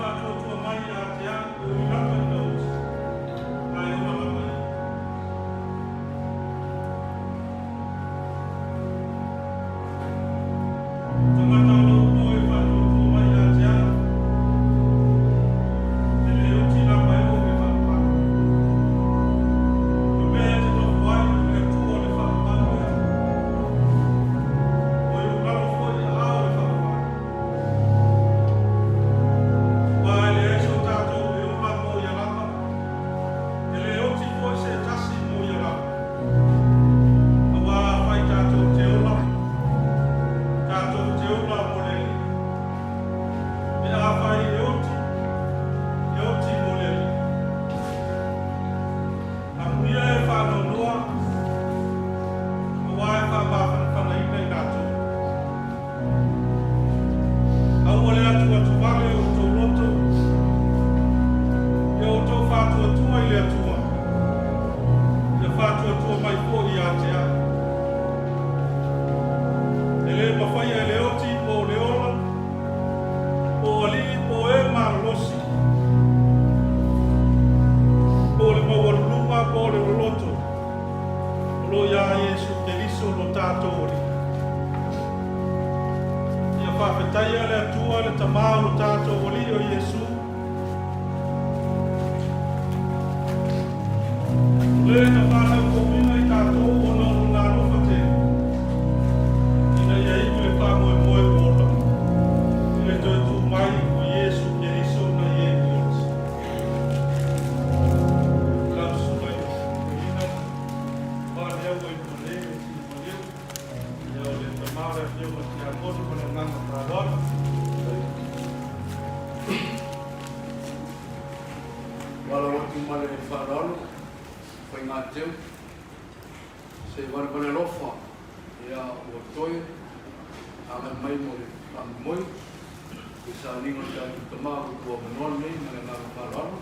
faatuatua mai ia te au, e ui lava ina oti, ae ola lava ia. Tagata o lou po e faatuatua mai ia te au, e le oti lava e oo i le faavavau. O le mea e te nofo ai, o le Atua o le faavavau lea. Ua i ou lalo foi i aao o le faavavau. Aua e leai so tatou e ola mo ia lava, e le oti foi se tasi mo ia lava. Aua afai tatou te ola, tatou te ola mo le Alii. Pe afai e oti, e oti mo le Alii. Amuia e faanoanoa, aua e faamafanafanaina i latou. Aua le atuatuvale o outou loto, ia outou faatuatua i le Atua, ia faatuatua mai foi ia te au. E le mafaia e le oti po o le ola, po o alii po o e malolosi, po o le maualuluga po o le loloto, o lo o iā Iesu Keriso lo tatou Alii. Ia faafetaia le Atua le Tamā o lo tatou Alii o Iesu, o le na fanau fouina i tatou ona o lona alofa tele, ina ia iu i le faamoemoe ua ola, i le toe tu mai o Iesu Keriso nai e ua oti. Lau Susuga i le Toeaina, Valeauaimale le Tinamaliu, ia o le tama o le Afioga i le Tiakono ma le agaga faaaloalo. Valaau atu ma le faaaloalo, faigateu, se valevale alofa, ia ua toe agai mai mo le faamoemoe i sauniga o le tatou tama ua tuuavanoa lenei ma le agaga faaaloalo.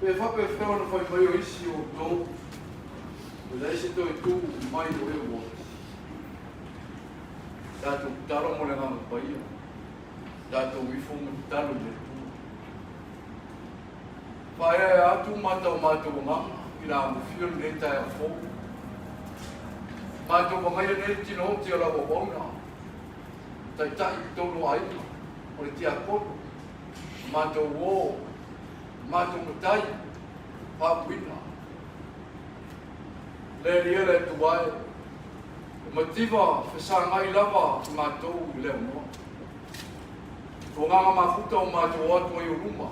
Pe faapefea ona fai mai o isi o outou, e leai se toe tu mai o e ua oti. Tatou tatalo mo le Agaga Paia, tatou ifo ma tatalo i le Atua. Faaeaea atu mata o matou agaga i le amofia lenei taeao fou. Matou vagaia nei le tino oti o lau auauna, taitai i totonu o aiga, o le tiakono, matou uo, matou matai, faauuina. Le Alii e le Atua e, e mativa fesagai lava i matou i le aunoa. O agaga mafuta o matou o atu ai o luma,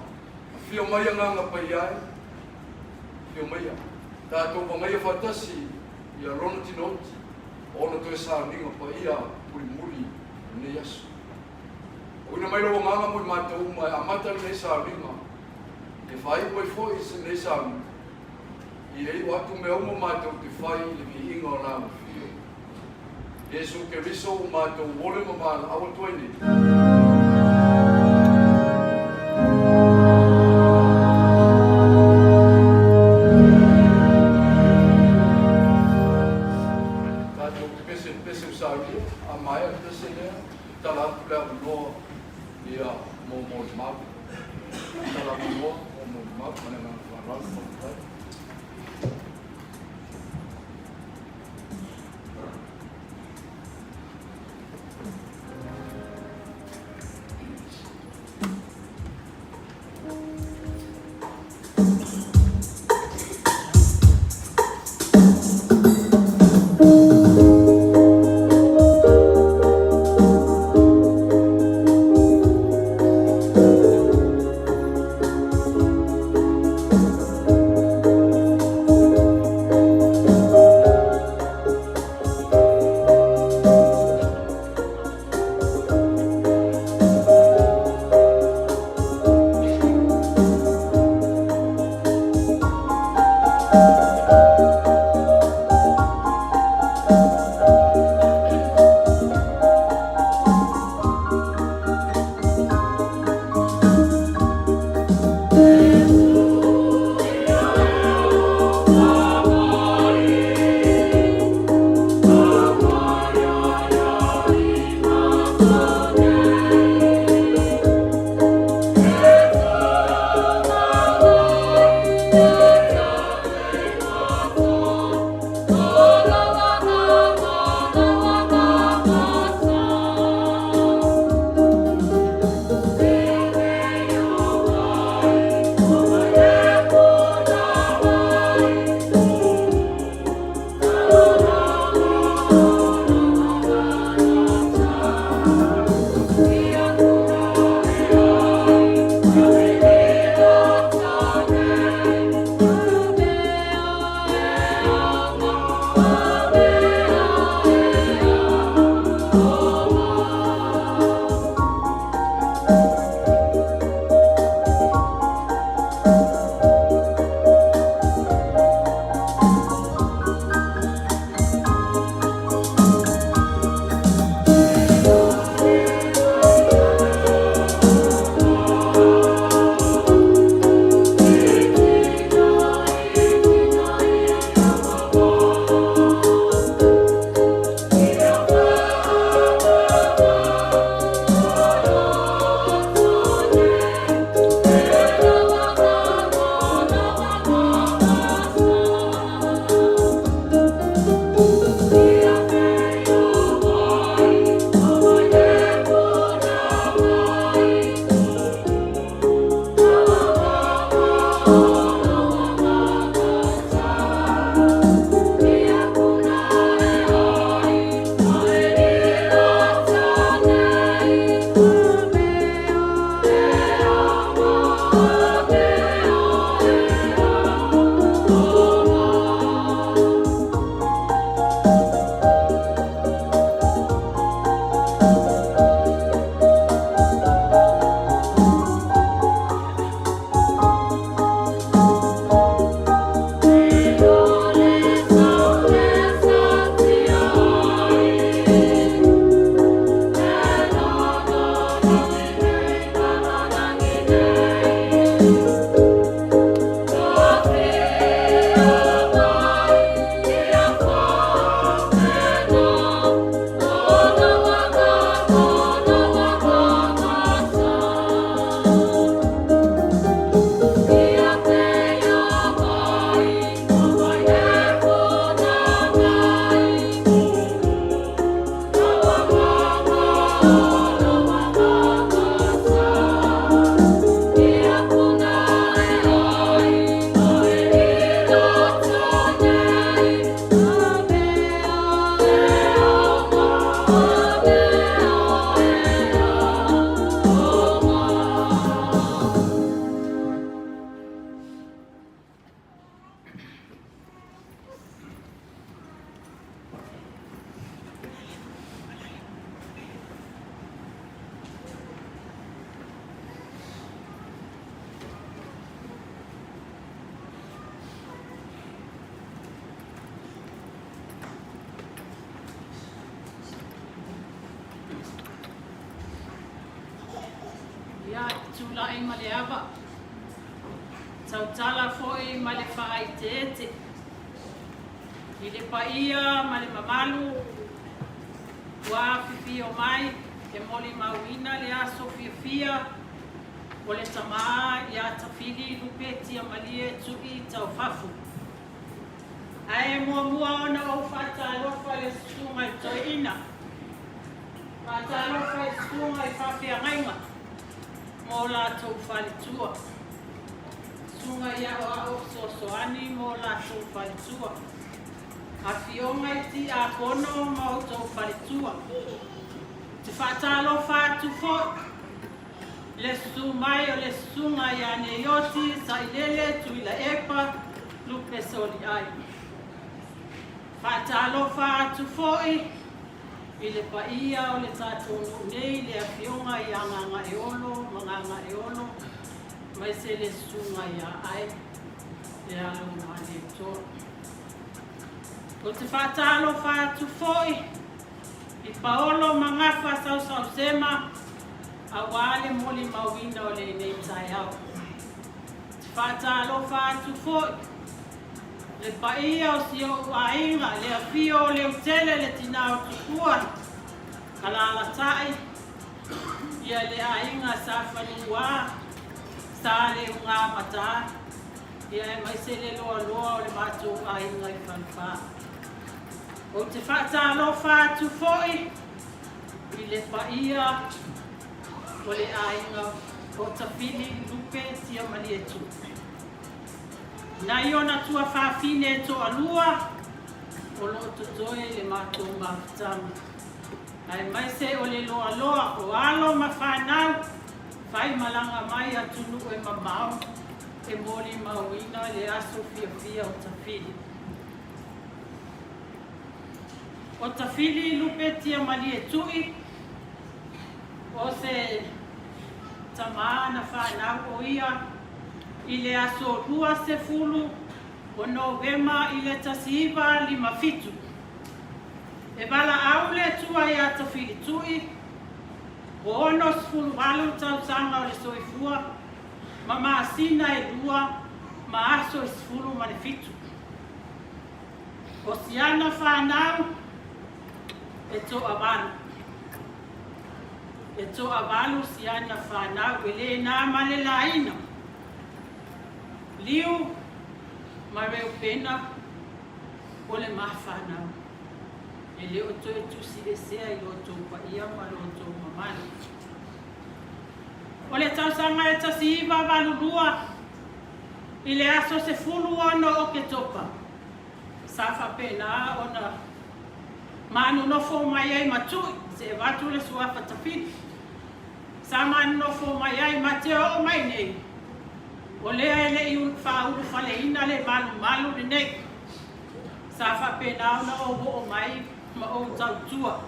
afio mai agaga paia e, afio maia, tatou vagaia faatasi ia lona tinooti, ona toe sauniga paia mulimuli o lenei aso. Auina mai lou agaga mo i matou uma e amata lenei sauniga, e faaiu ai foi lenei sauniga, ia iu atu mea uma matou te fai i le viiga o lau afio. Iesu Keriso ua matou ole ma valaau atu ai nei. Tatou te pese i le pese o saunia, a maea le pese lea, tala atu le avanoa ia mo molimau. Tala avanoa mo molimau ma le agaga faaaloalo. Faafetai. tulai ma le ava, tautala foi ma le faaeteete i le paia ma le mamalu ua afifio mai e molimauina le aso fiafia o le tama ia Tafili Lupe Tiamalie Tui Taufafo. Ae muamua ona ou faatalofa i le Susuga i Toeaina, faatalofa i Susuga i Faafeagaiga ma o latou faletua, Susuga i Aoao Fesoasoani ma o latou faletua, Afioga i Tiakono ma outou faletua. Ou te faatalofa atu foi i le susu mai o le Susuga ia Neioti Sailele Tuilaepa Lupe Soliai. Faatalofa atu foi i le paia o le tatou nuu nei, le Afioga ia Gagaeolo ma Gagaeolo, aemaise le Susuga ia Ae, le alo o Malietoa. Ou te faatalofa atu foi i Paolo ma Gafa Sausausema aua le molimauina o lenei taeao. Ou te faatalofa atu foi le paia o si ou aiga, le afio o Leutele, le tina o Tupua, alaalatai ia le aiga Sa Fanuā, Sa Leugamatā, ia aemaise le loaloa o le matou aiga i Falefa. Ou te faatalofa atu foi i le paia o le aiga o Tafili Lupe Tiamalietu. Nai ona tuafafine e toalua o lo o totoe i le matou mafutaga, aemaise o le loaloa o alo ma fanau faimalaga mai atunuu e mamao e molimauina le aso fiafia o Tafili. O Tafili Lupe Tiamalietui, o se tama na fanau o ia i le aso 20 o Novema i le 1957. E valaau le Atua ia Tafilitui, ua 68 tausaga o le soifua ma masina e lua ma aso e 17. O si ana fanau e toavalu. E toavalu si ana fanau e le na ma le laina. Liu ma Reupena o le ma fanau. E le o toe tusi esea i lo outou paia ma lo outou mamalu. O le tausaga e 1982 i le aso 16 o Oketopa, sa faapena ona manonofo mai ai ma Tui, se avatu le suafa Tafili. Sa manonofo mai ai ma te oo mai nei, o lea e le i faaulufaleina le malumalu lenei. Sa faapena ona ou oo mai ma ou tautua.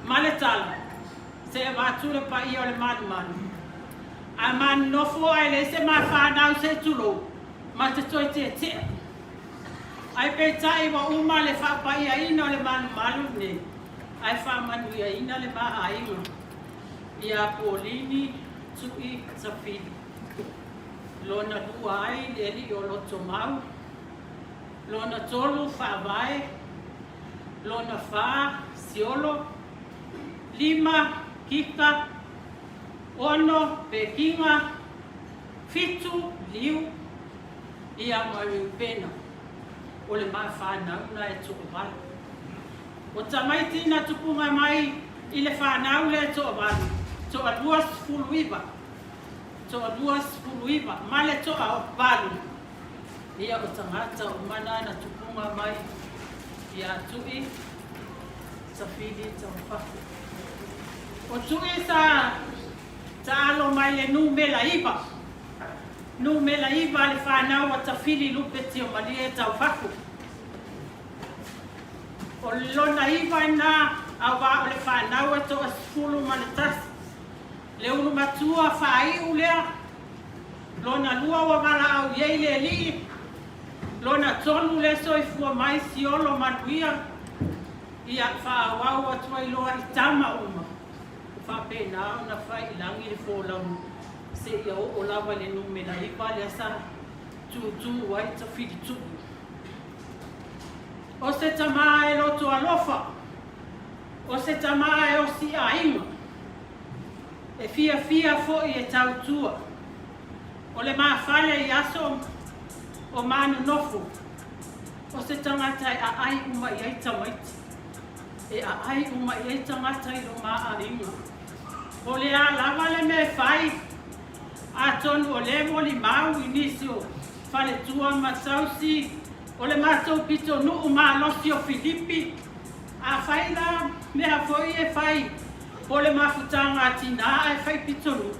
Ma le tala, se avatu le paia o le malumalu. A manonofo ae leai se ma fanau se i tulou, ma te toe tietie. Ae peitai ua uma le faapaiaina o le malumalu lenei, ae faamanuiaina le ma aiga ia Puolini Tui Tafili. Lona lua ai le alii o Lotomau, lona tolu Faavae, lona fa Siolo, lima Kika, ono Pekinga, fitu Liu, ia ma Reupena, o le ma fanau na e toavalu. O tamaiti na tupuga mai i le fanau lea e toavalu, toalua 19, toalua 19, ma le toavalu, ia o tagata uma na na tupuga mai ia Tui Tafili Taufafu. O Tui sa taalo mai le numera 9, Numera 9 le fanau a Tafili Lupe Tiomalie Taufafu. O lona 9 ina auā o le fanau e 11. Le ulu matua faaiu lea, lona lua ua valaau i ai le alii, lona tolu le soifua mai siolo manuia, ia faaauau atu ai loa i tama uma, faapena ona fai i lagi le folauga. seia oo lava i le numera iva lea sa tūtū ai Tafilitu'u. O se tama e loto alofa, o se tama e osi aiga, e fiafia foi e tautua. O le mafale i aso o manonofo, o se tagata e aai uma i ai tamaiti, e aai uma i ai tagata i lo ma aiga. O le a lava le mea e fai, atonu o lea e molimau i nisi o faletua ma tausi o le matou pitonuu malosi o Filipi, afai la mea foi e fai po o le mafutaga a tina ae fai pitonuu,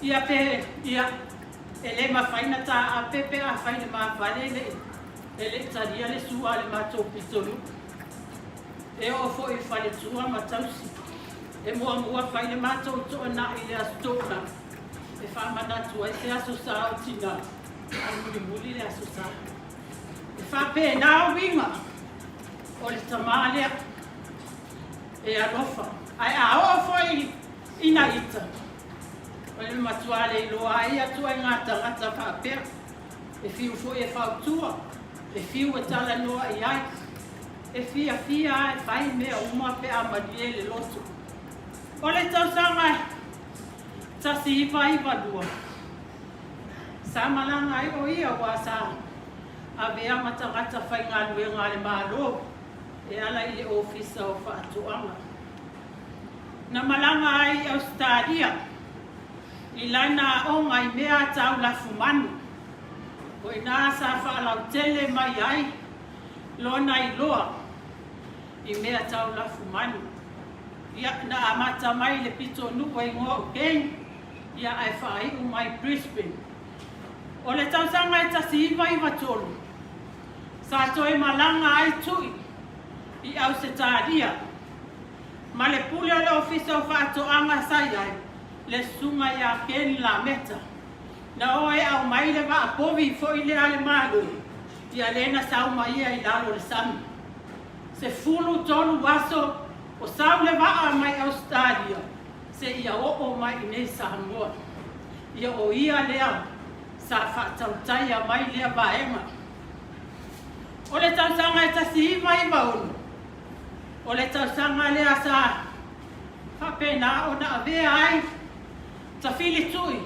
ia pe ia e le mafai na taape pe afai le mafale e le i talia le sua a le matou pitonuu. E oo foi i faletua ma tausi, e muamua fai le matou toanai i le Aso Toonai e faamanatu ai se Aso Sa o tina, ae mulimuli le Aso Sa. E faapena uiga o le tama lea e alofa. Ae a oo foi ina ita, o le matua le iloa ai ituaiga tagata faapea, e fiu foi e fautua, e fiu e talanoa i ai, e fiafia lava e fai mea uma pe a malie le loto. O le tausaga 1992, sa malaga ai o ia aua sa avea ma tagata faigaluega a le Malo e ala i le Ofisa o Faatoaga. Na malaga ai i Ausetalia i lana aoga i mea tau lafumanu, o i ina sa faalautele mai ai lona iloa i mea tau lafumanu. Ia, na amata mai i le pitonuu e igoa o Cairns, ia ae faaiu mai Brisbane. O le tausaga e 1993, sa toe malaga ai Tui i Ausetalia ma le pule o le Ofisa o Faatoaga sa i ai le Susuga ia Ken Lameta. Na o e aumai le vaa povi foi lea a le Malo, ia lea na sau ma ia i lalo o le sami. 13 aso o sau le vaa mai Ausetalia seia oo mai i nei Samoa. Ia o ia lea sa faatautaia mai lea vaega. O le tausaga e 1996, o le tausaga lea sa faapena ona avea ai Tafilitui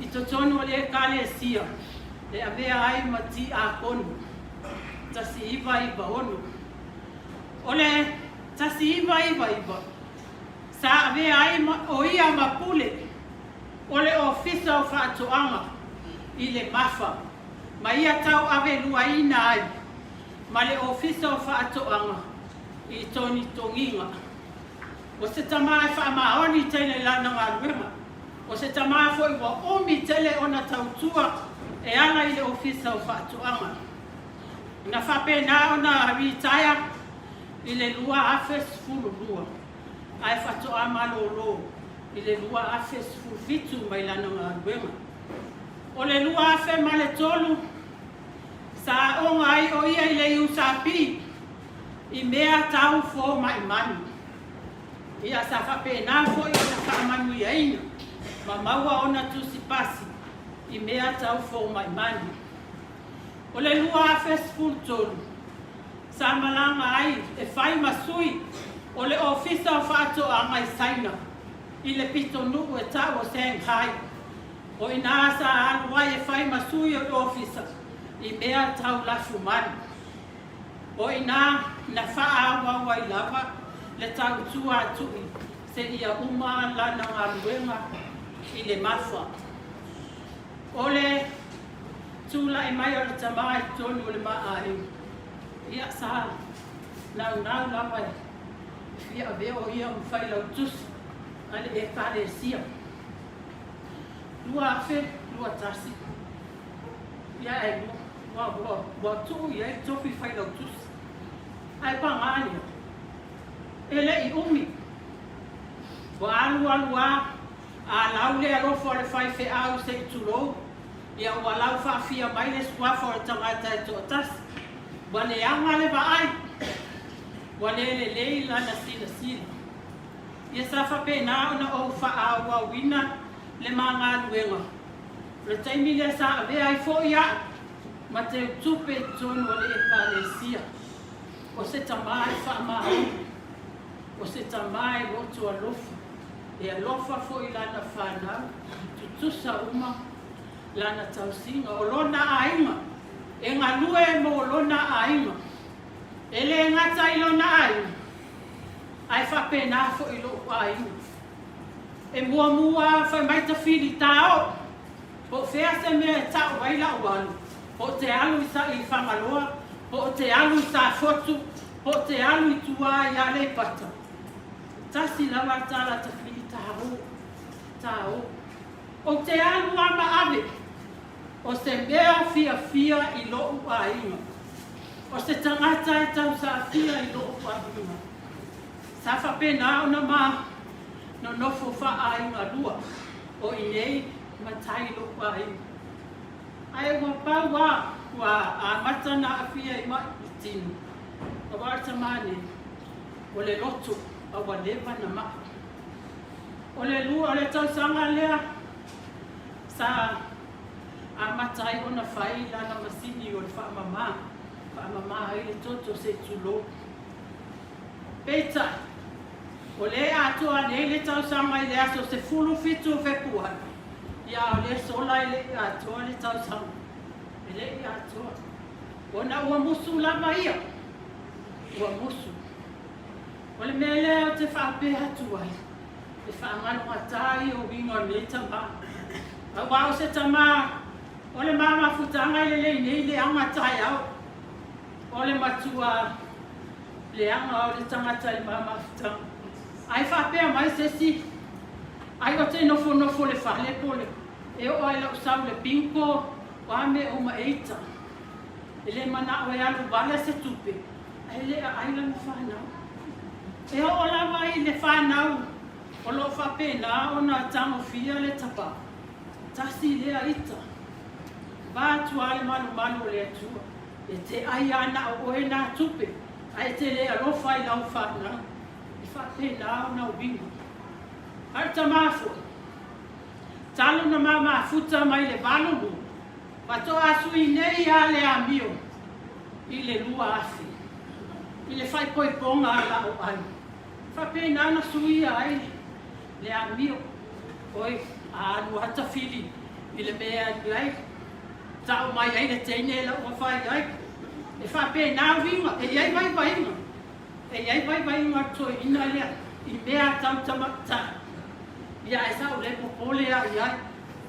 i totonu o le Ekalesia e avea ai ma tiakono. 1996. O le 1999, sa avea ai o ia ma pule o le Ofisa o Faatoaga i le Mafa ma ia tauaveluaina ai ma le Ofisa o Faatoaga i togitogiga. O se tama e faamaoni tele lana galuega, o se tama foi ua umi tele ona tautua e ala i le Ofisa o Faatoaga. Na faapena ona ritaea i le 2012, ae faatoa malolo i le 2017 mai lana galuega. O le 2003, sa aoga ai o ia i le USP i mea tau fomai manu. Ia sa faapena foi ona faamanuiaina ma maua ona tusi pasi i mea tau fomai manu. O le 2013, sa malaga ai e fai ma sui o le Ofisa o Faatoaga i Saina i le pitonuu e tau o Shanghai. O i ina sa alu ai e fai ma sui o le Ofisa i mea tau lafumanu. O i ina na faaauau ai lava le tautua a Tui seia uma lana galuega i le Mafa. O le tulai mai o le tama i totonu o le maaiga, ia sa naunau lava e fia avea o ia ma failautusi a le Ekalesia. 2021, ia e ua, ua, ua tuu i ai le tofi failautusi. Ae paga lea, e le i umi, ua alualu a A lau le alofa o le faifeau se i tulou, ia ua lau faafia mai le suafa o le tagata e toatasi, ua leaga le vaai, ua le lelei lana silasila. Ia sa faapena ona ou faaauauina le ma galuega. O le taimi lea sa avea ai foʻi aʻu ma teutupe i totonu o le Ekalesia. O se tamā e faamaoni, o se tamā e loto alofa, e alofa foʻi lana fanau, tutusa uma lana tausiga. O lona aiga, e galue mo lona aiga. E le gata i lona aiga, ae faapena foʻi loʻu aiga. E muamua fai mai tafili taoo, po o fea se mea e taʻu ai laʻu alu, po o te alu i sa i Fagaloa, po o te alu i Safotu, po o te alu i tuā i Aleipata. Tasi lava tala tafili taoo, taoo. Ou te alu a ma ave, o se mea fiafia i loʻu aiga, o se tagata e tausaafia i loʻu aiga. Sa faapena ona ma nonofo faaaiga lua o inei ma tai loʻu aiga. Ae ua pau a ua amata na aafia i maʻi i tino. Aua o le tamā nei, o le loto a ua leva na maʻi. O le lua o le tausaga lea sa amata ai ona fai lana masini o le faamama, faamama ai le toto se i tulou. Peitai, o lea atoa nei le tausaga i le aso 17 o Fepuari, ia a o lea sola e le i atoa le tausaga. E le i atoa. Ona ua musu lava ia. Ua musu. O le mea lea ou te faapea atu ai, e faagalogatā ia o uiga o lenei tamā. Aua o se tamā o le ma mafutaga e lelei nei leaga taeao. O le matua leaga o le tagata i le ma mafutaga. Ae faapea mai se isi, ai o te nofonofo le fale po le e oo ai lau sau le bingo o a mea uma e ita. E le manao e alu wale se tupe, ae le aai lana fanau. E oo lava i le fanau o loo faapena ona tagofia le tapa, tasi lea ita. Va atu a le malumalu o le Atua, e te ai a na o oe nā tupe, ae te le alofa i lau fanau. E faapena ona uiga. A o le tamā foi, talu na ma mafuta mai le 82, faatoa sui nei a le amio i le 2000 i le faaipoipoga a la'u ai. Faapena na suia ai le amio, oi, a alu a tafili i le mea e alu ai, ta'u mai ai le teine la ua fai ai. E faapena uiga, e i ai vaivaiga, e i ai vaivaiga o le toeaina lea i mea a tamatamatai. Ia ae sa ou le popole a i ai,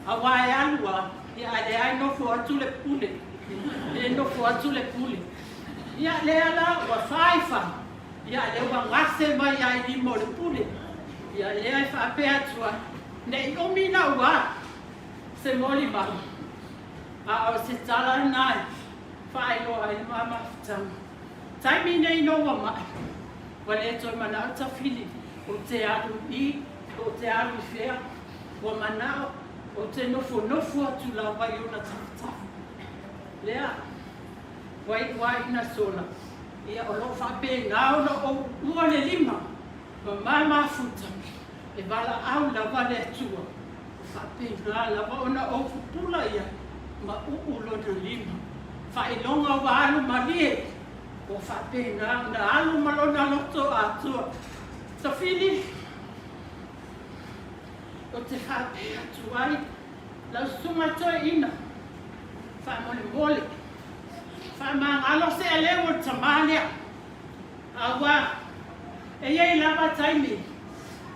auā e alu a, ia ae leai nofo atu le pule, le nofo atu le pule. Ia lea la ua fai fai, ia lea ua gase mai a i lima o le pule. Ia lea e faapea atu ai, ne i umi na ua se molimau, a o se tala lena e faailoa ai le ma mafutaga. Taimi nei no ua maʻi, ua le toe manao tafili ou te alu i, ou te alu i fea, ua manao ou te nofonofo atu lava i ona tafatafa. Lea, ua iu a ina sola, ia o loo faapena ona ou uua le lima ma ma mafuta, e valaau lava le Atua, ua faapena lava ona ou pupula ia ma uu lona lima. Faailoga ua alu malie, ua faapena ona alu ma lona loto atoa. Tafili, ou te faapea atu ai lau susuga toeaina, faamolemole, faamagalo se aleu o le tamā lea, auā e i ai lava taimi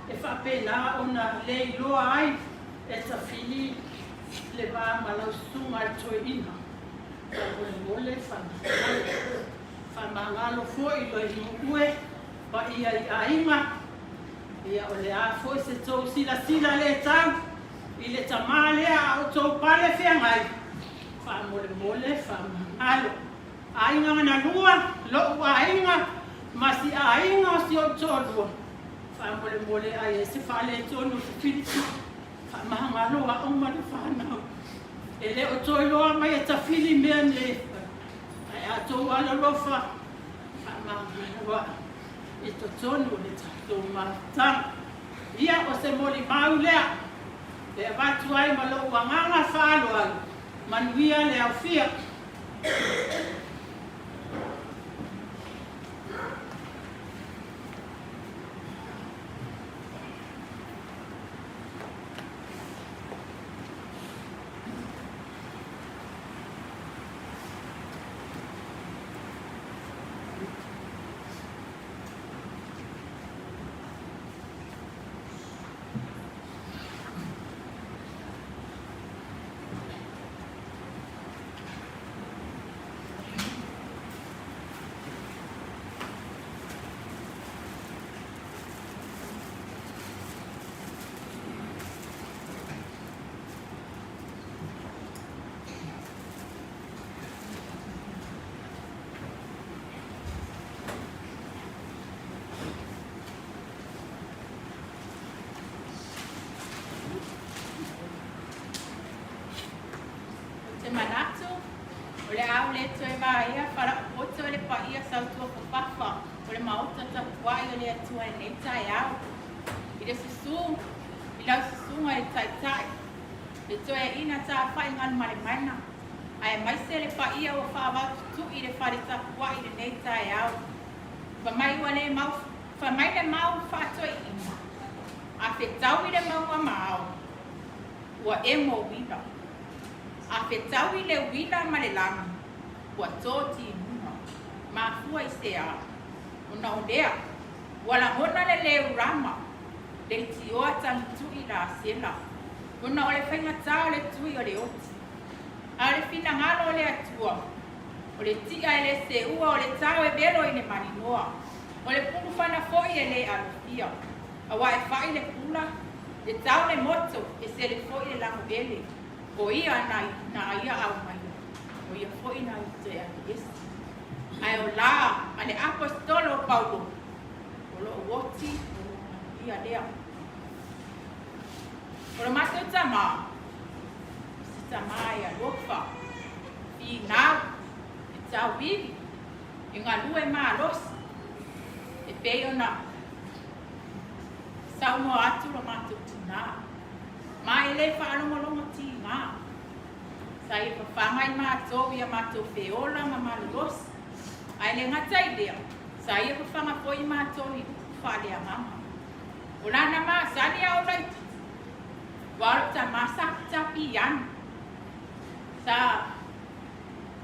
e faapena ona le iloa ai e Tafili le va ma lau susuga le toeaina. Faamolemole, faamagalo, faamagalo foi loi nu'ue paia i aiga, ia o le a foi se tou silasila le tau i le tamā lea a outou pale feagai, faamolemole, faamagalo. Aiga na lua, lo'u aiga ma si aiga o si o'u toalua, faamolemole ai ai se faaletonu o se filifili, faamagalo a'u ma le fanau. E le o toe iloa mai e tafili mea nei e fai, ae a tou alolofa, faamagalo a'u i totonu o le tatou mafutaga. Ia, o se molimau lea. E avatu ai ma lou agaga faaaloalo, manuia le aofia. Ou te manatu, o le a ou le toe vaaia falapopoto i le paia sautuafafafa o le Maota tapuai o le Atua i lenei taeao. I le susu i lau susuga i le Taitai, le toeaina Tafaigalemalemaina, aemaise le paia ua faavaututui i le fale tapuai i lenei taeao. Fa mai ua le mau, fa mai le mau faatoeaiina, a fetau i le mauga ma ao, ua emo uila. A fetau i le uila ma le lagi, ua to timuga. Mafua i se a? Ona o lea, ua lagona le leu rama, leitioa tagitui la sela, ona o le faigata o le tui o le oti. A o le finagalo o le Atua, o le ti'a e le seua, o le tao e velo i le maninoa, o le pulufana foi e le alofia, aua e fa'i le pula, e tao le moto, e sele foi le lagoele, o ia na na ia aumaia, o ia foi na ia toe aveese. Ae o la a le Aposetolo o Paulo, o lo'u oti, o lo'u manuia lea. O lo matou tamā, o se tamā e alofa, finau, e tauivi, e galue malosi, e pei ona saunoa atu lo matou tinā, ma e le faalogologo tigā. Sa ia fafaga i matou i a matou feola ma malolosi, ae le gata i lea, sa ia fafaga foi i matou i upu faaleagaga. O lana masani a o laititi, ua o lou tama sa tapiano. Sa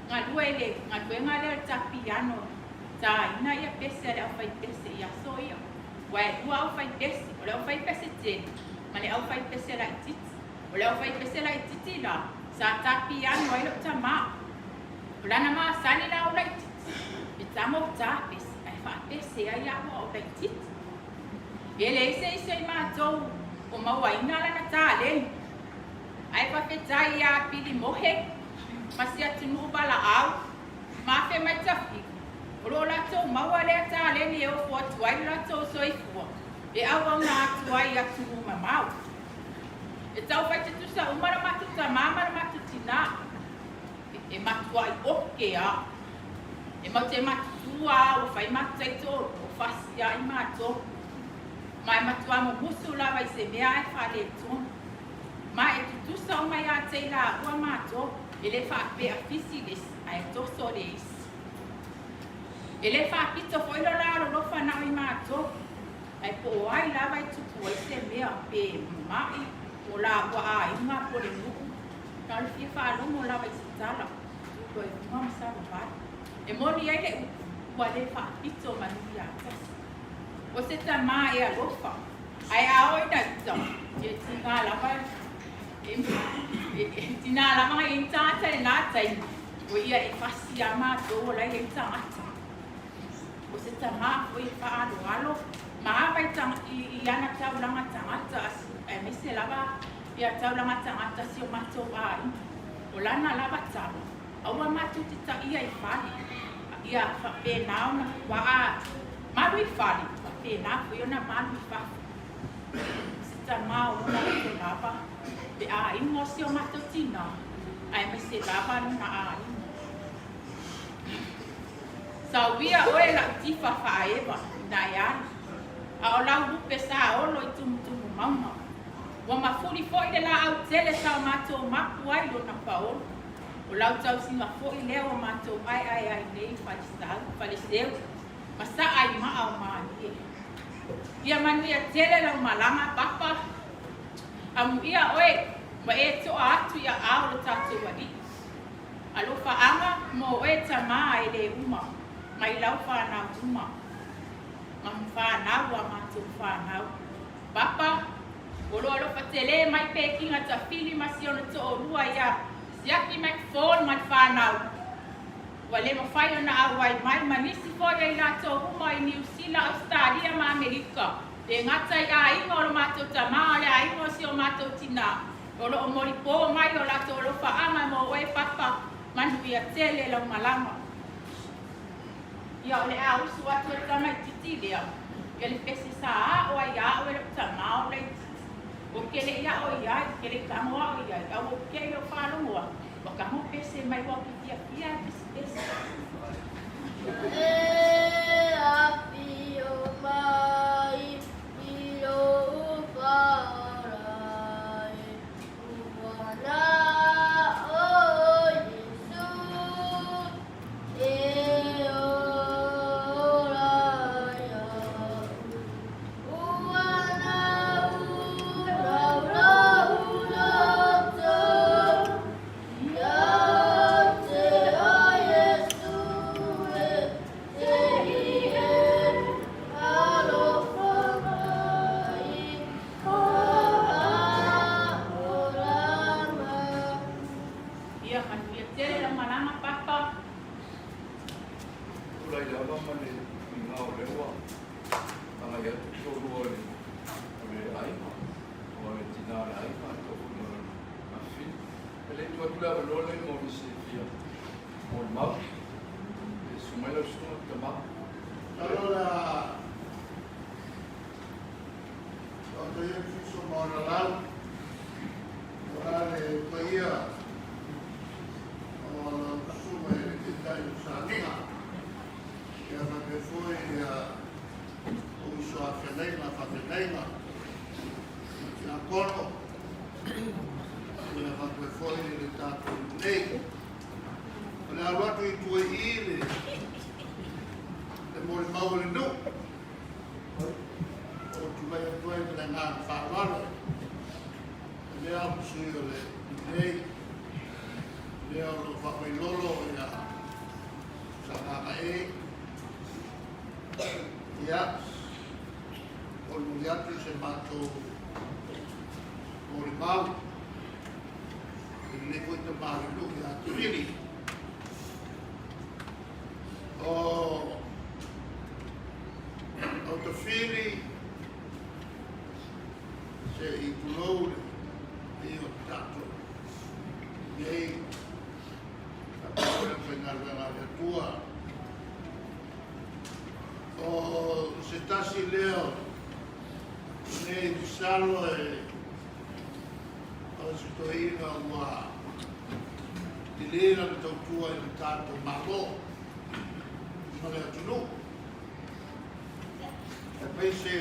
galue i le galuega lea o le tapiano, taina ia pese a le aufaipese i aso ia. Ua e lua aufaipese, o le aufaipese tele ma le aufaipese laititi. O le aufaipese laititi la, sa tapiano ai lou tama. O lana masani la o laititi, e tama o tapese, ae faapese ai au a o laititi. E leai se isi o i matou o mauaina lana taleni, ae faafetai iā Pili Mohe ma si atunuu valaau ma afe mai Tafili, o lo o latou maua lea taleni e ofo atu ai lo latou soifua e auauna atu ai i atunuu mamao. E tau fai tutusa uma lo matou tamā ma lo matou tinā, e matuai oke a. E mau te matutua a ua fai matou taitoalua, ua fasi a i matou. Ma e matua mumusu lava i se mea ae faaletonu. Ma e tutusa uma iā te i lāua matou, e le faapea fisi le isi ae toso le isi. E le faapito foi lo la alolofa nao i matou, ae po o ai lava e tupu ai se mea pe ma'i po o lāua aiga po o le nuu, na o le fia faalogo lava i se tala, tulo i luga ma savavali. E moni ai le upu, ua le faapito manu iā tasi. O se tamā e alofa, ae a oo ina ita, e tigā lava e tinā lava ngai ai tagata i lenā taimi, o ia e fasi a matou o la e i ai tagata. O se tamā foi e faaaloalo ma ava i, i ana taulaga tagata, aemaise lava ia taulaga tagata si o matou aiga. O lana lava tala, Aua matou te taia i fale, ia faapena ona waa malu i fale, faapena foi ona malu i fafo. O se tamā o lona loto lava, le aiga o si o matou tinā, aemaise lava lona aiga. Sauia oe lau tifa faaewa ina e alu, a o lau lupe sa olo i tumutumu mauga. Ua mafuli foi le laau tele sa matou mapu ai lona paolo. O lau tausiga foi lea ua matou aeae ai nei i Falesau, Faleseu ma saa i maa o Malie. Ia manuia tele lau malaga Papa. Amuia oe ua e toa atu i aao o lo tatou Alii. Alofaaga mo oe tama e le uma mai lau fanau uma ma fanau a matou fanau. Papa, o lo alofa tele mai pekiga tafili ma si ona toolua ia Siaki McFall ma le fanau. Ua le mafai ona auai mai ma nisi foi o i latou uma i Niu Sila, Ausetalia ma Amerika. Le gata i aiga o lo matou tama o le aiga o si o matou tina. O lo o molipo mai o latou alofaaga mo oe Papa, manuia tele lau malaga. Ia o le a usu atu e le tamaitiiti lea, ia le pese sa ao ai ia au e lou tama o laitiiti. Ou te le i ao i ai, ke le i tago ao i ai, a ua ou te i lou faalogo atu, ua tago pese mai ua ou te fiafia e pesepese. E afio mai i lou falae, ua na o Iesu e ola iaʻu. Ua naulau lou loto ia te o Iesu e te i e alofa mai ka olanga. Ia manuia tele lau malama Papa. Tulai lava ma le uiga o lea ua agai atu le toalua o le aiga, o le tina o le aiga, le toafuna o lona afafine. E le i tuu atu le avanoa lenei mo nisi e fia molimau. E susu mai lau susuga tama. Masalo o le a taoto ia le fiso ma ona lau, aua le paia o lau susuga i le Taitai o Saliga, ia faapea foi ia uso a feagaiga faafeagaiga ma tiakono, ia faapea foi le tatou nei. O le alu atu i tua i i le le molimau a le nuu, o tulai atu ai ma le agaga faaaloalo, e lea o sui o le nei, lea o lo o faamailolo ia Sagaga e. Ia, molimoli atu se matou molimau i lenei foi tama o le nuu ia Tavili. O o Tafili se i tulou le paia o le tatou nei faapea foi le aufaigaluega a le Atua. O se tasi lea o nei masalo e o se toeaina ua tele lana tautua i le tatou Malo ma le atunuu, aemaise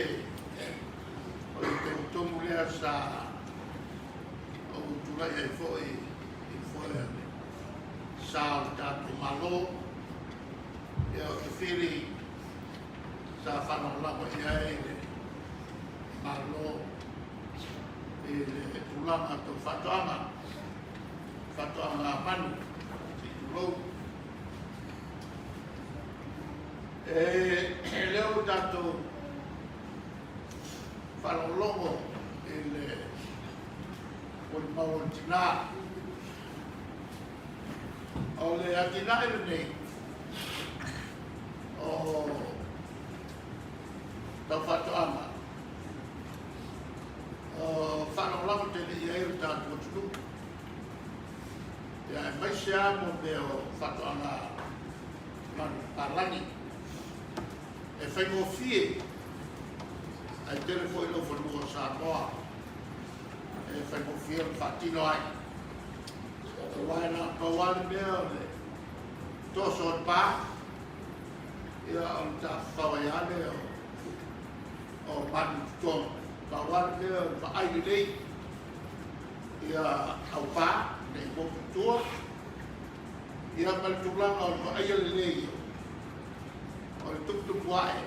o le tomutomu lea sa ou tulai ai foi i le foe o le sa o le tatou Malo, ia o Tafili sa faalagolago i ai le Malo i le tulaga tau faatoaga, faatoaga manu, se i tulou. E lea ua tatou faalogologo i le molimau o le tina. O le atinae lenei o tau faatoaga, o faalagolago tele i ai o le tatou atunuu, ia aemaise lava mo mea o faatoaga manupapalagi. E faigofie ae tele foi laufanua o Samoa e faigofie ona faatino ai. Aua e na o pau lava le mea o le toso o le pa, ia o le tafafao ai lava lea o manu i totonu. Pau lava le mea o le vaai lelei. Ia Aupa ina ia motu i tua, ia ma le tulaga o le vaaia lelei o le tuputupu ae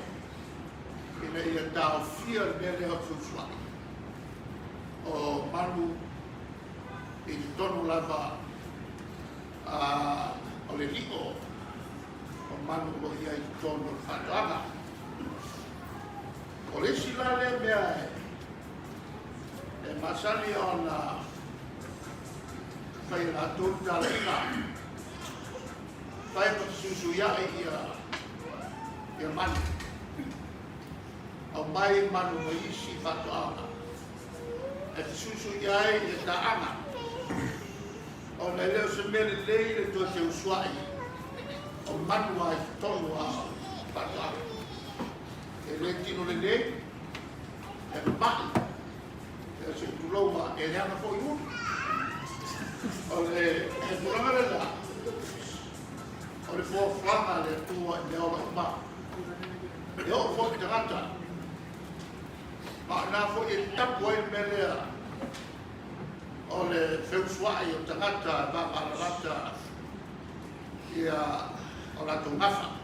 ina ia taofia le mea lea o le feusuai o manu i totonu lava o le lio o manu o lo o i ai i totonu o le faatoaga. O le isi la lea mea e masani ona fai e latou le talaiga, fai ma fesuisuiai ia manu, aumai manu mai isi faatoaga e fesuisui ai le taaga, ona e le o se mea lelei le toe feusuai o manu lava i totonu lava o faatoaga. E le tino lelei, e mamai, e se i tulou lava, e leaga foi ulu. O le tulaga lena, o le fuafuaga a le Atua i mea ola uma, e oo foi i tagata, ma o ina foi e tapu ai le mea lea o le feusuai o tagata e vavalalata ia o latou gafa.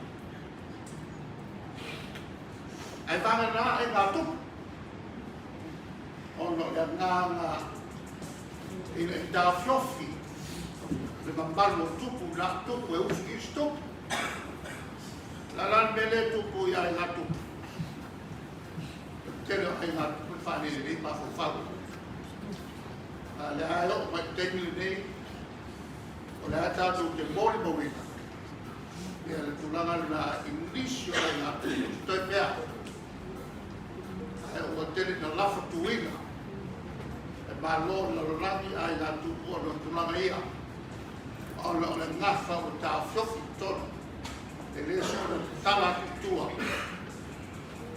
Ae vagana aiga tupu, ona o le agaga ina i taofiofi le mamalu o tupu na tupu e usu i isi tupu. O le a la le mea lea e tupu i aiga tupu? O le tele o aiga tupu e faalelelei mafaufau. A o lea e oo mai i le taimi lenei, o lea tatou te molimauina ia le tulaga lena i nisi o aiga tupu toe pea. Ae ua tele ina lafatuina e Malo o le lalolagi aiga tupu ona o tulaga ia, ona o le gafa ua taofiofi i totonu, e le soona tatala atu i tua,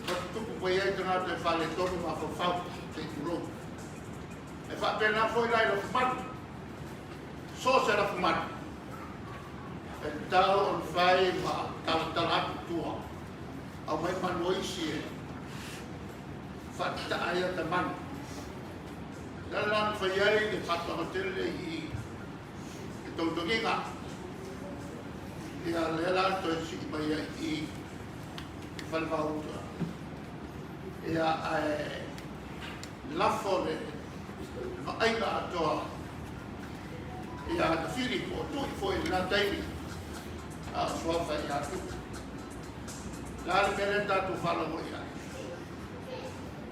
ua tutupu mai ai tagata e faaletonu mafaufau, se i tulou. E faapena foi la i lafumanu, so o se lafumanu, e tatau ona fai ma talatala atu i tua, aumai manu o isi e faatataa ai ata manu. O le ala la na fai ai le faatoaga tele lea i i i Togitogiga. Ia lea la na toe sii mai ai i i Falevauta. Ia ae lafo le vaaiga atoa ia Tafili po o Tui foi i lena taimi a o suafa ia Tui. O le a le mea lea tatou faalogo i ai?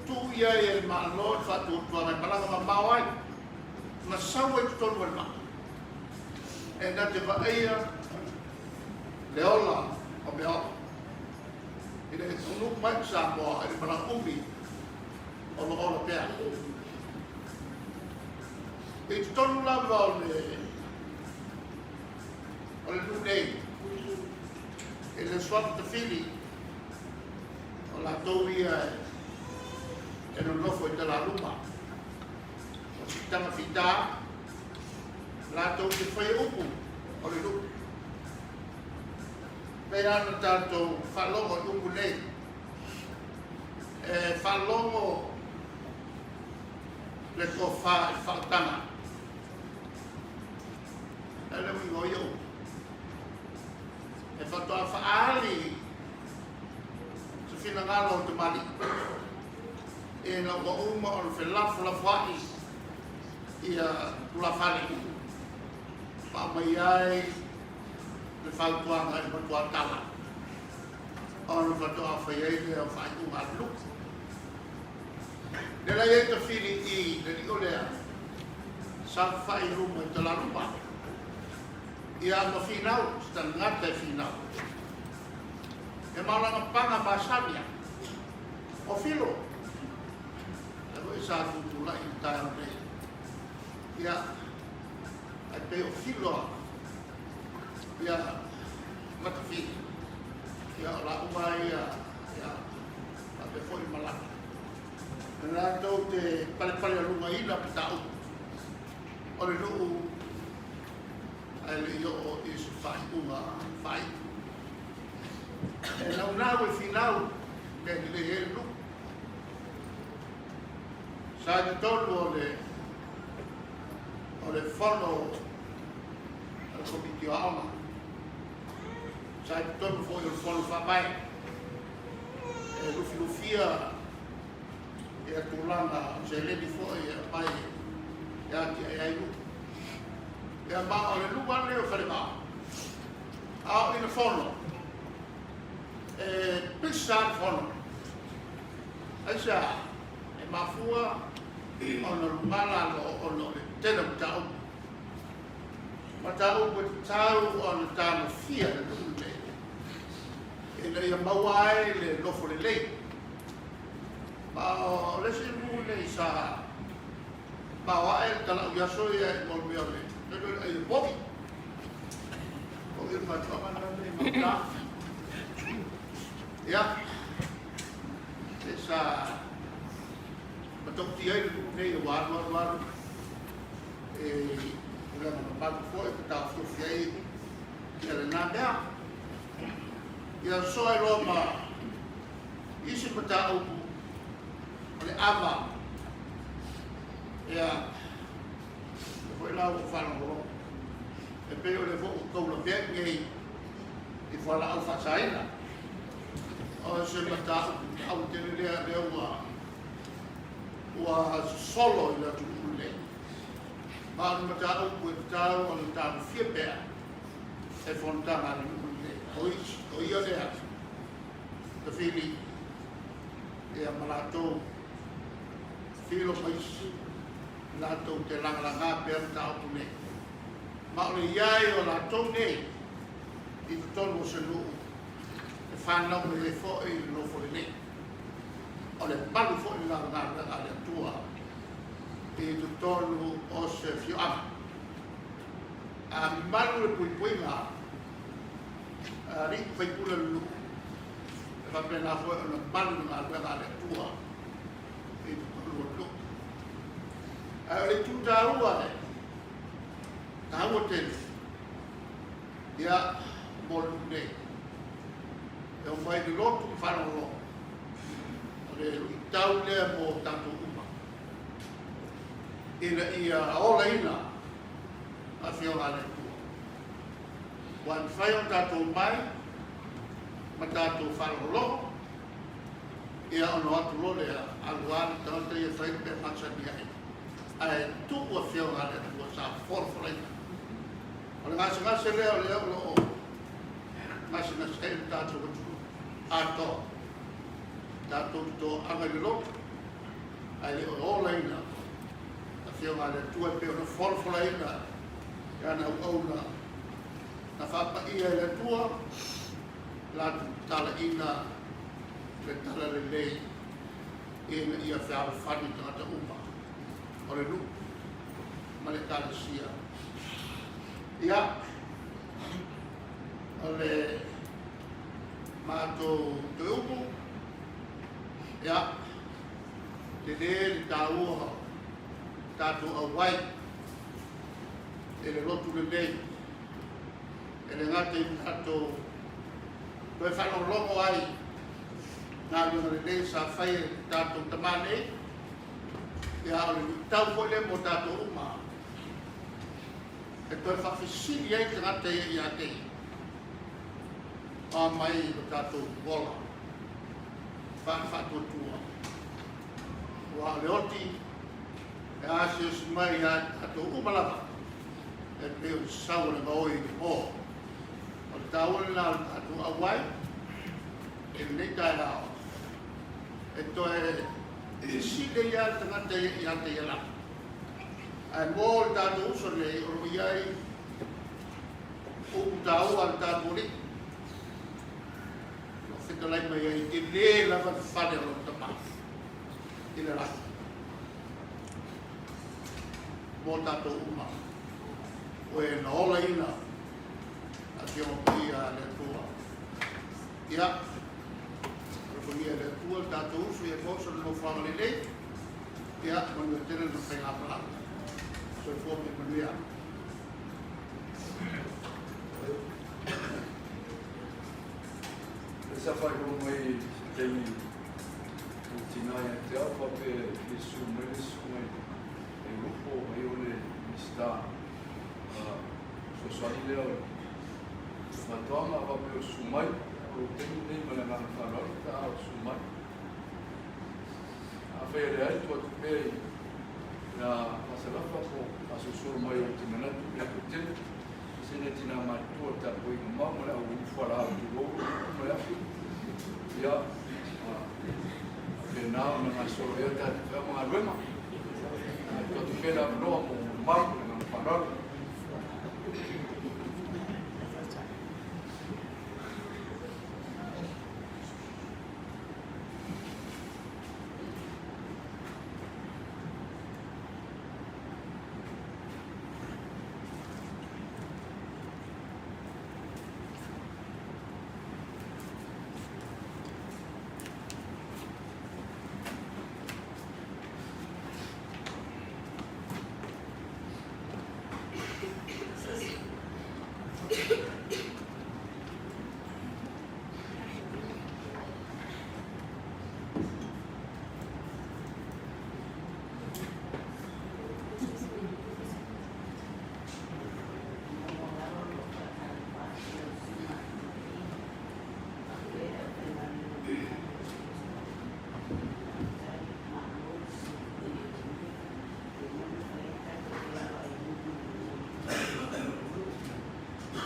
Tuu i ai e le Malo le faatuatuaga e malaga mamao ai ma sau ai totonu o le maa e na te vaaia le ola o mea ola. Ina ia taunuu mai i Samoa i le malaga umi o lo o ola pea. I totonu lava o le o le nuu nei, e le suafa tafili o latou ia e nonofo i talaluma o siitaga fita, latou te faia upu o le nuu. Pei lava ona tatou faalogo i upu nei, e faalogo le tofa i le faautaga. O le a le uiga o ia upu? E faatoa faaali se finagalo o tamalii ina ua uma ona felafolafoai ia tulafale ma aumai ai le fautuaga i le matua tala ona faatoa fai ai lea o faaiuga a le nuu. Lea la i ai tafili i le lio lea, saofafai i luma i talaluma. Ia ma finau, se tagata e finau. E maolaga paga masani a. O Filo, lea foi sa tutulai i le taeao nei. Ia, ae pei o Filo a, ia, ma Tafili. Ia, o la uma ia, ia, faapea foi Malaki. E latou te palepalealugaina mataupu o le nuu ae le i oo i se faaiuga faaiu. E naunau e finau mea lelei ai le nuu. Sa i totonu o le O le fono a le Komiti o Aoga. Sa i totonu foi o le fono faavae e lufilufia ia tulaga o seleni foi e aumai e atiae ai nuu. Ia ma o le nuu lava lenei o Falevao, a oo ina fono, e pisa lava le fono. Aisea? E mafua ona luga lalo ona o le tele o mataupu. Mataupu e tatau ona tagofia e le nuu lenei ina ia maua ai le nofo lelei. Ma o le isi nuu lenei sa maoae le talau i aso ia i mo le mea o le ai o povi. Povi o le faatoaga lena nei gauta. Ia, sa matautia ai le nuu nei ua alu alu alu e tulaga mamalu foi ma taofiofi ai ia lena mea. Ia soa ai loa ma isi mataupu o le ava. Ia, e foi la ua faalogologo. E pei o lea foi ua taulavea nei i fualaau faasaina. O se mataupu taua tele lea, lea ua ua sosolo i le atunuu lenei. Ma o le mataupu e tatau ona tagofia pea e fonotaga a le nuu lenei. O ia lea tafili ia ma latou filo ma isi latou te lagalaga pea mataupu nei. Ma o le i ai o latou nei i totonu o se nuu e fanau mai ai foi le nofo lelei. O le malu foi lena o le galuega a le Atua i totonu o se afioaga. A malu le puipuiga a alii ma faipule o le nuu, e faapena foi ona malu le galuega a le Atua i totonu o le nuu. Ae o le itu taua e taua tele ia mo le nuu nei, e omai i le lotu ma faalogologo, o le luitau lea mo tatou uma ina ia olaina Afioga a le Atua. Ua mafai ona tatou omai ma tatou faalogologo, ia ona o atu loa lea, alu lava le tagata ia fai le mea masani ai, ae tuu Afioga a le Atua sa folafolaina. O le gasegase lea o lea o lo o gasegase ai le tatou atunuu atoa, tatou te toaga i le lotu, ae le o olaina Afioga a le Atua e pei ona folafolaina e ana auauna na faapaia e le Atua latou tatalaina le talalelei ina ia fealofani tagata uma o le nuu ma le Ekalesia. Ia, o le matou toe upu, ia, tele le taua o tatou auai i le lotu lenei, e le gata i tatou toe faalogologo ai galuega lelei sa fai e tatou tama nei, ia a o le luitau foi lea mo tatou uma e toe faafesili ai tagata ia ia te ia, o a mai lo tatou ola faatuatua, aua o le oti e asiasi mai ia i tatou uma lava e pei o le sau o le gaoi i le po. O le taua lena o le tatou auai i lenei taeao e toe fesili ai lava le tagata ia te ia lava. Ae mo le tatou uso nei o lo o i ai upu taua a le tatou Alii o lo o fetalai mai ai, tele lava le fale o lona tama i le lagi mo tatou uma o e na olaina Afioga Paia a le Atua. Ia, alofagia e le Atua le tatou uso ia maua sona nofoaga lelei. Ia, manuia tele lona faigamalaga. Soifua ma ia manuia. E sa faailoa mai i se taimi o tina ia te au faapea e fia susu mai le susuga i le Lupo ai o le Minisita Fesoasoani lea o le Faatoaga a faapea o susu mai, o lou taimi lenei ma le agaga faaaloalo pe a o susu mai. Afai e leai, tuu atu pea i ia Fasalafa po o faasolosolo mai ou te manatu i le ato tele, aemaise nai tina matutua o le tapuaiga mau ma le au fualaau tulou ma le afi. Ia, faapena ona gasolo ai a tatou feau ma galuega. Tuu atu pea le avanoa mo Maumau ma le agaga faaaloalo.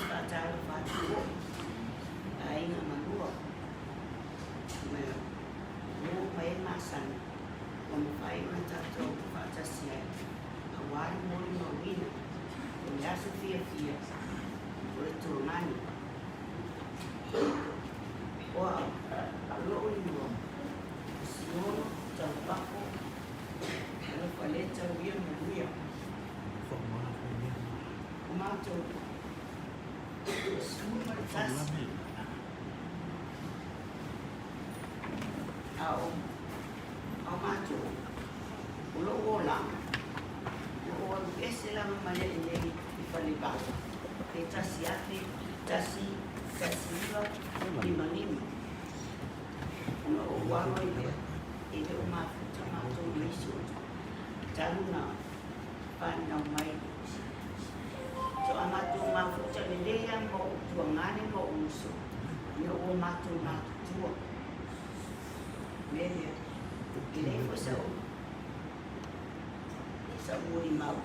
Faatalofa atu foi i aiga malua ma uo ma e masani ua mafai ona tatou faatasi ai aua le molimauina o le aso fiafia o le Tuagani. O au, o lou igoa o Siono Taupako Alofa Leta Uia Manuia. O matou 11 a o a matou o lou olaga ua ou alu ese lava mai ai nei i Falevao i le 1195 ona ou alo ai lea e le o mafuta matou ma isi o talu na fanau mai. Toa matou mafuta lelei lava ma ou tuagane ma ou uso ina ua matou matutua. Mea lea, e leai foi sa'u molimau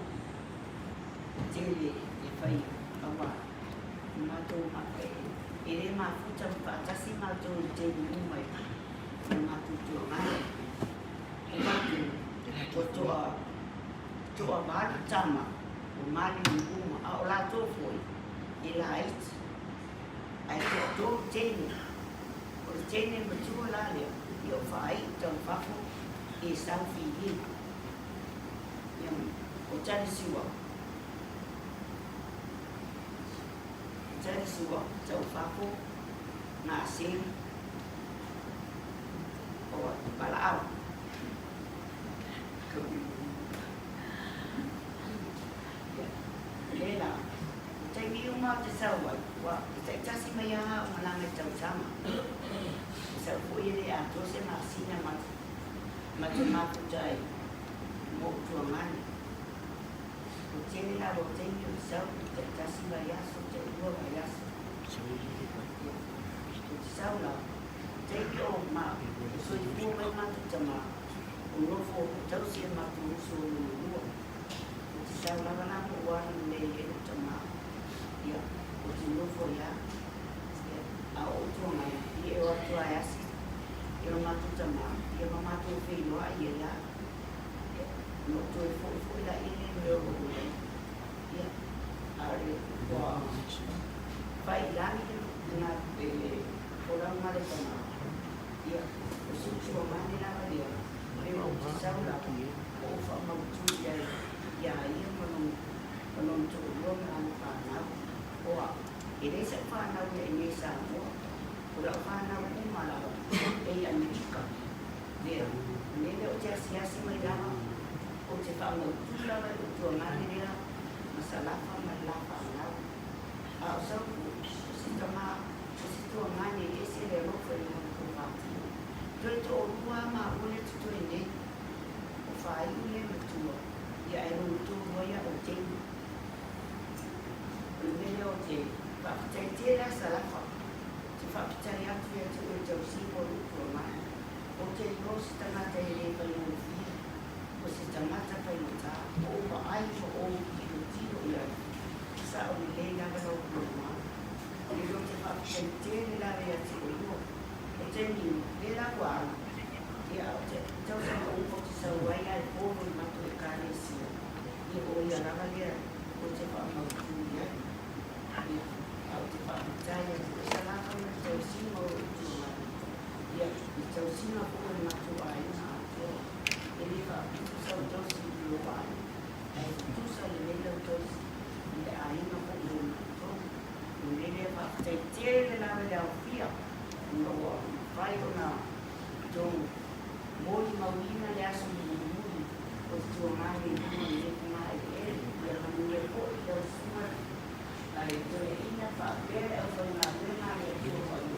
tele e faia auā matou e le mafuta ma faatasi matou i le taimi uma i le matou tuagane. O matou ua toa toavalu tama o maliliu uma, a o latou foi e laiti, ae toatolu teine. O le teine matua la lea, ia o Faaiu Taufafo Esau Filiga. Ia, o Talisiua, Talisiua Taufafo Gaselu o Valaau. Ia, lea la, o taimi uma ou te sau ai, ua e taitasi mai lava au malaga i tausaga. E sau foi e le atoa se masina ma ma te mafuta ai mo ou tuagane. O tele lava o taimi ou te sau taitasi vaiaso, tailua vaiaso. Ia, ou te sau la, o taimi o ma o soifua mai matou tama, o nofo o tausi e matou uso o lona lua. Ou te sau lava la ma ou alu lelei ai lou tama, ia, ou te nofo ai lava. Ia, a o ou tuagane, ia e o atu lava e asi ia lo matou tama, ia ma matou feiloai ai lava. Ia, ona ou toe foi foi laia lea i le mea o lo o i ai. Ia, a o le ua fai i lagi le le folauga a le tama, ia, o si ou tuagane lava lea, lea ou te sau lava ma ou faamautu i ai iā ia ma lona toalua ma lana fanau. O au, e leai sa'u fanau ia i nei Samoa, o la'u fanau uma lava e i Amerika. Lea, o le mea ou te asiasi mai lava, ou te faamautu lava i lou tuagane lea ma Salafa ma le la fanau. A o sau foi, o si tama, o si tuagane e ese le alofa i lona tofatino. Toe toalua lava maua lea totoe nei, o Faaiu lea matua, ia ae lona tolu ai au o Teina. te faafetai tele lava Salafa, ou te faafetai atu ia te oe tausiga o lou tuanai. Ou te iloa o se tagata e le faigofie, o se tagata faigata, o ou vaai ma ou tilotilo i ai, sao lelei lava lau molimau. E le o te faafetai tele lava ia te oe. O taimi uma, lea la ua alu, ia a o te tausaga uma ou te sau ai lava e polo i matou Ekalesia, ia o ia lava lea ou te faamautu i ai. Ia, a ou te faafetai atu e Salaka ma le tausiga o lou itumalo, ia, le tausiga foi o le matou aiga atoa. E le faapito sau tausi i lou aiga, ae tutusa lelei lau tausi i le aiga foi o matou. O le mea lea, faafetai tele lava i le aofia ona ua mafai ona tou molimauina le aso mulimuli o le tuagane i luga o lenei fogaeleele. Ia manuia foi lau susuga i le toeaina faapea le aufaigaluega a le Atua Paia.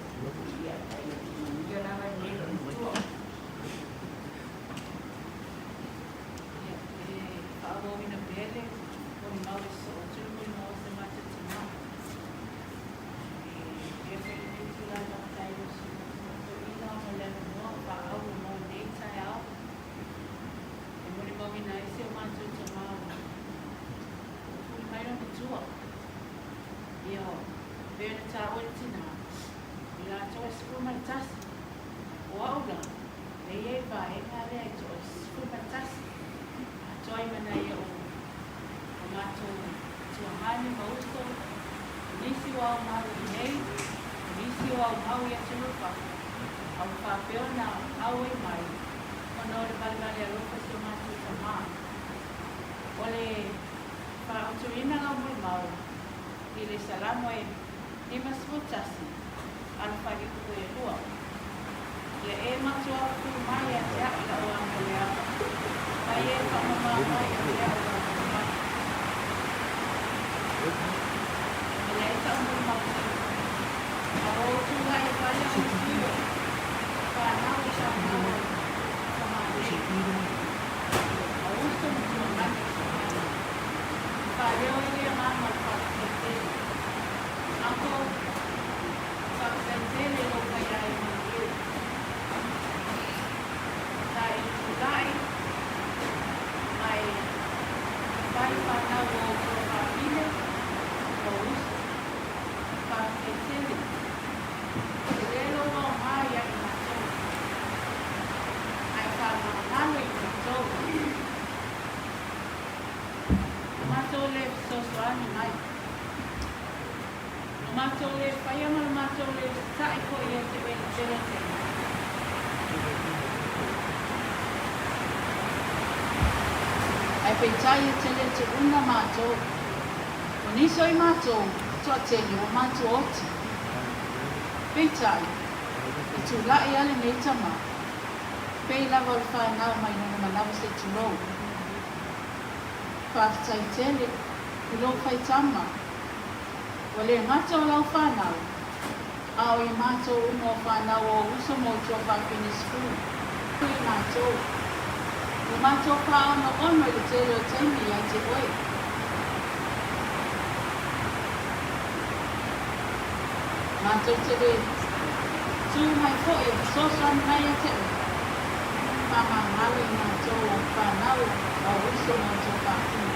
Ia, ia manuia lava lenei loomatua. Ia, e faaauauina pea le molimau e sosoo atu le molimau a se matou tina. E avea foi lenei itula e faafetai i lau Susuga Toeaina ona o le avanoa ua faaauau ua maua i lenei taeao e molimauina ai si o matou tama ua fuli mai lona tua. Ia, e pei ona taua e le tina, o i latou e 11. O au la, e i ai vaega lea e toa 11, atoa ai ma nai o'u o matou tuahane ma uso, o nisi ua aumau i inei, o nisi ua aumau i atunuu fafo, a ua faapea ona auai mai ona o le valevale alofa i si o matou tamā. O le faaautuina lau molimau i le Salamo e 51, alofaiupu e lua. Ia e matuaupū mai ia te a'u i la'u amoleaga, ma ia e faamamā mai ia te a'u lau matamata. E leai sa'u molimau tino, a ua ou tulai e fai a'u ma sui o fanau i fanau o tamā nei, o uso ma tuagane i Samaia. E faaleo ai le agaga o le faafetai tele. Uncle, Faafetai tele i lou faiaai malie. Sa e tulai ma e fai fanau o ou tuafafine ma ou uso. Faafetai tele. Tele lou aoga ia i matou. Ae faamagalo i matou. Ua matou le fesoasoani mai. Lo matou le faia ma lo matou le usitai foi ia te oe i le tele o taimi. Ae peitai e tele tuuna matou. O nisi o i matou toatele ua matua oti. Peitai, e tulai a lenei tama, pei lava o le fanau mai lona manawa se i tulou. Faafetai tele i lou faitama. Ua le gata o lau fanau, a o i matou uma o fanau o ou uso ma ou tuafafine 10 i matou. Ua matou faaonoono i le tele o taimi ia te oe. Matou te le tū mai foi e fesoasoani mai ia te oe. Faamagalo i matou o fanau a ou uso ma ou tuafafine.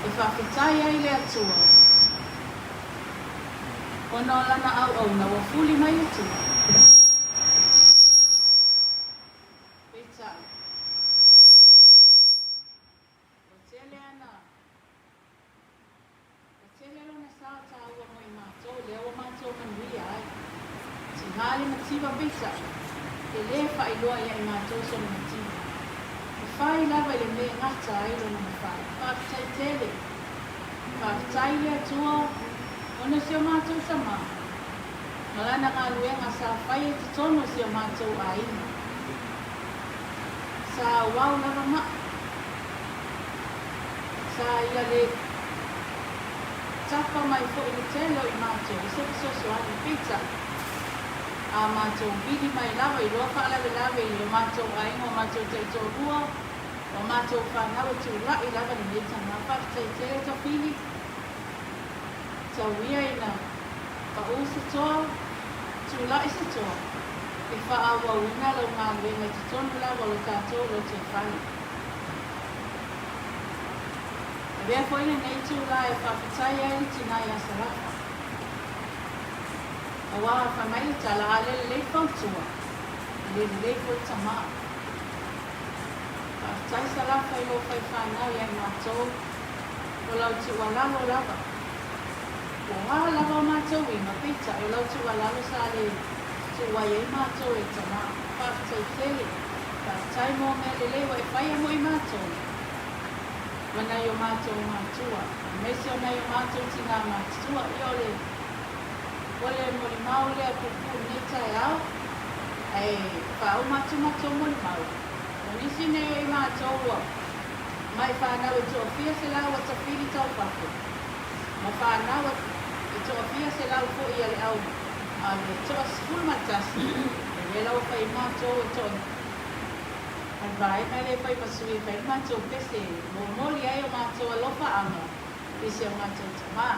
E faafetai ai le Atua ona o Lana auauna ua fuli mai le tua. Peitai, ua tele ana, ua tele lona sao taua mo i matou lea ua matou manuia ai. Tiga le mativa peitai, e le faailoa ia i matou sona mativa. E fai lava i le mea e gata ai lona mafai. Faafetai tele. Faafetai i le Atua ona o si o matou tama ma lana galuega sa faia i totonu o si o matou aiga. Sa auau lava maʻu. Sa ia le tapa mai foi le tele o i matou i se fesoasoani, peitai, a matou vili mai lava i loa faalavelave i o matou aiga o matou taitoalua. O matou fanau e tulai lava lenei tama. Faafetai tele Tafili. Tau ia ina pau se toa, tulai se toa e faaauauina lau galuega i totonu lava o lo tatou lotoifale. Avea foi lenei itula e faafetai ai le tina ia Salafa. Aua fai mai le tala, a le lelei fautua, e le lelei foi le tama. Faafetai Salafa i lou fai fanau ia i matou, o lau tuualalo lava. Po o a lava o matou uiga, peitai o lau tuualalo sa le tuuai ai matou e le tama. Faafetai tele. Faafetai mo mea lelei ua e faia mo i matou ma nai o matou matua, aemaise o nai o matou tinā matutua. Ia o le o le molimau lea puupuu i lenei taeao, ae faauma atu matou molimau. O nisi nei o i matou ua mai fanau e toafia selau a tafili taufafo, ma fanau e toafia selau foi a le au a le toa 11, e lea la ua fai ai matou e toa a le vaega lea e fai ma sui e fai ai le matou pese e momoli ai o matou alofaaga i si o matou tamā.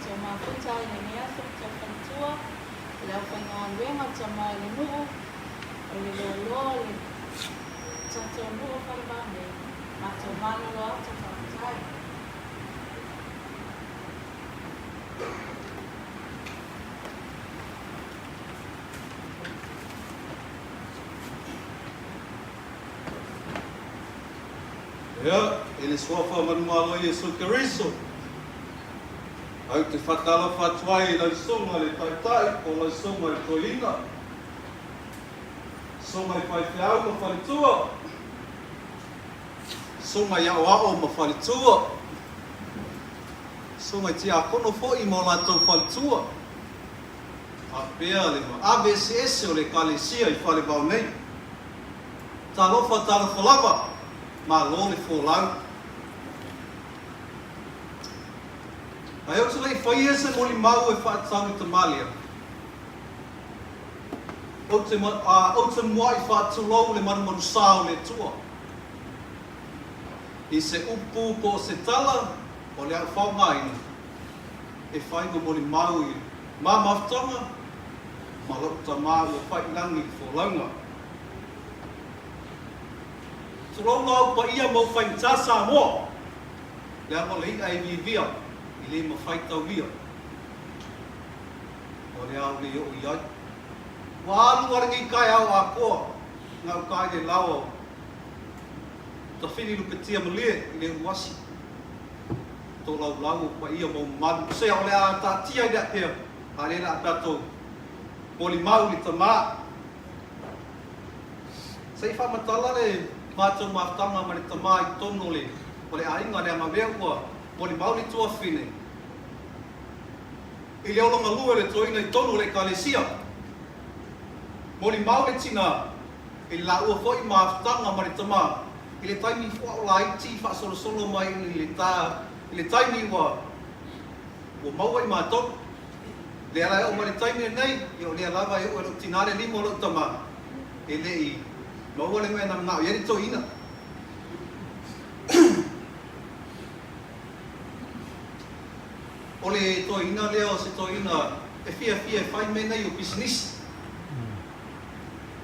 matou mafuta i lenei aso matou faletua, o le aufaigaluega o tama o le nuu, o le loaloa o le tatou nuu o Falevao nei, matou malolo atu faafetai. Ia, i le Suafa manumalo o Iesu Keriso, au te whakalofa atu ai i lau susuga i le Taitai po o lau susuga i le Toeaina, susuga i faifeau ma faletua, susuga i aoao ma faletua, susuga i tiakono foi ma o latou faletua, faapea le ave eseese o le Ekalesia i Falevao nei. Talofa talofa lava, malo le folau. Ae ou te le i faia se molimau e faatatau i tama lea, ou te, ou te mua'i faatulou le manumanusa o le Atua i se upu po o se tala o le au faogaina e fai ma molimau i ma mafutaga ma lo'u tama ua fai'ilagi i le folauga. Tulou la ou paia ma ou faigata Samoa, leaga o le i'a e viivia e le mafai taulia. O le ao le oo i ai. Ua alu a lenei taeao atoa gauta i le laoa o Tafili Lupetia Malie i le uluasi. Tolaulau ou paia ma ou mamalu. Sea o le a taatia i le atea, a o lea le a tatou molimau i le tama. Se i faamatala le matou mafutaga ma le tama i totonu o le o le aiga leaga o lea ua molimau le tuafafine i le olagalue o le toeaina i totonu o le Ekalesia. Molimau le tina i le laua foi mafutaga ma le tama i le taimi fuaʻo laiti faasolosolo mai i le ta i le taimi ua ua maua i matou. Lea la e oo mai le taimi lenei, ia o lea lava e oo e lou tina le lima o lou tama, e le i maua le mea na manao i ai le toeaina. O le toeaina lea o se toeaina e fiafia e fai mea nei o pisinisi.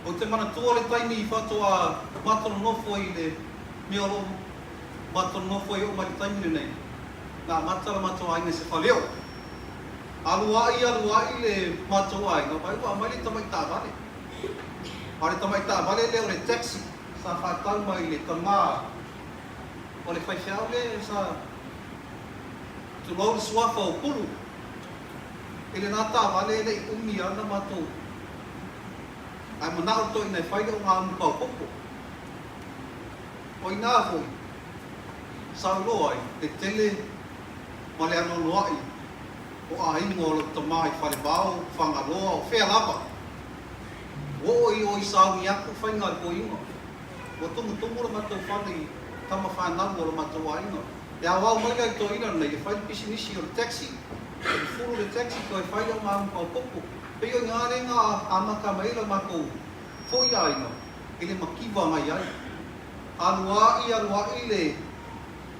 Ou te manatua le taimi i faatoa matou nonofo i le mea o lo o matou nonofo ai oo mai le taimi lenei, na amata le matou aiga i se faleoo. Alu ai alu ai le matou aiga, vaai ua aumai le tamai taavale. A o le tamai taavale lea o le taxi sa faatau mai i le tama o le faifeau lea sa tulou le suafa o Pulu. I lena taavale e le i umi lava na matou ae manao le toeaina e fai le ogaumu paopopo. O i ina foi sa ou iloa ai le tele ma le anoanoai o aiga o lou tama i Falevao, Fagaloa, o fea lava. Ua oo i o i sauni atu faiga a le toeaina. Ua tumutumu lo matou fale i tama fanau o lo matou aiga. E aoao mai la i le toeaina lenei e fai le pisinisi o le taxi, e fulu le taxi toe fai le ogaumu paopopo. Pei o i ina lea na amata mai ai lo matou foi aiga i le mativa na i ai. Alu aʻi alu aʻi le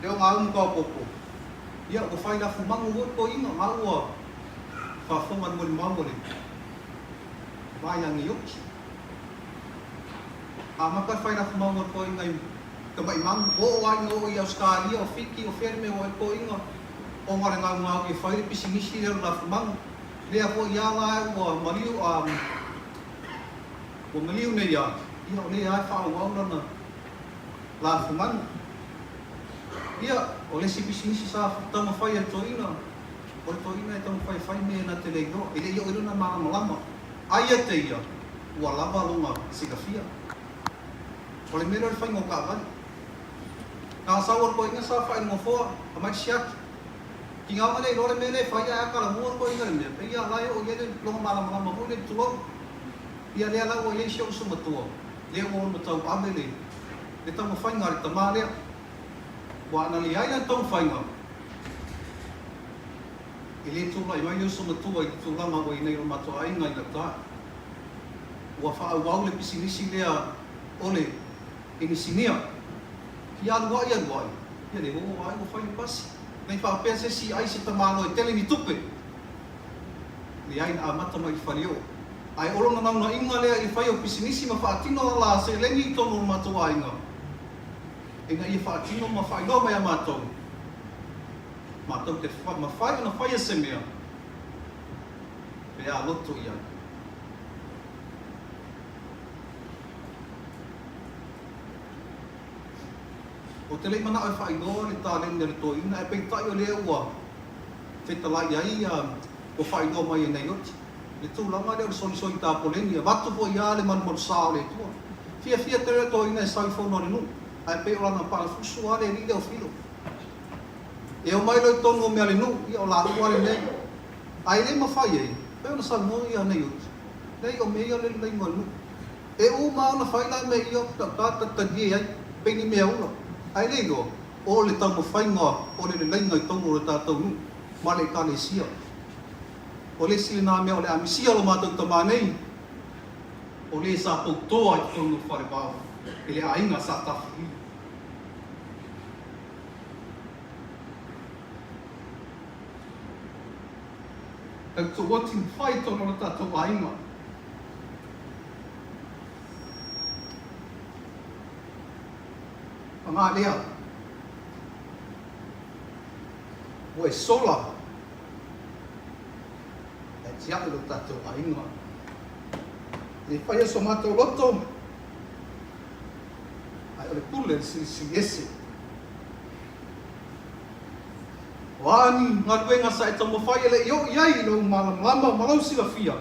le ogaumu paopopo, ia ua fai lafumanu foi le toeaina, na ua faafofoga i le molimau a le va ia Nioki. Amata le fai lafumanu a le toeaina i Tamaimanu, oo ai na oo i Ausetalia, o Fiti, o fea le mea ua oo ai le toeaina, ona o le gaugau e fai le pisinisi lea o le lafumanu. Lea foi a la ua maliu, ua maliu nei a, ia o lea a e faaauau lana lafumanu. Ia, o le isi pisinisi sa taumafai e le toeaina, o le toeaina e taumafai e fai mea na te le iloa, e le i oo i lona malamalama. Ai ia te ia, ua lava lona silafia. O le mea lea o le faiga o taavale. Na o sau o le toeaina sa faailonofoa, aumai le siaki. Tiga ona le iloa le mea lea e fai ae a talamua le toeaina i le mea, pei a la e oo i ai le lona malamalama foi lea, tulou. Ia lea la ua i ai si ou uso matua, lea ua ono tauave le le taumafaiga a le tama lea. Ua ana leai lana taumafaiga, e le tulai mai le uso matua i le tulaga ua i nei o le matou aiga i gauta. Ua faaauau le pisinisi lea o le inisinia. Ia alu ai alu ai, ia lea ua oo ai ua fai le pasi. Nei faapea se isi ai se tamaloa e tele ni tupe. Leai na amata mai i Faleoo. Ae o lona naunaiga lea i le fai o pisinisi ma faatino ala seleni i totonu o lo matou aiga, ina ia faatino ma faailoa mai a matou, matou te mafai ona faia se mea pe a loto i ai. Ou te le i manao e faailoa le taleni a le toeaina ae peitai o lea ua fetalai ai ia ua faailoa mai e Naioti le tulaga lea o le solisoli tapoleni avatu foi ia le malumalusa o le Atua. Fiafia tele le toeaina e sau i fono a le nuu ae pei o lana palafusu a le alii lea o Filo. E omai loa i totonu o mea a le nuu ia o laua lenei ae le mafai ai pei ona saunoa ia Naioti leai o mea ia o le leleiga o le nuu. E uma ona fai la mea ia ta ta talie ai, pei ni mea ula, ae le iloa, o le taumafaiga o le leleiga i totonu o le tatou nuu ma le Ekalesia. O le isi lena mea o le a misia lo matou tama nei, o le sa poutoa i totonu o Falevao i le aiga sa Tafilili. Tautuoti mafai i totonu o le tatou aiga. Paga lea, ua e sola ae tiai lo tatou aiga. E faia so matou loto, ae o le pule le silisili ese. O a ni galuega sa e taumafai e le i oo i ai i lou malamalama ma lou silafia,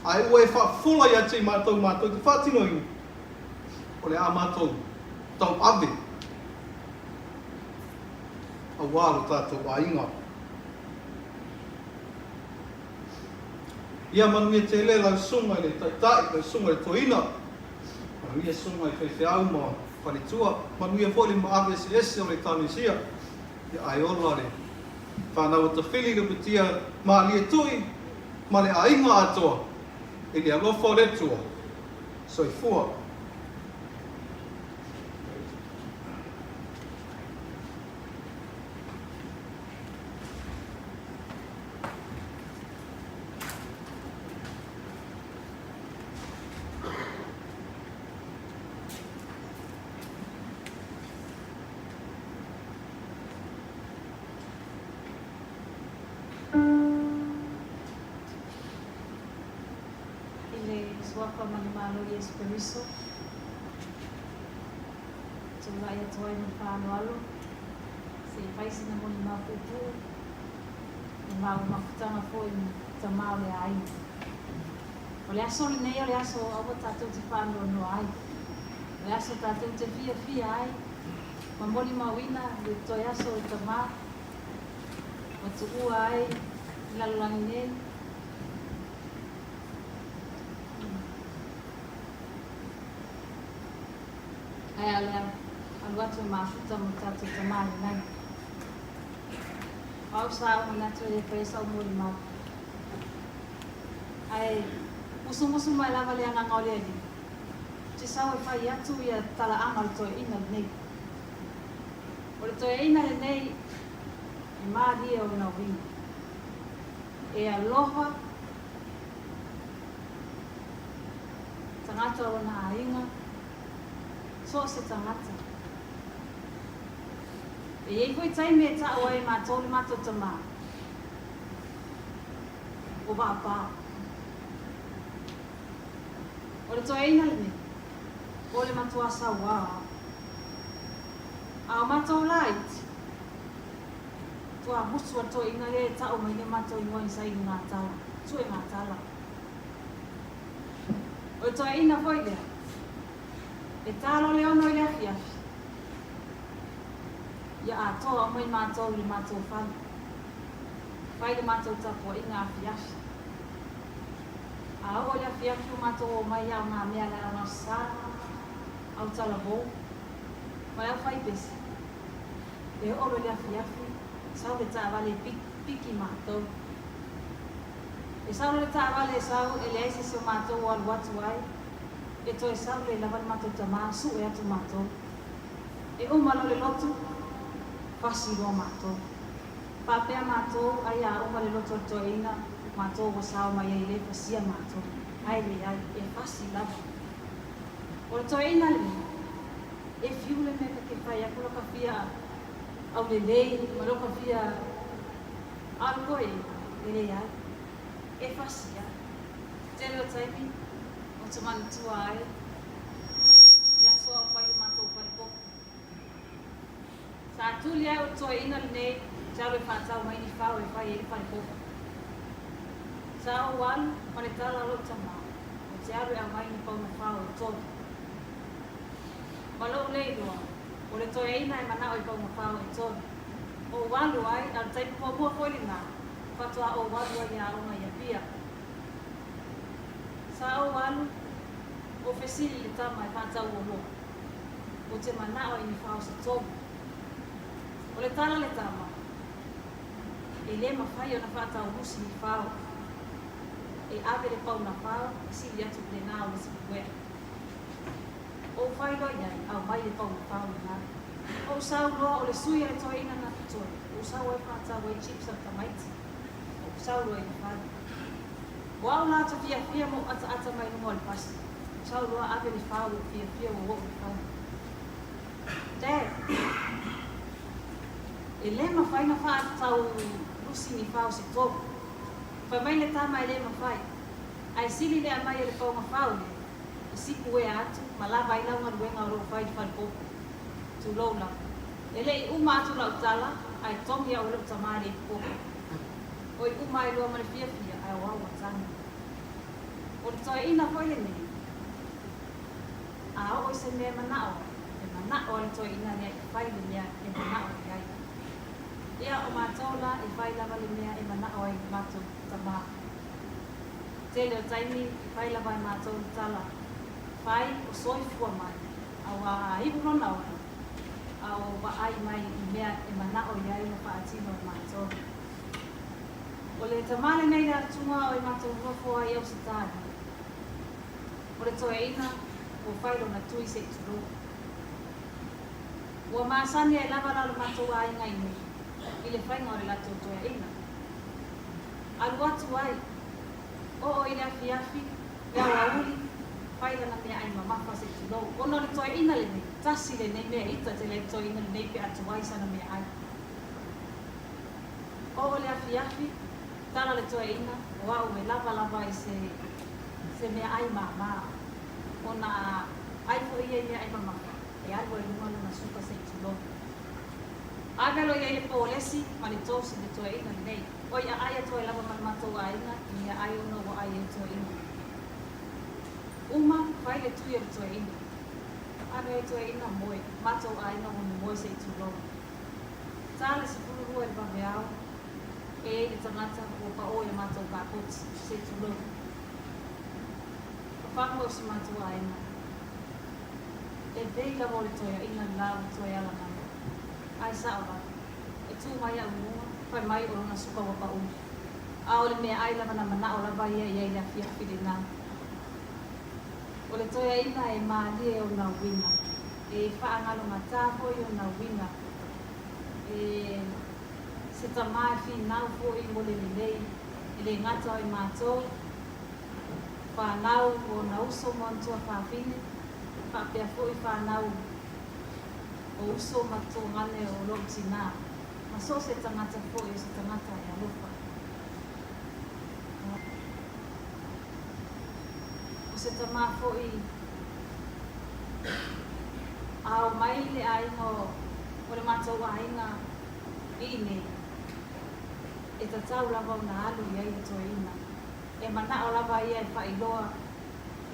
ae ua e faafofola ia te i matou matou te faatinoina, o le a matou tauave aua lo tatou aiga. Ia manuia tele lau susuga i le Taitai, lau susuga i le Toeaina, manuia susuga i faifeau ma faletua, manuia foi le maave eseese o le Ekalesia. Ia ae ola le fanau a Tafili Lupetia Malie Tui ma le aiga atoa i le alofa o le Atua. Soifua. I le Suafa ma le Malo Iesu Keriso, tulai atu ai ma le faaaloalo se i fai sina molimau puupuu i maua mafutaga foi ma tama o le aiga. O le aso lenei o le aso aua tatou te faanoanoa ai. O le aso tatou te fiafia ai ma molimauina le toe aso o le tama ua tuua ai i lalolagi nei. Ae a le alu atu e mafuta mo tatou tama i le lagi. O au sa ou manatu e le faia sau molimau. Ae musumusu mai lava le agaga o le Alii, ou te sau e fai atu ia talaaga o le toeaina lenei. O le toeaina lenei e malie ona uiga. E alofa tagata o lona aiga, so o se tagata. E i ai foi taimi e ta'u ai e matou le matou tamā. O Vaapā. O le toeaina lenei, o le matua sauā. A o matou laiti, tua musu a le toeaina lea e ta'u mai le matou igoa i saili ngā tala, sue ngā tala. O le toeaina foi lea, e talo le ono i le afiafi, ia atoa aumai matou i le matou fale. Fai le matou tapuaiga afiafi. A oo i le afiafi ua matou omai ao ngā mea le ao sa, au talavou, ma le au fai pese. E oo loa i le afiafi, sau le taavale e piki matou. E sau loa le taavale e sau, e leai se isi o matou o alu atu ai, e toe sau lelei lava le matou tama, sue atu matou. E uma loa le lotu, fasi loa matou. Faapea matou, ai a uma le loto o le toeaina, matou ua sao mai ai e le fasia matou. Ae leai, e fasi lava. O le toeaina lenei, e fiu le mea ta te fai atu lo ka fia aulelei ma lo ka fia a o le toeaina, e leai, e fasi lava. Tele o taimi ou te manatua ai le aso a o fai le matou falepopo. Sa tuli ai o le toeaina lenei te alu e faatau mai ni fao e fai ai le falepopo. Sa ou alu ma le tala a lou tama ou te alu e aumai ni pauna fao e tolu. Ma lou le iloa, o le toeaina e manao i pauna fao e tolu. Ou alu ai, a o le taimi muamua foi lena, faatoa ou alu ai i aoga i Apia. Sa ou alu, ou fesili i le tama e faatau oloa. Ou te manao i ni fao se tolu. O le tala a le tama, E le mafai ona faatau lusi ni fao. E ave le pauna fao e sili atu i lena o le sikuea. Ou fai loa i ai, aumai le pauna fao lena. Ou sau loa o le sui a le toeaina na totoe, ou sau ai faatau ai chips a le tamaiti. Ou sau loa i le fale. O au la te fiafia ma ou ataata mai luga o le pasi. Sau loa ave le fao ua ou fiafia ua oo i le fale. Dad, E le mafai na faatau lusi ni fao se tolu. Fai mai le tama e le mafai. Ae sili le aumai e le paoga fao lea, e sipu ea atu ma lava ai lau galuega o lo o fai i le falepopo. Tulou lava. E le i uma atu lau tala, ae togi au e lou tama e le i popo. Oi uma ai loa ma le fiafia, ae o au ua tagi. O le toeaina foi lenei, a oo i se mea e manao ai, e manao lava le toeaina lea e fai le mea e manao i ai. Ia, o matou la e fai lava le mea e manao ai le matou tama. Tele o taimi e fai lava e matou le tala, Fai o soifua mai, auā a iu lona ola, a o vaai mai i mea e manao i ai ma faatino e matou. O le tama lenei le atuga o i matou nofo ai Ausetalia. O le toeaina ua fai lona tui se i tulou. Ua masani ai lava la lo matou aiga i nei i le faiga o le latou toeaina. Alu atu ai, oo i le afiafi, le aoauli, fai lana meaai mamafa se i tulou. Ona o le toeaina lenei, tasi lenei mea ita tele ai le toeaina lenei pe a tuai sana meaai. Oo le afiafi, tala le toeaina, o au e lava lava i se se meaai māmā. Ona a ʻai foi ia i meaai mamafa, e alu ai i luga lona suka se i tulou. Ave loa i ai le polesi ma le tosi i le toeaina lenei. Oi a ʻai atu ai lava ma le matou aiga i meaai ona ua ʻai ai le toeaina. Uma, fai le tui a le toeaina. Ave ai toeaina moe, matou aiga ua momoe se i tulou. Ta le 12 i le vaveao, e i ai le tagata ua paʻō i a matou kapoti, se i tulou. Fafagu au si matou aiga. E vei lava o le toeaina le la ua toe ala mai. Ae sao lava. E tu mai au i luga, fai mai o lona suka ua paʻū. A o le meaai lava na manao lava ia i ai i le afiafi lena. O le toeaina e mālie ona uiga, e faagalogatā foi ona uiga, e se tama e finau foi mo le lelei, e le gata o i matou, fanau o ona uso ma ona tuafafine, faapea foi fanau o uso ma tuagane o lou tinā, ma so o se tagata foi o se tagata e alofa. O se tama foi a o mai le aiga o le matou aiga i inei, e tatau lava ona alu i ai le toeaina. E manao lava ia e faailoa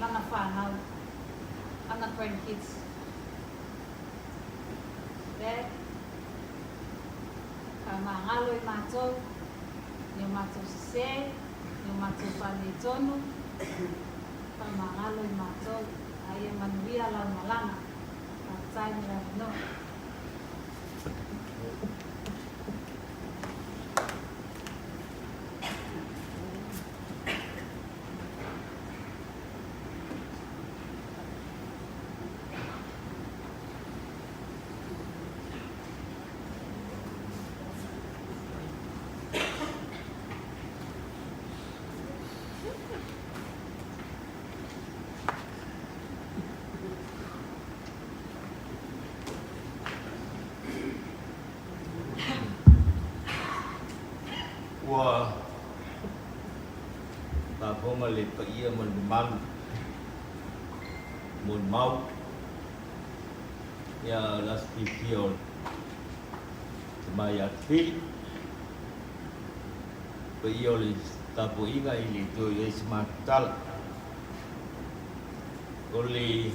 lana fanau, ana grandkids. Dad, faamagalo i matou, i o matou sesē, i o matou faaletonu, faamagalo i matou, a ia manuia lau malaga. Faafetai mo le avanoa. ma le paia ma le mamalu molimau ia o le aso fiafia o le tama ia Tafili. Paia o le tapuaiga e le toe i ai se matou tala. O le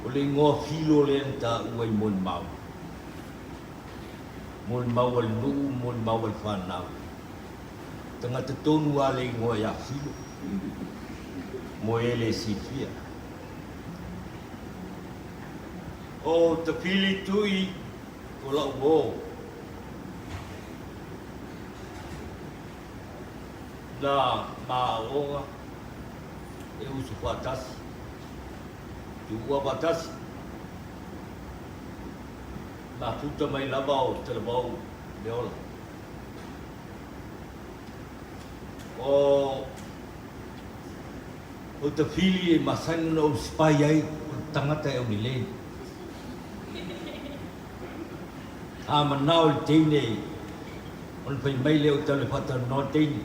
o le igoa filo lea na taua i molimau. Molimau a le nuu, molimau a le fanau. Tagata tonu lava le igoa ia Filo, mo e le silafia. O Tafili Tui o lau uo na ma aoga e uso faatasi, tuua faatasi. Mafuta mai lava o Talavou le ola. O o Tafili e masani ona ou spy ai o le tagata e aulelei. A manao i le teine ona fai mai lea o tau le faatalanoa le teine.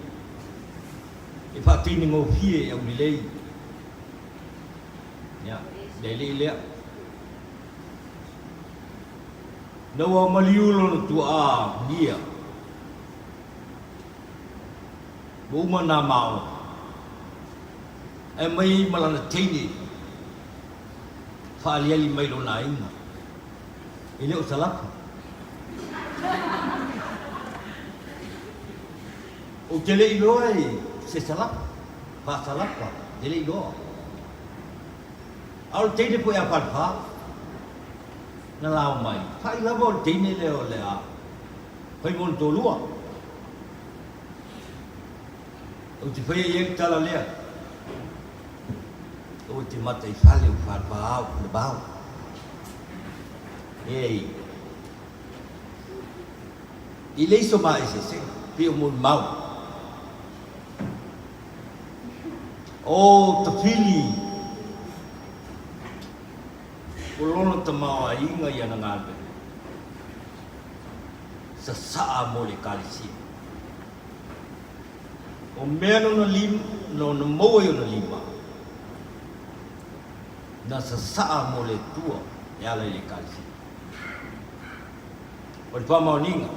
E faateine gofie e aulelei. Ia, le alii lea. Na ua maliu lona tuaa nia, ua uma nā mao, ae mai ai ma lana teine faaliali mai lona aiga, e le o Salapa. Ou te le iloa e se Salapa, faa-Salapa, te le iloa. A o le teine foi a Falefa, na lao mai, fa'i lava o le teine lea o le a fai mo le toalua. Ou te faia i ai le tala lea, aua e te mata i fale o Falefa ao Falevao. Ei, i leai so maeseesega, pei o molimau. O Tafili, o lona tamaoaiga i ana galuega, sasaa mo le Ekalesia. O mea nona lima, nona maua i ona lima, na sasaa mo le Atua e ala i le Ekalesia. O le faamaoniga,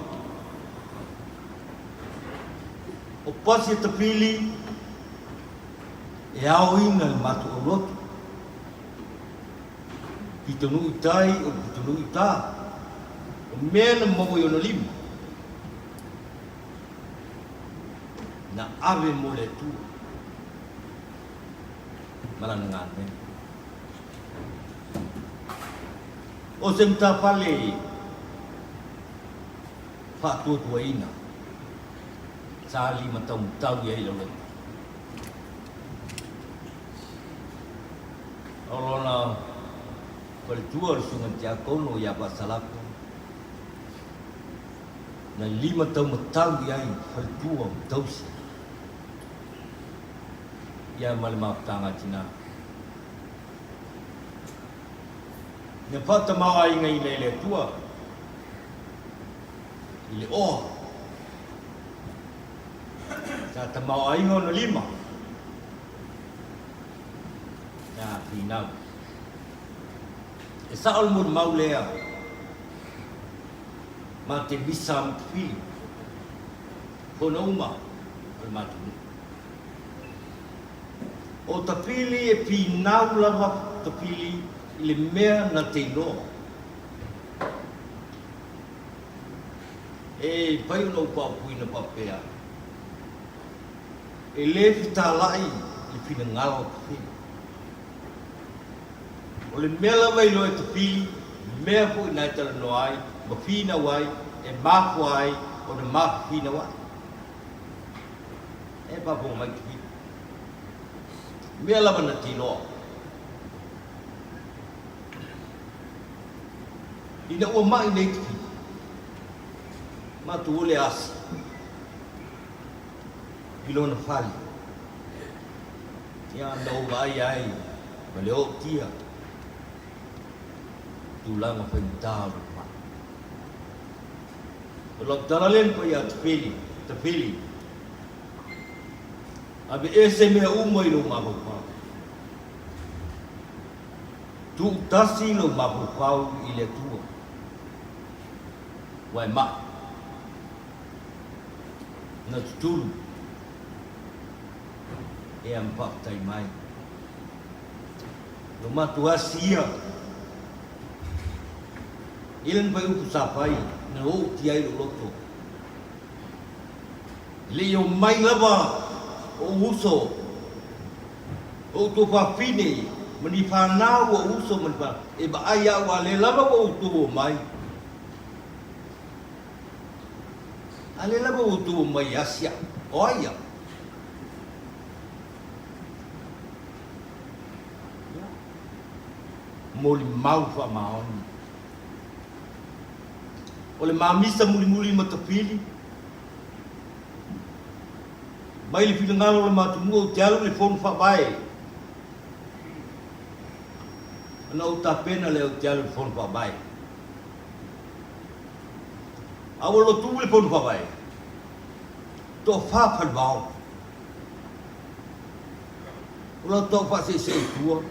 o pasi e Tafili e aoina le matou aulotu, pitonuu i tai o le pitonuu i uta, o mea na maua i ona lima, na ave mo le Atua ma lana galuega. O se matafale faatuatuaina sa limataumatau i ai lau loto. O lona faletua o le susuga i le tiakono ia Faasalako, na limataumatau i ai faletua ma tausi ia ma le mafutaga a tina. Na faatamaoaigaina e le Atua i le oa. Sa tamaoaiga ona lima. Na finau. E sao le molimau lea ma te misa ma te fili. Fono uma o le matou nuu. O Tafili e finau lava Tafili i le mea na te iloa. E mafai ona ou faaupuina faapea, e le fetalai le finagalo o Tafili. O le mea lava e iloa e Tafili, mea foi na e talanoa ai ma finau ai, e mafua ai ona mafinau ai. E faafofoga mai Tafili. Mea lava na te iloa. Ina ua mai nei Tafili, matou o le asi i lona fale. Ia na ou vaai ai ma le ootia tulaga faigata o lona mai. O lau tala lea na fai ia Tafili, Tafili. Aveese mea uma i lou mafaufau. Tuutasi lou mafaufau i le Atua, ua e ma'i. Na tutulu, ea ma faafetai mai. Lo matou asi ia, i lana fuaiupu sa fai, na outi ai lou loto. E le i omai lava ou uso, ou tuafafine ma ni fanau ou uso ma ni fanau e vaai au, a lea lava ua outou omai. A lea lava ua outou omai e asi au. O ai au? Ia. Molimau faamaoni. O le mamisa mulimuli ma tafili, mai le finagalo o le matumua ou te alu i le Fono Faavae. Ona ou tapena lea ou te alu i le Fono Faavae. A ua lotu le Fono Faavae, toafa falevao. O lau tau faaseesee i tua,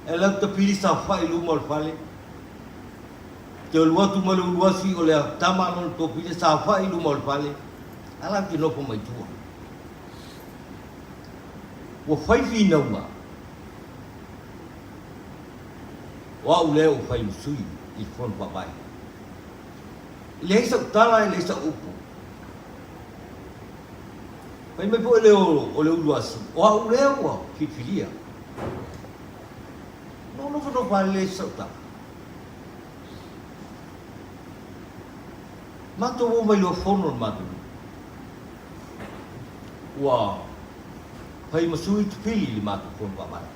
e lau tafili saofai i luma o le fale, Te alu atu ma le uluasi o le tama lona tuafine saofai i luma o le fale, a la te nofo mai tua. Ua fai finauga, o au lea ua fai ma sui i le Fono Faavae. E leai sau tala, e leai sau upu. Fai mai foi le o le uluasi, o au lea ua filifilia. Na ou nofonofo lava leai sau tala. Matou o mai loa fono le matou nuu. Ua fai ma sui tupili le matou fono faavae.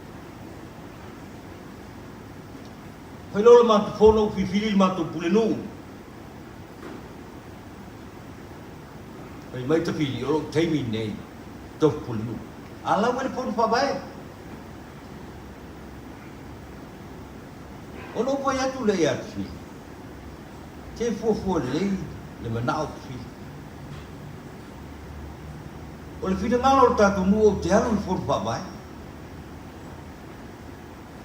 Fai loa le matou fono ua filifili le matou pulenuu. Fai mai Tafili, o lou taimi lenei, tofu pulenuu. A lau ai le fono faavae. Ona ou fai atu lea ia Tafili, Se fuafua lelei le manao o Tafili. O le finagalo o le tatou nuu ou te alu i le fono faavae.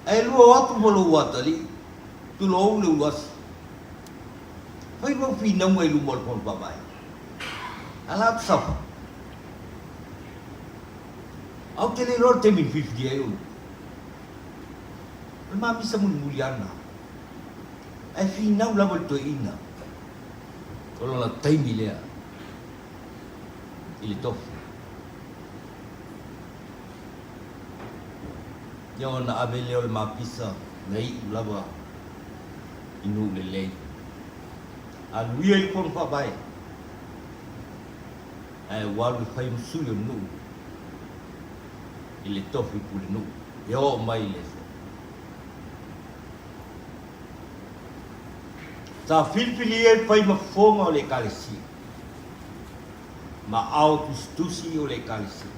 Ae lua o atu ma lou atalii, tulou le uluasi. Fai lua finauga i luma o le fono faavae. A la atu saofai. Ae ou te le iloa le taimi na filifilia ai ou. O le mamisa mulimuli lava lena. Ae finau lava le toeaina o lona taimi lea i le tofu. Ia ona ave lea o le mapisa na iu lava i nuu lelei. Alu ia i le fono faavae, ae ua alu e fai ma sui o le nuu i le tofi pulenuu e oo mai i le aso. Sa filifilia e fai ma fofoga o le Ekalesia, ma ao tusitusi o le Ekalesia.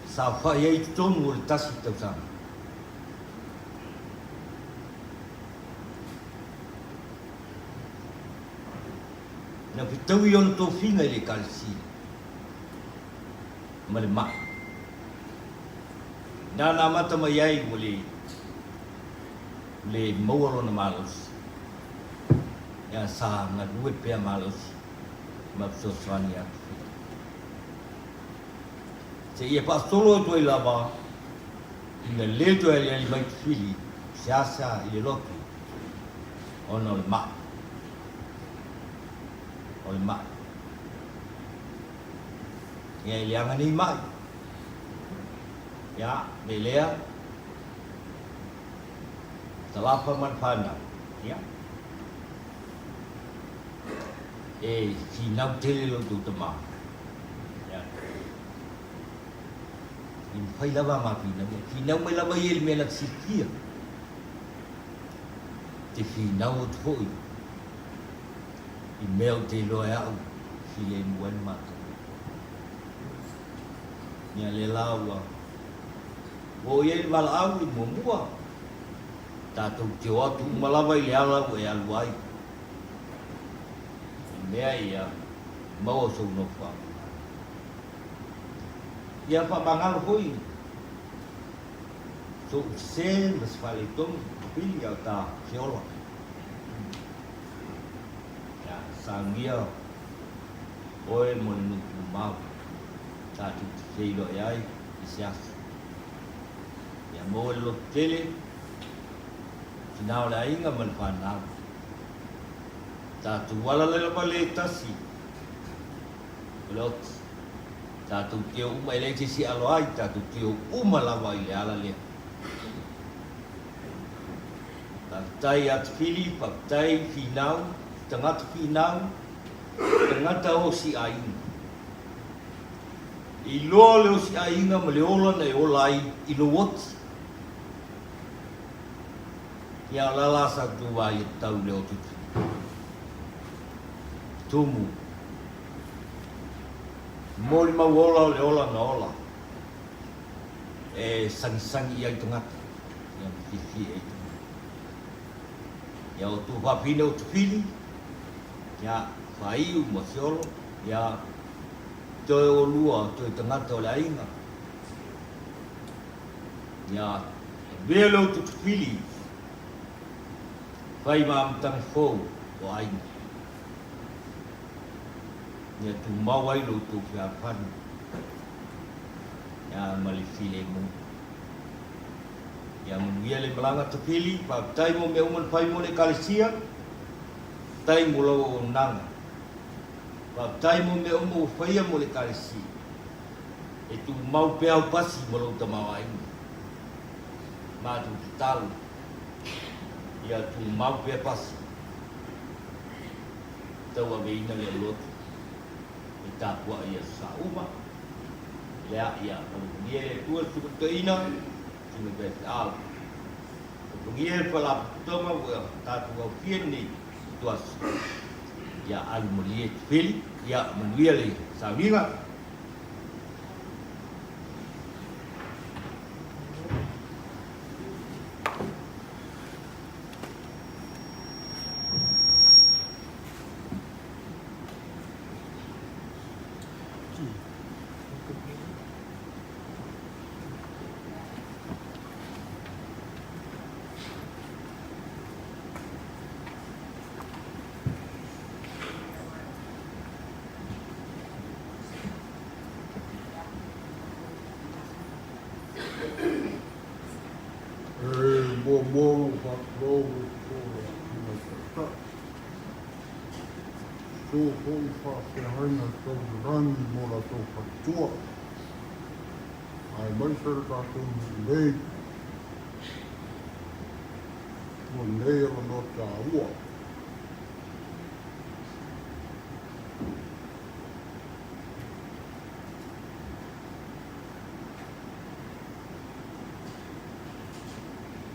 Saofai ai i totonu o le tasi tausaga. Na fetaui ona tofiga i le Ekalesia ma le mai. Ina na amata mai ai ua le le maua lona malosi, ia sa galue pea malosi ma fesoasoani atu foi. Seia faasolo atu ai lava ina le toe aliali mai Tufili seasea i le lotu ona o le mai. O le mai. Ia e leaga nei mai. Ia, me lea, Talafa ma le whanau. Ia. E finau tele lo tou tama. Ia. I mawhai lava ma finau. Finau mai lava ia i le mea na te silafia. Te finau atu foi i mea ou te iloa e au filemu ai le matou. Ia lea la ua ua oo i ai le valaau i muamua, tatou te o atu uma lava i le ala ua e alu ai. I mea ia, maua sou nofoaga. Ia faamagalo foi sou sese ma se faaletonu pili a o ta feola. Ia saunia oe mo le nuu tumau tatou te feiloai ai i se aso. Ia maua le lototele, tina o le aiga ma le fanau. Tatou ala lava le tasi o le oti. Tatou te o uma, e leai se isi e alo ai, tatou te o uma lava i le ala lea. Faafetai Atufili, faafetai Finau, tagata Finau, tagata osi aiga. E iloa le osi aiga ma le ola na e ola ai i lou oti. Ia o la la sa tou vaai e tau le oti tumu. Molimau ola o le ola na ola e sagisagi i ai tagata, ia ma fiafia i ai tagata. Ia o tou fafine o Tufili, ia Faiu ma Fiolo, ia toe olua toe tagata o le aiga, ia avea le outou Tufili fai ma amataga fou o aiga. Ia tumau ai lo outou fealofani, ia ma le filemu. Ia manuia le malaga Tafili, faafetai mo mea uma na fai mo le Ekalesia, faafetai mo lau auaunaga. Faafetai mo mea uma ua faia mo le Ekalesia. E tumau pea au pasi ma lou tamaoaiga. Matou tatalo, ia tumau pea pasi. Tauaveina le loto e tapuai i aso sa uma. Lea, ia alofagia e le Atua le Tumataina, Tino Faifeau. Alofagia le Faalapotopotoga ua tatou aofia nei ituaso. Ia alu malie Tufeli, ia manuia le sauniga. E muamua ona ou faatulou i le susu o le Susuga i le Taitai. Susu foi i faafeagaiga tau i le lagi mo latou faletua. Aemaise le tatou nuu nei, mo lenei avanoa taua.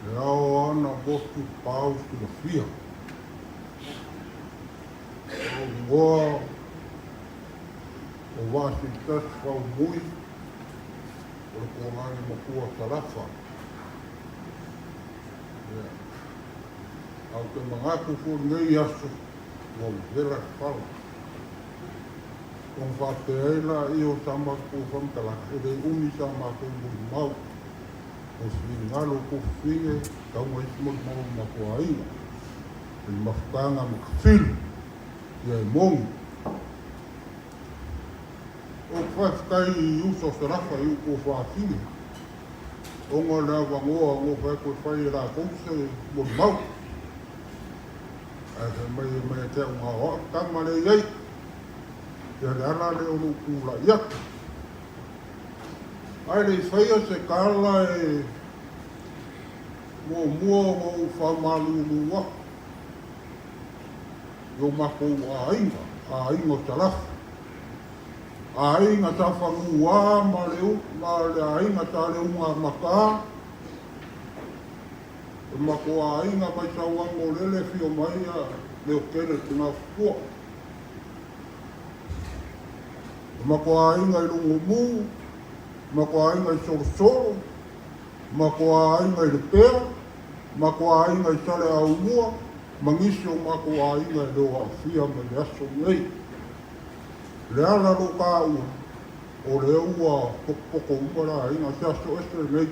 E ao ana motu pau silafia. O ingoa o Vaseitasi Faumui o le Kualani Makua Salafa. Ia. Ae ou te manatu foi lenei aso ua vevela le fala. Ona faapea ai laia o sa matou faamatalaga, e le umi sa matou molimau. O se finagalo o tou fafine, tau mai isi molimau o le matou aiga. I le mafutaga ma Kafilu, ia e moni. Ou te faafetai i uso o Serafa i upu o fafine, ona o le avanoa na fai atu e fai e latou se molimau. Ae fai mai e mai ia te au na o au tama lea i ai. Ia le ala lea o lou tulai atu. Ae le i faia se tala e muamua ona ou faamalulu atu i o matou aiga, aiga o Salafi, aiga sa fanua ma le ma le aiga sa Leugamatā, o matou aiga mai Sauano lele afio mai Leotele Tinafua. O matou aiga i Logomu, matou aiga i Solosolo, matou aiga i Lepea, matou aiga i Saleaaumua, ma nisi o matou aiga e le o aafia mai le aso lenei. Le ala lo taua, o lea ua pokopoko uma le aiga, se aso ese lenei.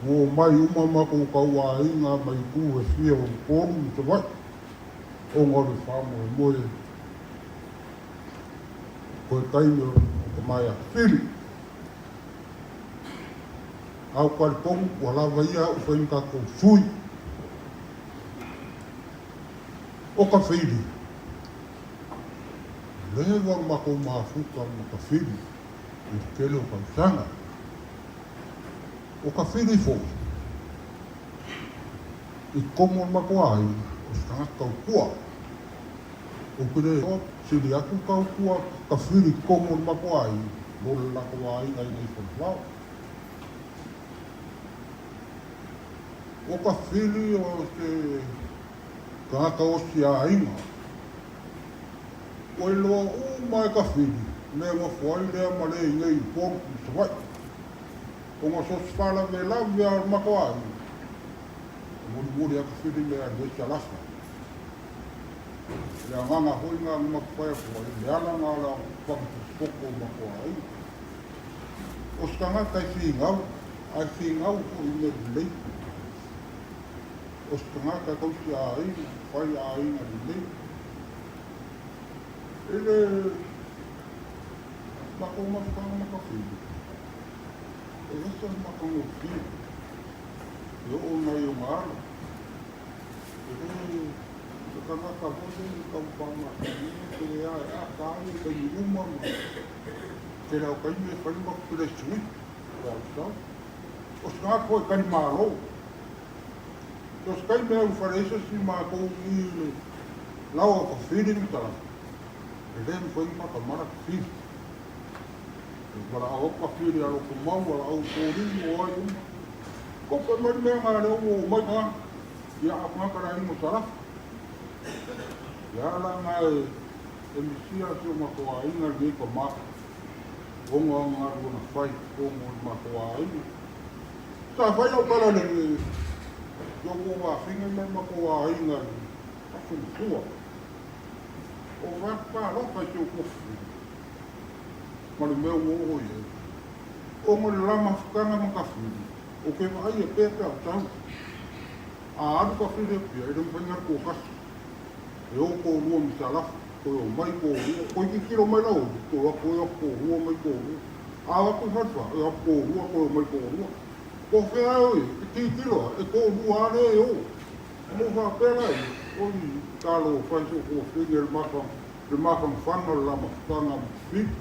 Ua omai uma matou tauaiga mai itu e fia o Upolu ma Savaii ona o le faamoemoe toe taimi o ka maea fili. A ou talitonu ua lava ia a'u fai ma tatou sui. O ka fili, leva ona matou mafuta ma ka fili i le tele o tausaga. O ka fili foi, i totonu o le matou aiga, o se tagata tautua. Ou te le iloa, sili atu tautua ka fili i totonu o le matou aiga, mo le latou aiga i nei Falefao. O ka fili o se tagata osi aiga, ua iloa uma e ka fili mea e nofo ai lea ma le i nei i Upolu ma Savaii. Ona so o se faalavelave lava o le matou aiga, e mulimuli lava ka fili mea e alu ai Salafa. O le agaga foi lena na matou fai atu ai, le ala lena o le fagapotopoto o le matou aiga. O se tagata e finau, ae finau foi i mea lelei. O se tagata e tausi aiga, fai aiga lelei. I le matou mafutaga ma Kafili, e ese le matagofie, e oo i nai ona alo. E le se tagata foi lele e tau faamasani pe a e ata ai i taimi uma ma tele o taimi e fai le matou pele sui pe a sau. O se tagata foi e tali malo. So se taimi e alu fale ai se isi matou i le laoa o Kafili ma Talafa, e le mafai ona faatamala Kafili. E valaau atu Kafili ia Lotomau, valaau i Toligi, o ai uma. Kope mai le mea na lea ua oo mai tagata, ia a o tagata le aiga o Talafa. Ia ala na e misia si o matou aiga lenei tama, ona o ana galuega fai i totonu o le matou aiga. Sa fai lau tala i le outou afine ma le matou aiga i Aso Matua. O fai atu talofa i si ou tofi ma le mea ua oo i ai. Ona o le la mafutaga ma Kafili, ou te vaaia pea pe a o sau. A alu Kafili Apia, e le mafai ona alu toatasi. E o toalua ma Salafa, toe omai toalua, toe tilotilo mai la ulu, toe o atu e o atu toalua omai toalua. A o atu i Falefa, e o atu toalua toe omai toalua. Po o fea e o i ai, e tilotilo lava, e toalua lava lea e o. Ona ou faapea laia, Oi, talofa e si ou tuafafine i le mafanafana o le la mafutaga ma Kafili.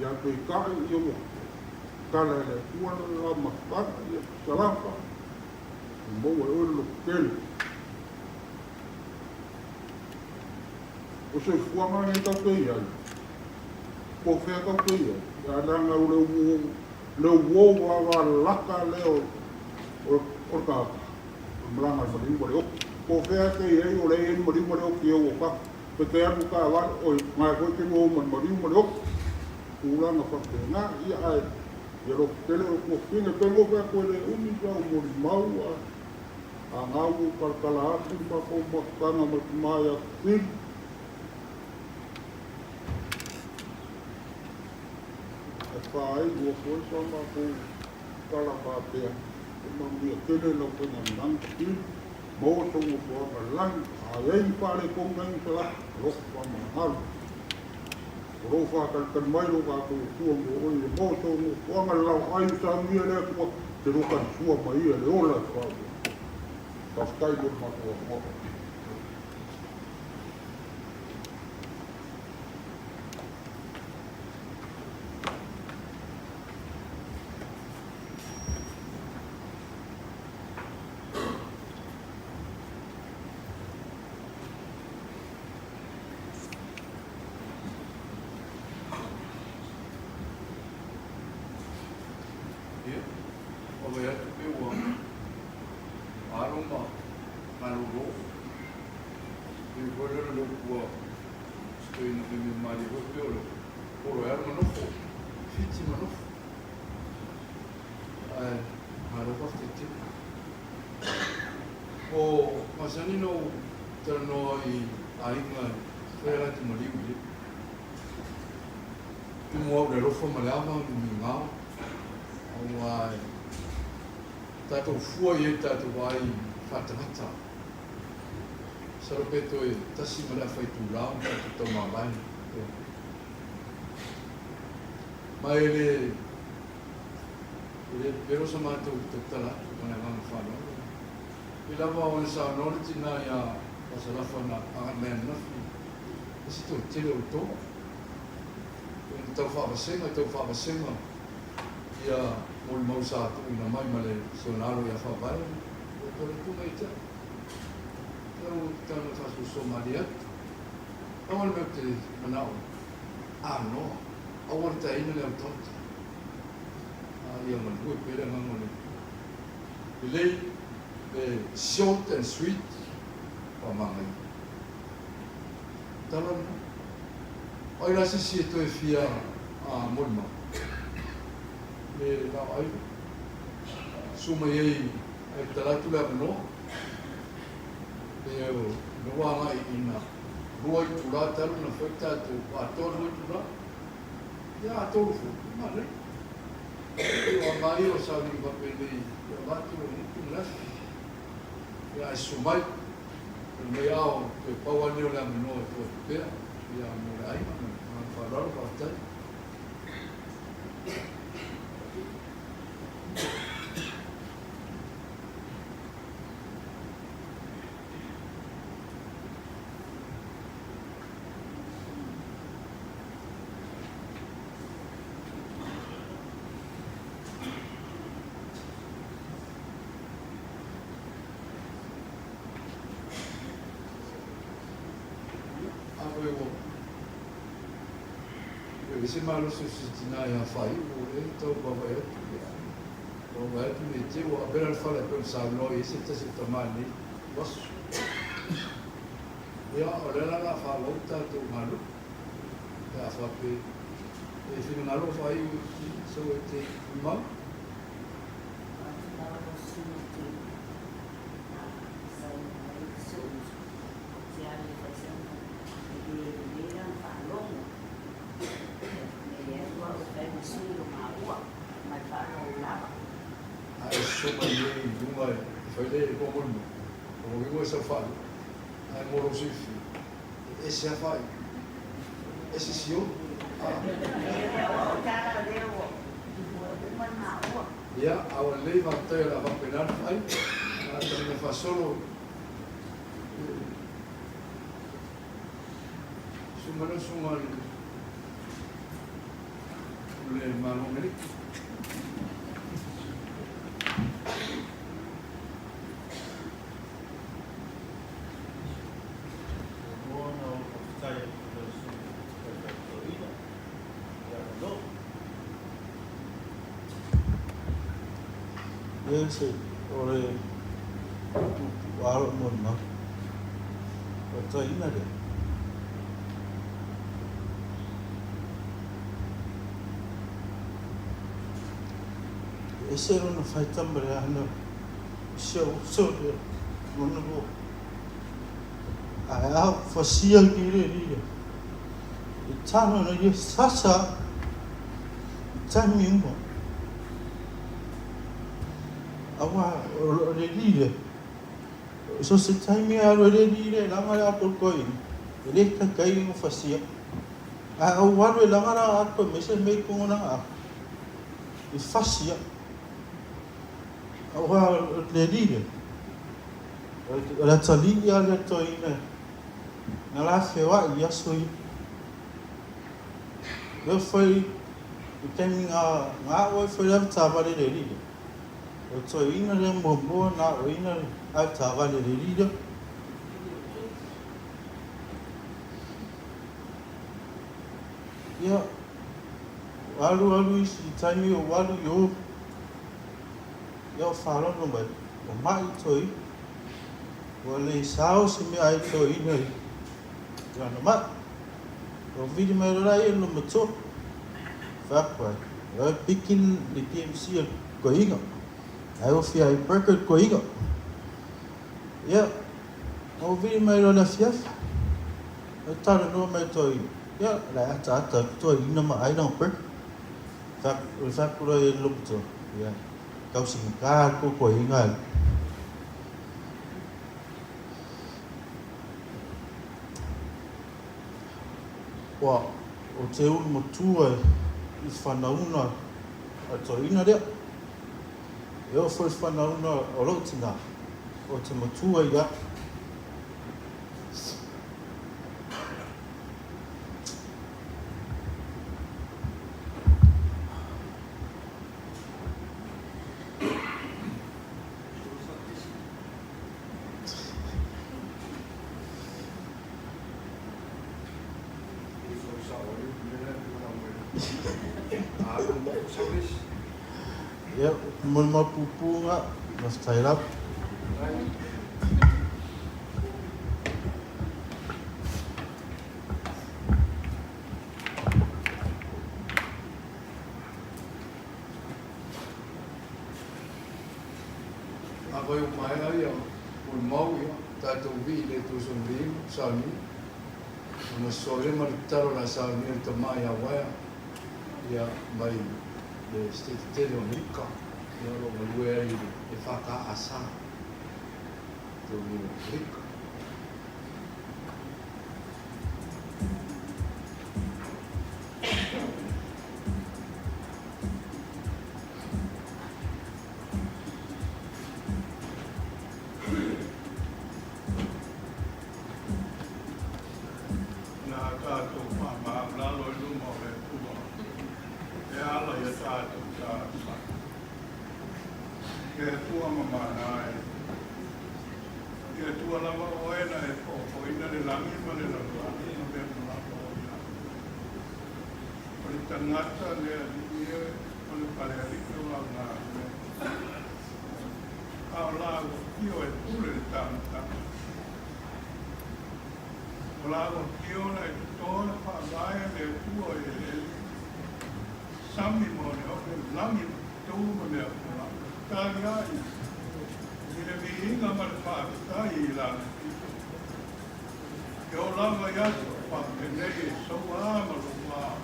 Ia peitai, ia ua tala e le Atua le la mafutaga, ia Salafa, ua maua e oe le lototele. O soifuaga lenei tatou te i ai, po o fea tatou te i ai, ae leaga o le uo vavalaka lea o le tagata, o le malaga a le maliu ma le oti. Po o fea e te i ai, o lea e i ai le maliu ma le oti e ou o fafo. Pe te alu i taavale, oi, na e foi te lua o ma le maliu ma le oti. Tulaga faapena, ia ae ia lototele o le tuafafine. Pe nofo atu e le umi sa ou molimau, ae A na ua ou talatala atu le matou mafutaga ma le tama ia Kufili. E faaiu atu ai sa matou tala faapea, E manuia tele lau faigamalaga Kufili, maua sou nofoaga lagi, a i ai ni faaletonu i ai ni salaka, alofa faamagalo. O lo o faatalitali mai lo tatou Atua mo oe ia maua sou nofoaga le laoai o saunia le Atua te lo talisua mai ia le ola e faaauau. Faafetai mo le matou avanoa. Ia, vaavaai atu pe ua alo ma malolo. Pei foi lea o le upu a si toeaina fai mea malie foi pei o le polo e alu ma nofo, fiti ma nofo. Ae malo faafetai tele. O masani na ou talanoa i aiga e fai a latou maliu i ai. Tumu au i le alofa ma le ava ma migao, aua e tatou fua i ai i tatou vaai faatagata. Masalo pe toe tasi ma le afa itula ona tatou taumavae lea. Ma e le, e le pepelo sa matou tautala atu ma le agaga faaaloalo. Pei lava ona saunoa le tina ia Pasalafa na agai mai ananafi, e se toatele o outou. Pei ona tau faavasega, tau faavasega ia molimau sa tuuina mai ma le si ona alo ia Faavae, ua toe alu atu mai ia te au. Tau tatau ona faasoasoa malie atu. Aua le mea ou te manao anoa, aua le taeina le autaota. A ia galue pea le agaga o le lelei, le short and sweet, faamagaia. Tala lena. O ai la se isi e toe fia molimau? Le vaavaai lea. Susu mai ai ae tatala atu le avanoa. Pe o lea ua agai ina 2 itula talu ona fai tatou atoa 2 itula. Ia a tolu foi, e manaia. Pei o ama ia o sauniga faapenei e avatu o gutu ma le afi. Ia ae susu mai. Fai mai ao toe pau lava lenei o le avanoa e tuu atu pea ia mo le aiga ma le agaga faaaloalo. Faafetai. Afai ua ese malosi o se tina ia faaiu ua le tau vaavaai atu ia vaavaai atu ne i te i ua avela le fala e pei ona saunoa i ai se tasi o tama i lenei aso. Ia, o lea la o le a faaauau le tatou galuega pe a faapea e finagalo o faaiu i sau e te tumau. A e soso mai nei i luga e fai le lua molimoli, o lou igoa e sau faalua, ae mo lou silafia, e ese lava faaiuga, ese siona. Ia, a ua lelei faafetai o le a faapena ona fai, a taliga faasolo susuga lea o susuga o le Malo o Amerika. Muamua ona ou faafetai atu i lau Susuga Taitai Toeaina i le avanoa. Ia se o le tuutuuā lou molimau. O le toeaina lea. E ese lona faita ma le ana i si ou uso lea, lona lua. Ae a fasia ki le lia. I tano na ia sasa i taimi uma. Aua o le lile, so se taimi e alu ai le lile e laga le atoa e le taitai ona fasia. Ae ou alu e laga le atoa mai se mea i totonu o lana ato, e fasia. Aua o le lile, o le atalii lava lea toeaina na la feoai i aso ia. Lea foi i taimi na aʻo ai foi le avetaavale i le alii lea, o le toeaina lea muamua na aʻoina le avetaavale i le alii lea. Ia, ua alu alu isi taimi ou alu i o, ia ua faalogo mai, ua maʻi toeaina. Ua le sao se meaai toeaina i lana maʻi. Ua vili mai loa la ia i le matua. Fai atu ai, ua piki le DMC a le toeaina. Ae ua fia ai burger le toeaina. Ia, ua vili mai loa i le afiafi, ua talanoa mai le toeaina. Ia, o le a ataata atu toeaina ma ai lana burger. O le fai atu loa i ai le lomatua, ia, tau sigata le tou toeaina e. Ua, ou te ulu matua i se fanauga a le toeaina lea. E oo foi i se fanauga o lou tinā, ou te matua ia au. Ia, molimau puupuu lena, faafetai lava. Afai ua maea ia molimau, ia tatou vii i le Atua sona viiga, saunia. Ona soa lea ma le tatalo o le a saunia le tama ia Waea, ia mai le State tele o Amerika, ia o lo o galue ai i le FKAS i totonu o Amerika. Na tatou faamaualalo i luma o le Atua e ala i a tatou talosaga. Le Atua mamana e, i le Atua lava oe na e foofoina le lagi ma le lalolagi ma mea uma lava o i ai. O le tagata le alii e o le falealii o lau galuega, a o lau afio e pule le taumataga. O lau afio na e toto le faavae a le Atua i eleele, sami ma oneone, lagi ma tutū ma mea uma lava, e tali ai i le viiga ma le faafetai i lana pito. E oo lava i aso faapenei e soua ma lou ao.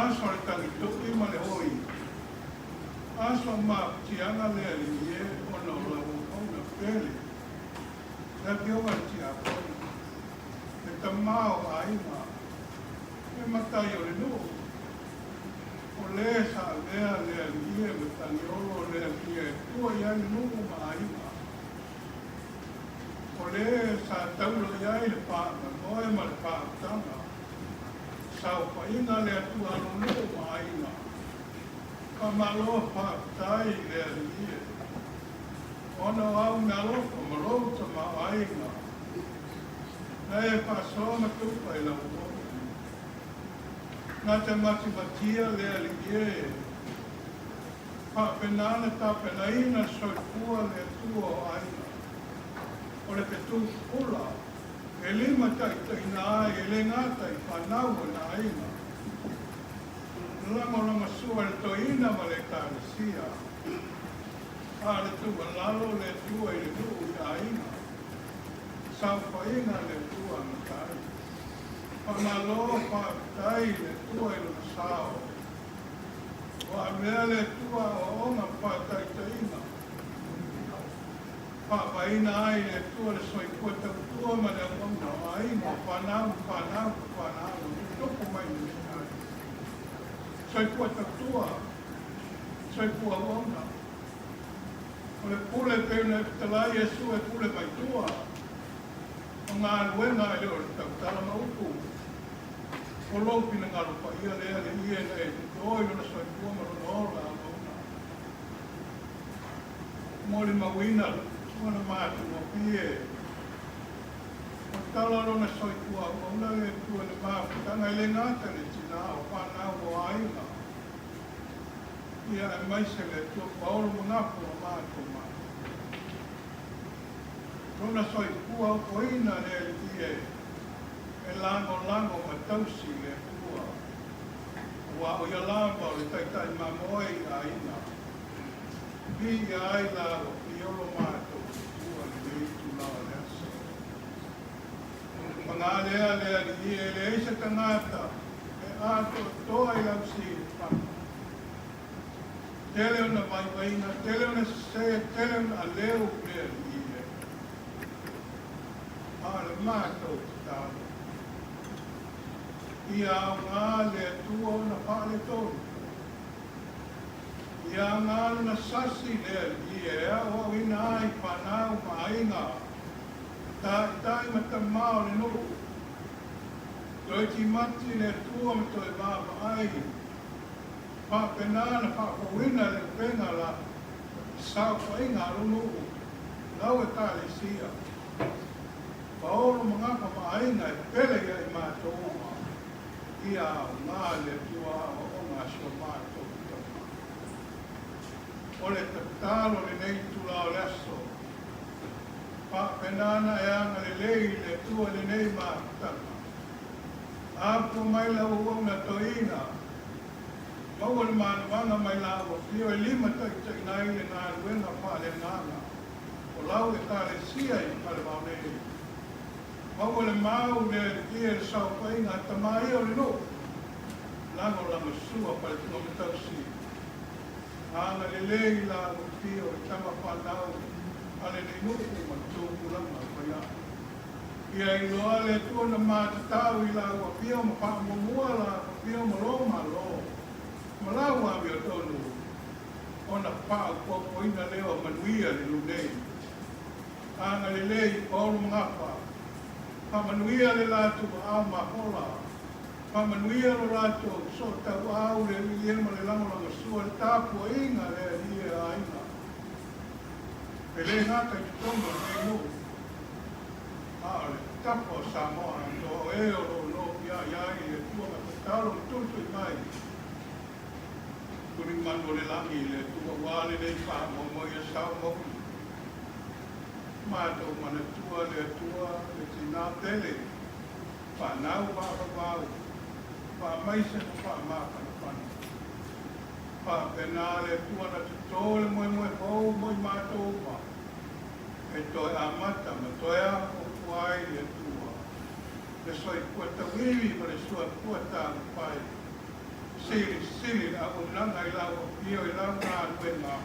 Aso le tagitu'i ma le hoi. Aso mafatiaga le Alii e ona o lau auauna pele. Le Afioga i le Tiakono, le tama o aiga, le matai o le nuu, o le sa avea le Alii e Matagiolo le Alii e tua i ai le nuu ma aiga. O le sa taula i ai le faamoemoe ma le faautaga, saofaiga le Atua alonuu ma aiga. Faamalo faafetai i le Alii e, ona o au meaalofa ma lou tamaoaiga, na e faasoa matupa i lau auauna. Na te matimatia le Alii e, Faapena na tapenaina le soifua le Atua o aiga. O le fetu pupula e limataitaiina ai e le gata i fanau o na aiga. Lagolamasua e le toeaina ma le Ekalesia, a le tuualalo le Atua i le nuu i aiga. Saofaiga le Atua matai. Faamalo faafetai i le Atua i lona sao. Ua avea le Atua aoaoga ma faataitaiga, faavaeina ai le Atua le soifua tautua ma le auauna o aiga, o fanau ma fanau ma fanau e tutupu mai lenei ai. Soifua tautua, soifua auauna. O le pule pei ona e fetalai Iesu e pule mai tua, o galuega e le o le tautala ma upu. O lou finagalo paia lea le ie na e totō i lona soifua ma lona ola auauna. Molimauina lona matagofie. O tala lona soifua auauna le Atua i le mafutaga e le gata i le tinā o fanau o aiga ia aemaise le Atua paolo ma gafa o matou malo. Lona soifua ofoina le Alii e e lagolago ma tausi i le Atua, aua o ia lava o le taitai mamoe i aiga. Viia ai la ua fiolo matou i le Atua i lenei itula o le aso. Paga lea le Alii e leai se tagata e atoatoa i lau silafaga. Tele ona vaivaiga, tele ona sese, tele ona aleu le Alii e. A o le matou tatalo, ia aoga le Atua ona faaletonu. Ia aoga lona sasi le Alii e aoaoina ai fanau ma aiga, taitai ma tama o le nuu. Toe timati le Atua ma toe vaavaai, faapena na faafouina le upega la saofaiga a lou nuu, lau Ekalesia, paolo ma gafa ma aiga e pele ia i matou uma, ia aoga le Atua aoaoga a si o matou tama. O le tatalo lenei itula o le aso, Faapena ona e agalelei i le Atua i lenei mafutaga. Afua mai lau auauna toeaina, maua le manuaga mai lau afio e limataitaiina ai le galuega faaleagaga o lau Ekalesia i Falevao nei. Maua le mau le Alii e le saofaiga a tama ia o le nuu, lagolagosua Faletuamatausi. Agalelei i lau afio i tama fanau a lenei nuu ma le tupulaga faiaʻa. Ia iloa le Atua na matatau i lau afio ma faamuamua lau afio ma lo Malo ma lau amiotonu ona faaopoopoina lea o manuia le nuu nei. Agalelei i Paolo ma Gafa, faamanuia le latou aao mafola. Faamanuia lo latou sootauau le alii e ma le lagolagosua i le tapuaiga a le alii e aiga. E le gata i totonu o lenei nuu, a o le tafa o Samoa atoa o e o lo o nopiai ai i le Atua ma tatalo ma tuitui mai tulimanu o le lagi i le Atua ua lenei faamoemoe ia sao mauli. Matou manatua le Atua le tina pele. Fanau faavavau, faamaise ma faamafanafana. Faapena le Atua na toto le moemoe fou mo i matou uma, e toe amata ma toe aoaotu ai le Atua, le soifua tauivi ma le soifua tagofai. Silisili le auaunaga i lau afio i lau galuega,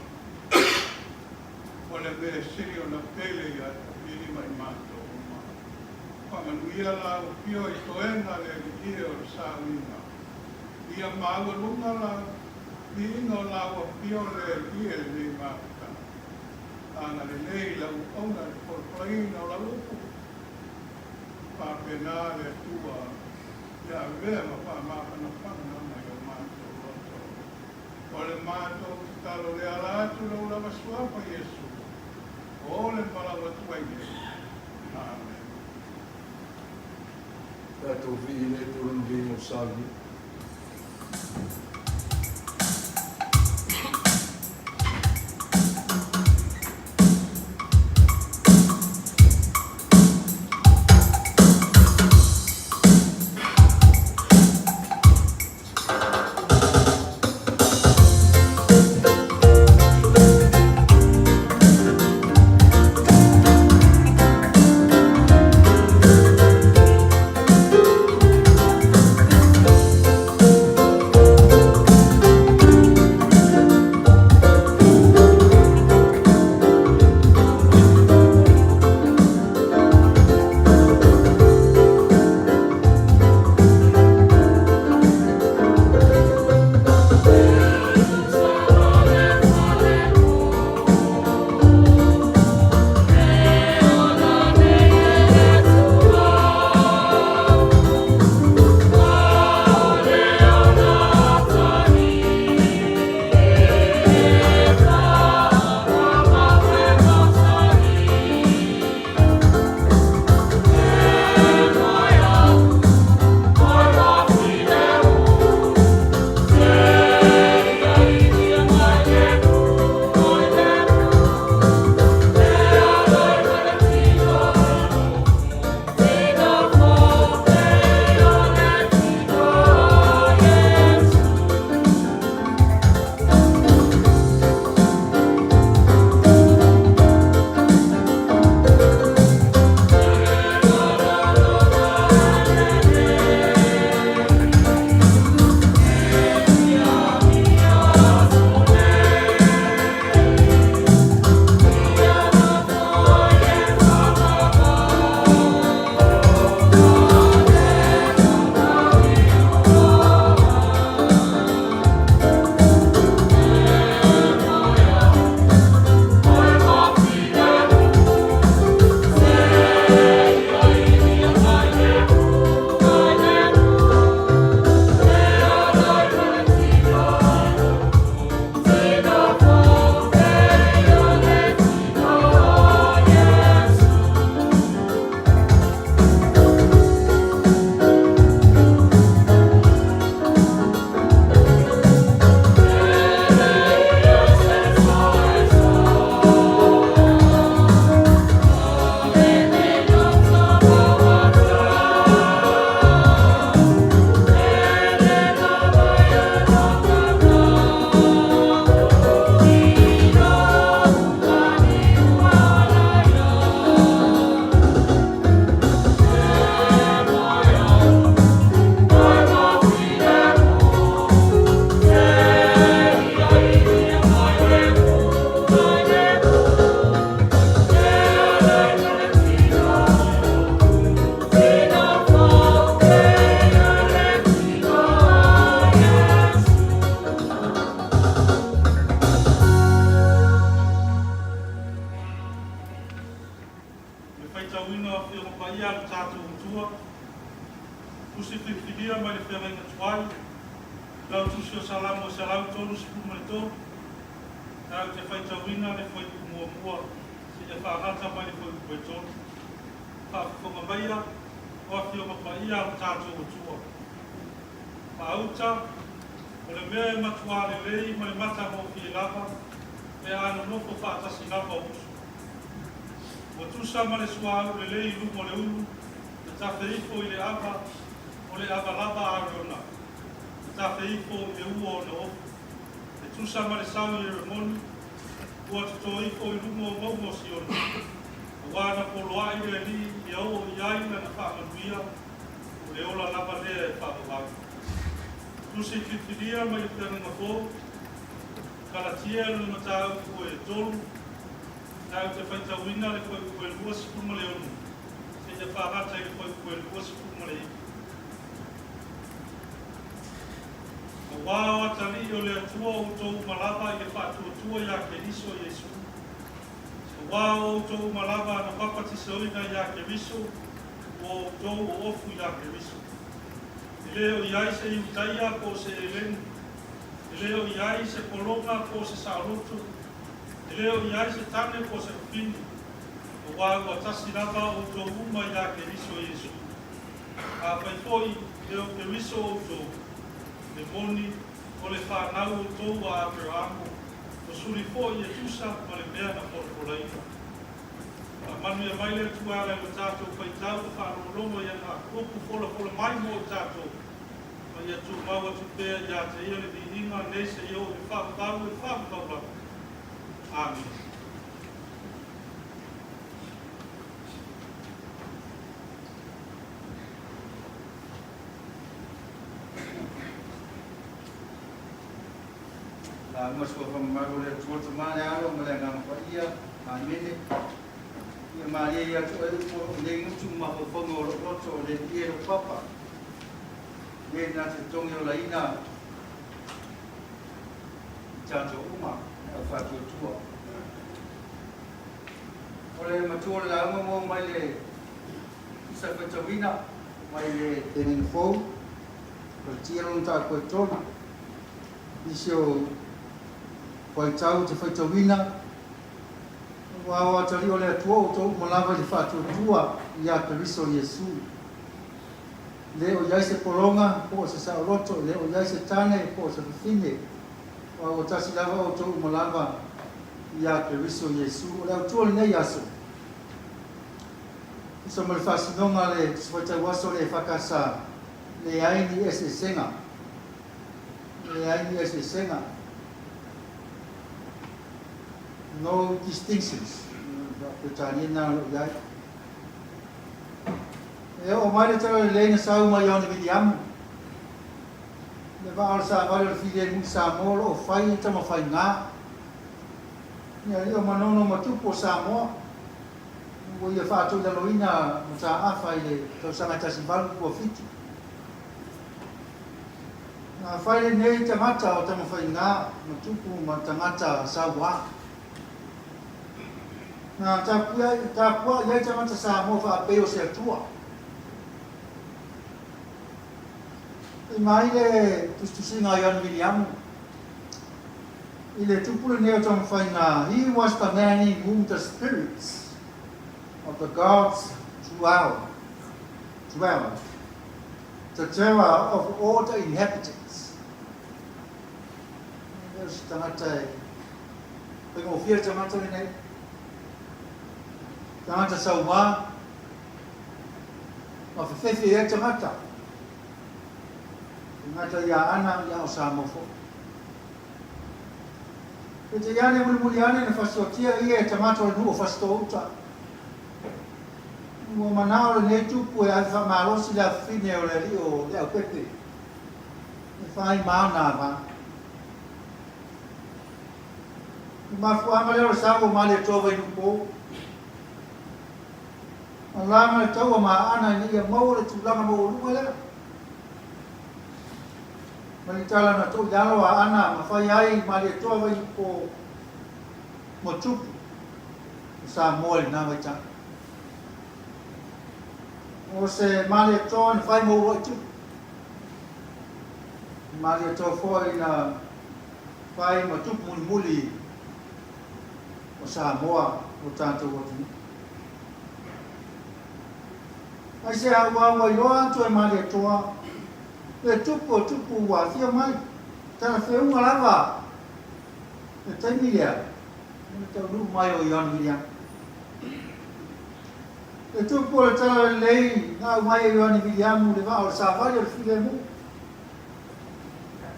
o le mea sili ona pele ia Tavili ma i matou uma. Faamanuia lau afio i toega le alii o le sauniga. Ia maualuga la viiga o lau afio le alii e lenei mafutaga. Agalelei lau auauna i le folafolaina o lau upu. Faapena le Atua ia avea ma faamafanafana mai o matou loto. O le matou tatalo le ala atu i lou lava suafa Iesu, o le valaau atu ai nei. Amene. Tatou vii le Atua lona viiga o le Salumi. paia a lo tatou Atua, Tusi filifilia mai le feagaiga tuai, i lau tusi o Salamo e 133, ae ou te faitauina le fuaiupu muamua seia faagata mai le fuaiupu e tolu. Faafofoga maia, o Afioga Paia a lo tatou Atua. Faauta, o le mea e matuā lelei ma le matagofie lava pe a nonofo faatasi lava uso. Ua tusa ma le suauu lelei i luga o le ulu, na tafe ifo i le ava, o le ava lava a Arona, na tafe ifo i le ua o ona ofu, e tusa ma le sau i Eremoni, ua toto ifo i luga o mauga o Siona, aua na poloai le Alii ia oo i ai lana faamanuia, o le ola lava lea e faavavau. Tusi filifilia mai le Feagaiga Fou, Kalatia lona mataupu e tolu, Ae ou te faitauina le fuaiupu e 26 seia faagata i le fuaiupu e 29. Aua o atalii o le Atua outou uma lava i le faatuatua iā Keriso Iesu. Aua o outou uma lava na papatisoina iā Keriso, ua outou oofu iā Keriso. E le o i ai se Iutaia po o se Eleni, e le o i ai se pologa po o se saoloto, E le o i ai se tane po o se fafine, aua ua tasi lava outou uma iā Keriso Iesu. Afai foi e o Keriso outou, e moni, o le fanau outou a Aperahamo, o suli foi e tusa ma le mea na folafolaina. Faamanuia mai le Atua e ala i lo tatou faitau ma faalogologo i ana upu folafola mai mo i tatou, ma ia tumau atu pea ia te ia le viiga nei seia oo i le faavavau e le faavavau lava. Amene. Lauga Suafa Mamalu o le Atua, Tama, le Alo ma le Agaga Paia. Amene. Ia malie ia te oe upu o lou nei gutu ma mafaufauga o lou loto, o le Alii e lou Papa, le na te togi olaina i tatou uma, le au faatuatua. O le matua o le lauga ua oo mai le tusa faitauina mai le Teneni Fou, o le tia lona tau e tolu. Nisi o faitau te faitauina, Aua o atalii o le Atua outou uma lava i le faatuatua iā Keriso Iesu. Le o i ai se pologa, po o se saoloto, le o i ai se tane, po o se fafine, aua ua tasi lava outou uma lava iā Keriso Iesu. O le autua lenei aso, tusa ma le faasinoga a le Tusi Faitau Aso o le EFKS, leai ni eseesega. Leai ni eseesega. No distinctions. Peretania na o lo o i ai. E oo mai le tala lelei na sau mai Ioane Viliamu. Le vaa o le savali o le filemu i Samoa o lo o fai e Tamafaigā. Ni alii o Manono ma Tupu o Samoa ua ia faatoilaloina mataafa i le tausaga e 1827. Na fai lenei tagata o Tamafaigā ma Tupu ma tagata sauā. Na tapuai ai tagata Samoa faapei o se Atua. Fai mai le tusitusiga a Ioane Viliamu i le tupu lenei o Tamafaigā, He was the man in whom the spirits of the gods dwelled. The terror of all the inhabitants. E le o se tagata e faigofie le tagata lenei. Tagata sauā, ma fefefe i ai tagata. Tagata ia Ana, ia o Samoa foi. Peitai ane mulimuli ane na fasiwatia ia e tagata o le nuu o Fasitouta. Ua manao lenei tupu e ave faamalosi le afafine o le alii o Leaupepe e fai ma ana ava. O le mafuaaga lea o le sau o Malietoa Vainuupo. Malaga le taua ma Aana ina ia maua le tulaga maualuga lea. Ma le tala na tou i lalo a Aana ma fai ai Malietoa Vainuupo mo tupu o Samoa i lena vaitau. O se Malietoa na fai mo uluai tupu. Malietoa foi na fai ma tupu mulimuli o Samoa o tatou atunuu. Aisea ua ua iloa atu e Malietoa le tupu o tupu ua afio mai, talafeuga lava le taimi lea o le taunuu mai o Ioane Viliamu. Le tupu o le tala lelei na aumai e Ioane Viliamu le vaa o le savali o le filemu.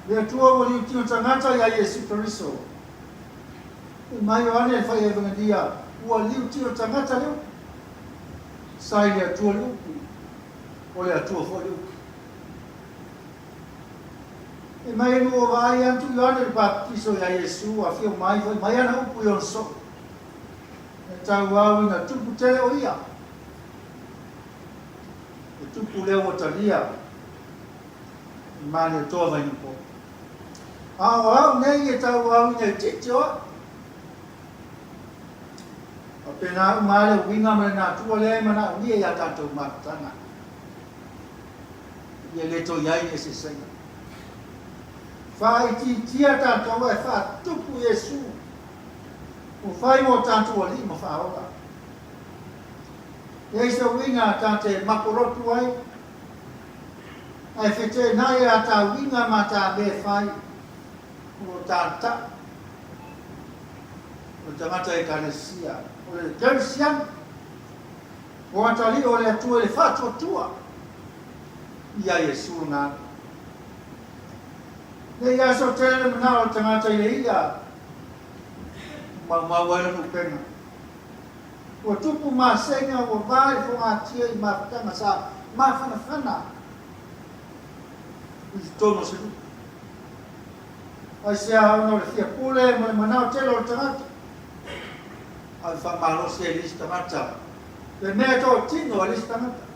Le Atua ua liutino tagata ia Iesu Keriso. Fai mai Ioane le fai Evangelia ua liutino tagata le upu. Sa i le Atua le upu, o le Atua foi le upu. Fai mai ina ua vaai atu Ioane le Papatiso ia Iesu, afio mai, fai mai ana upu i ona soo. E tauau ina tupu tele o ia. E tupu lea ua talia i Malietoa Vainupo. A o au nei e tauau ina itiiti o au. Faapena uma lava le uiga ma le natura lea e manaomia i a tatou mafutaga. Ia le toe i ai ni eseesega. Faaitiitia tatou ae faatupu Iesu ua fai mo tatou alii ma faaola. Leai se uiga ta te mapolotu ai, ae feteenai a ta uiga ma ta mea e fai, o lo ta tau o le tagata Ekalesia, o le Kerisiano, o atalii o le Atua i le faatuatua ia Iesu lona Alii. Nei aso tele le manao o le tagata i le ia, maumau ai lona upega. Ua tupu masega, ua va i fogatia i mafutaga sa mafanafana i totonu o se nuu. Aisea ona o le fia pule ma le manao tele o le tagata, a i faamalosi ai le isi tagata, le mea e toatino e le isi tagata.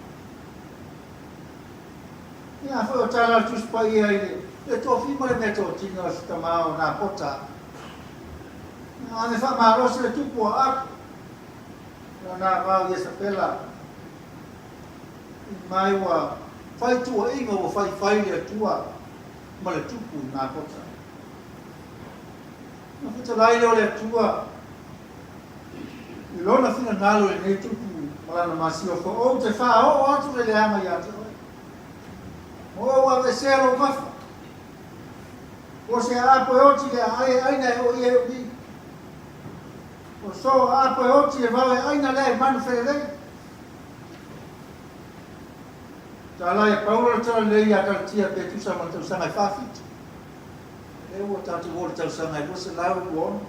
Ia foi o tala a le Tusi Paia i le le tofi ma le mea totino a se tama o Napota. Ave faamalosi le tupu o Aapu, lana vao Iesapela, i mai ua fai tuuaiga ua faifai le Atua ma le tupu i Napota. Ona fetalai lea o le Atua i lona finagalo i lenei tupu ma lana masiofo, Ou te faaoo atu le leaga ia te oe. Ma ou aveesea lou gafa. O se aapo e oti le aai e aina e o ia e umi. O so aapo e oti le vao e aina lea e manu felelei. Talai e Paulo le tala lelei ia Galatia pe tusa ma le tausaga e 47. Lea ua tatou o le tausaga e 226.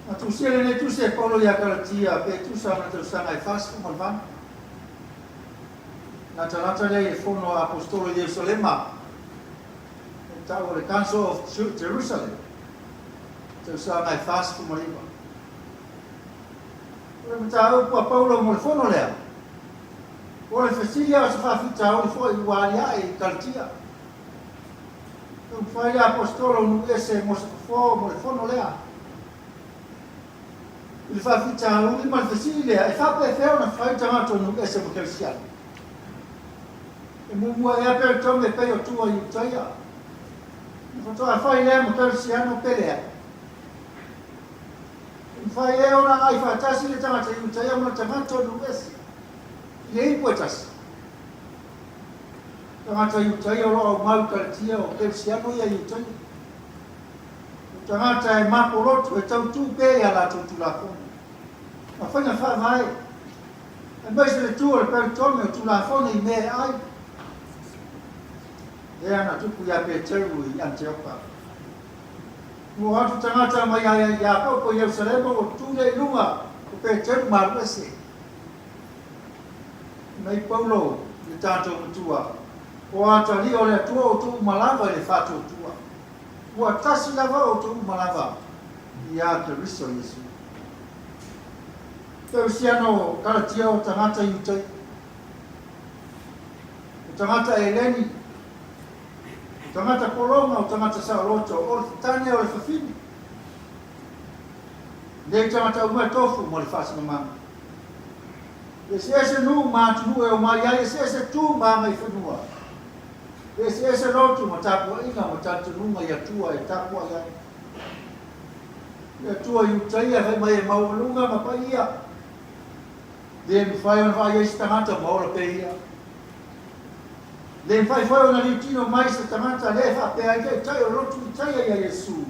Na tusia lenei tusi e Paulo ia Galatia pe tusa ma le tausaga e 48. Latalata lea i le fono a Aposetolo i Ierusalema, e tau o le Council of Jerusalem, tausaga e 49. O le mataupu a Paulo mo le fono lea, o le fesili a o se faafitauli foi ua aliae i Kalatia. Taumafai le Aposetolo o nuu ese mo se fofo mo le fono lea. I le faafitauli ma le fesili lea, e faapefea ona fai tagata o nuu ese ma Kerisiano? E muamua ea pea le tome pei o tua i Iutaia? Ona faatoa fai lea ma Kerisiano pe leai? E mafai ea ona aai faatasi le tagata Iutaia ma le tagata o nuu ese i le ipu e tasi? Tagata Iutaia o lo o aumau i Kalatia o Kerisiano ia Iutaia. O tagata e mapolotu, e tautū pea i a latou Tulafono ma faiga faavae, aemaise le tu o le peritone o Tulafono i mea e ai. Lea na tupu iā Peteru i Anteoka. Ua o atu tagata mai ai Iakopo i Ierusalema ua tu lea i luga o Peteru ma alu ese. Fai mai Paulo i le tatou Matua, O atalii o le Atua outou uma lava i le faatuatua. Ua tasi lava outou uma lava iā Keriso Iesu. Perisiano Kalatia o tagata Iutai, o tagata Eleni, o tagata Pologa, o tagata saoloto, o le tane o le fafine. Nei tagata uma e tofu mo le faasinamana. Eseese nuu ma atunuu e omai ai, eseese tu ma agaifanua, eseese lotu ma tapuaiga ma talitonuga i Atua e tapuai ai. Le Atua Iutaia fai mai e maualuga ma paia, le mafai ona vaai ai se tagata ma ola pea ia. Le mafai foi ona liutino mai se tagata lea e faapea ai taitai o le lotu Iutaia ia Iesu,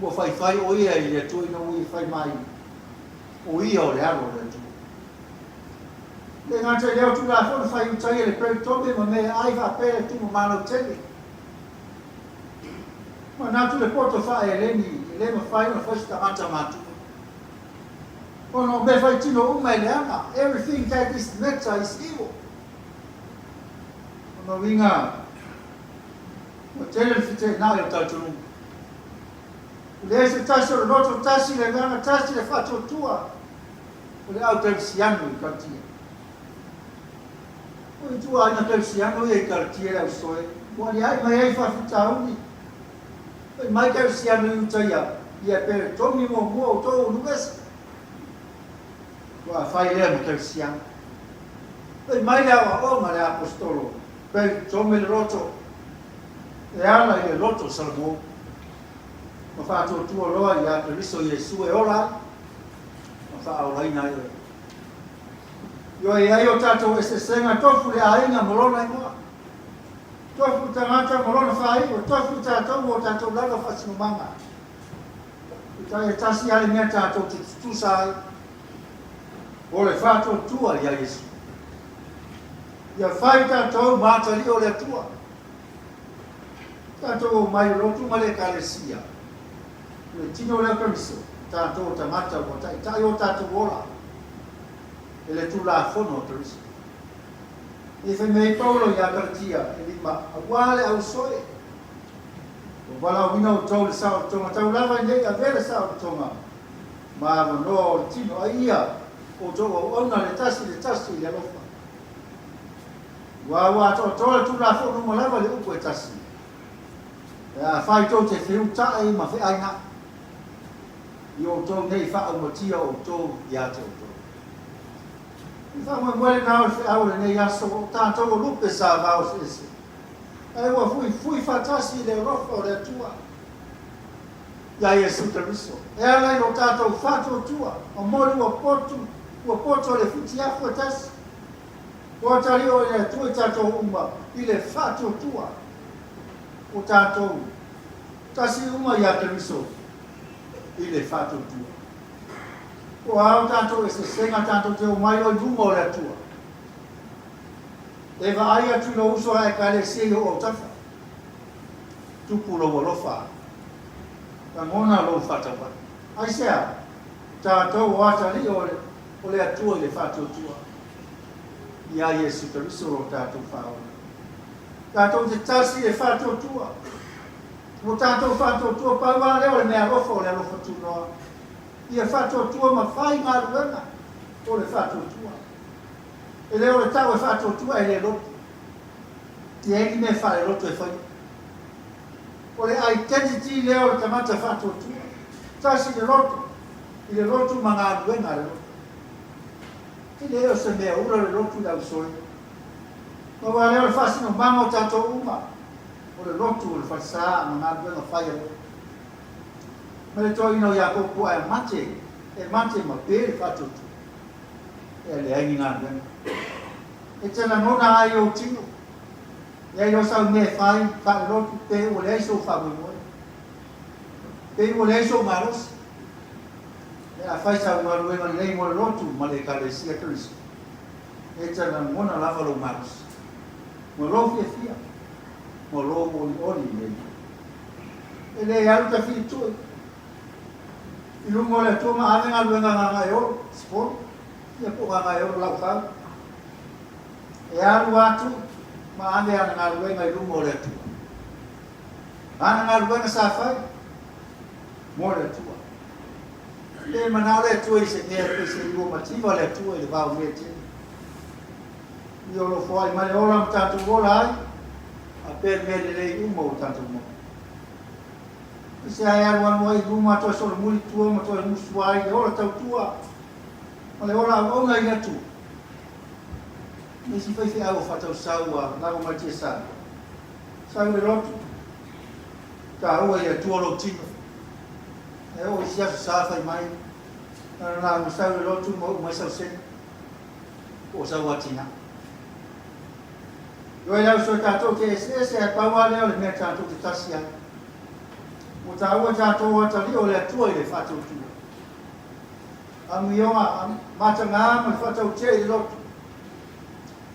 ua faifai o ia i le Atua ina ua ia fai mai. O ia o le Alo o le Atua. Le gata i lea o Tulafono fai utai e le Peritome ma mea ai faapea le tumu lautele. Manatu le poto faa-Eleni e le mafai ona fai se tagata matua. Ona o mea faitino uma e leaga, everything that is matter is evil. Ona uiga ua tele le feteenai o talitonuga. E leai se tasi o le loto tasi, le agaga tasi, le faatuatua o le au kerisiano i Kalatia. O ituaiga kerisiano ia i Kalatia le au soe, ua aliae mai ai faafitauli. Fai mai kerisiano i uta ia, ia peretomi muamua outou ulu ese. Ua fai lea ma kerisiano. Fai mai le aoaoga a le aposetolo, peretomi le loto, e ala i le loto o Salomone. Ma faatuatua loa iā Keriso Iesu e ola ai ma faaolaina ai oe. Ioe ai o tatou eseesega, tofu le aiga ma lona igoa, tofu le tagata ma lona faaiu, tofu i tatou ma o tatou lava faasinomaga. Peitai e tasi lava le mea tatou te tutusa ai, o le faatuatua iā Iesu. Ia fai tatou ma atalii o le Atua. Tatou omai o lotu ma le Ekalesia, o le tino lea o Keriso, o tatou o tagata ua taitai o tatou ola e le Tulafono a Keriso. E fai mai ai Paulo iā Kalatia e lima, Auā le ausoe, ua valaauina outou i le saolotoga, tau lava ina i avea le saolotoga ma avanoa o le tino, a ia outou auauna le tasi i le tasi i le alofa. Ua ua atoatoa le Tulafono uma lava i le upu e tasi, Pe afai tou te feutaʻi ma feainaʻi, i outou nei faaumatia outou ia te outou. I faamoemoe lenā o le feau o lenei aso, o tatou o lupe sa vao eseese, ae ua fuifui faatasi i le alofa o le Atua iā Iesu Keriso, e ala i lo tatou faatuatua, momoli ua potu, ua poto le futiafu e tasi. Ua tali oe le Atua i tatou uma i le faatuatua o tatou tasi uma iā Keriso i le faatuatua. Po a o tatou eseesega tatou te omai loa i luma o le Atua e vaai atu i lou uso a Ekalesia i ou autafa. Tupu lou alofa, lagona lou faatauvaa. Aisea? O tatou o atalii o le Atua i le faatuatua. Iā Iesu Keriso lo tatou Faaola. Tatou te tasi e faatuatua. Ua tatou faatuatua pau lava lea o le mea alofa o le alofa tunoa. Ia faatuatua ma fai galuega o le faatuatua. E le o le tau e faatuatua e le lotu. E leai ni mea faalelotu e faia. O le identity lea o le tagata faatuatua. Tasi le loto, i le lotu ma galuega a le lotu. E le o se mea ula le lotu i le ausoe. Aua lea o le faasinomaga o tatou uma, o le lotu o le falesa ma galuega fai a le Ma le toeaina o Iakopo ae mate, e mate ma pe le faatuatua. E leai ni galuega. E te lagona ai ou tino, leai loa sau mea e fai, faalelotu, pe ua leai sou faamoemoe. Pe ua leai sou malosi. E afai sau galuega lelei mo le lotu ma le Ekalesia Keriso, e te lagona lava lou malosi, ma lou fiafia, ma lou olioli i lenei. E le alu ta filitui i luga o le Atua ma ave galuega Gagaeolo, Sipolo, ia po o Gagaeolo Laufau. E alu atu ma ave ana galuega i luma o le Atua. Ana galuega sa fai mo le Atua. Le manao le Atua i se mea pei se ua mativa le Atua i le vao mea tele. I o lo foai mai le ola ma tatou ola ai, a pea le mea lelei uma ua tatou maua. I se ae alu alu ai i luma toe solomuli tua ma toe musu ai le ola tautua ma le ola auauna i le Atua. Ma isi faifeau o faatausau ua lago mai tiasa. Sau i le lotu, taua i le Atua lou tino. E oo i si aso sa fai mai, na ona lauga sau i le lotu ma uu mai sau sene, po o sau atinae. Ioe le auso e tatou te eseese ae pau lava lea o le mea tatou te tasi ai. Ua taua i tatou o atalii o le Atua i le faatuatua. Amioga matagā ma le faatautea i le lotu.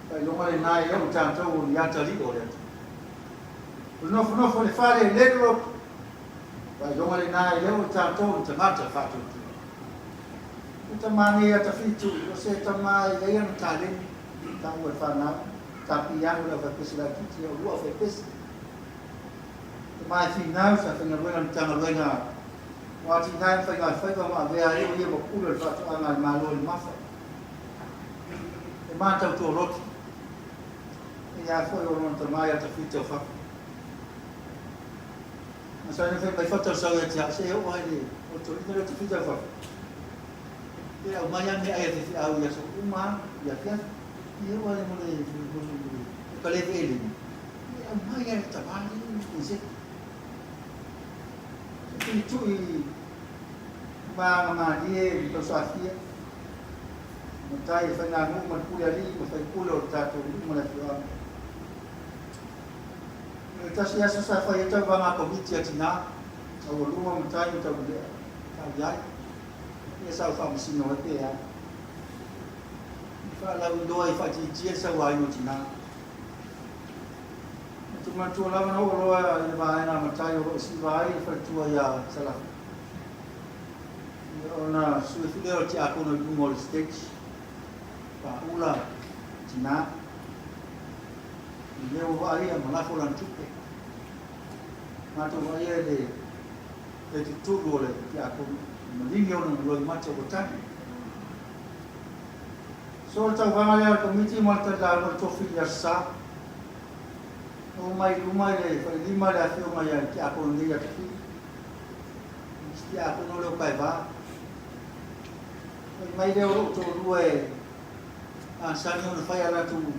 Faailoga lenā e le o tatou o ni atalii o le Atua. O le nofonofo i le fale e le lotu. Faailoga lenā e le o tatou o ni tagata faatuatua. O tamā nei a Tawhitu, o se tamā e i ai ana taleni, taua e whanau, tā piano le au whaipese laitiiti, o lua au whaipese. Tamā e whinau, sa whaingaluega ni Matagaluega o Atinae ma Faigafaiva ma avea ai o ia ma pule o le faatoaga a le Malo i le Mafa. E mātau tō loto. E ia foi o lona tamā ia Tawhiti au whako. Na sa ina whai mai whatau sau ia te se e o ai le o tō ina leo Tawhiti au whako. E au mai a me ai a te au ia so uma ia fia. E o ai mo le mo le mo le ka le vele. E au mai a le tamā le se. Se tui ma malie ma tausafia. Matai e whainga ma le pule alii ma faipule o le tatou nuu ma le afioaga. O le tasi aso sa fai ai tauvaga a komiti a tinā, taualuma matai ma taulelea, tauiai, ia sa ou faamasino ai pe a. I faalauiloa i faatiatia le sauaina o tinā. Ou te manatua lava na oo loa i le vaega a matai o lo o siva ai le faletua iā Salafi. Ia ona sui foi lea o le tiakono i luga o le stage, paaula tinā. I mea ua vaaia ma lafo lana tupe. Matou vaaia i le le tutulu o le tiakono, maligi ona na loimata ua tagi. So le tauvaga lea a le komiti ma le talilalu o le tofi i le Aso Sa. Oo mai i luma i le falelima le afioga ia le tiakono nei ia Tafili. Si tiakono lea o Paevā. Fai mai lea o lou toalua e masani ona fai a latou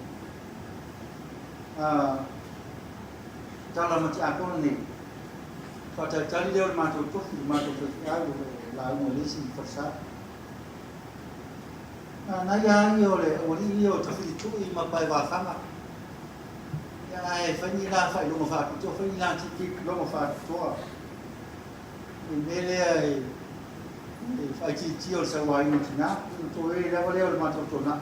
tala ma tiakono nei. Faatalitali lea o le matou tofi, le matou faifeau o lo o lauga i le isi falesa. Manaia ia o le aualii ia o Tafilitui ma Paevafaga. Ia ae fai ni la faailoga faapitoa, fai ni la tiloga faapitoa. O le mea lea e faaitiitia o le sauaina o tinā. Ona toe lava lea o le matou tonai.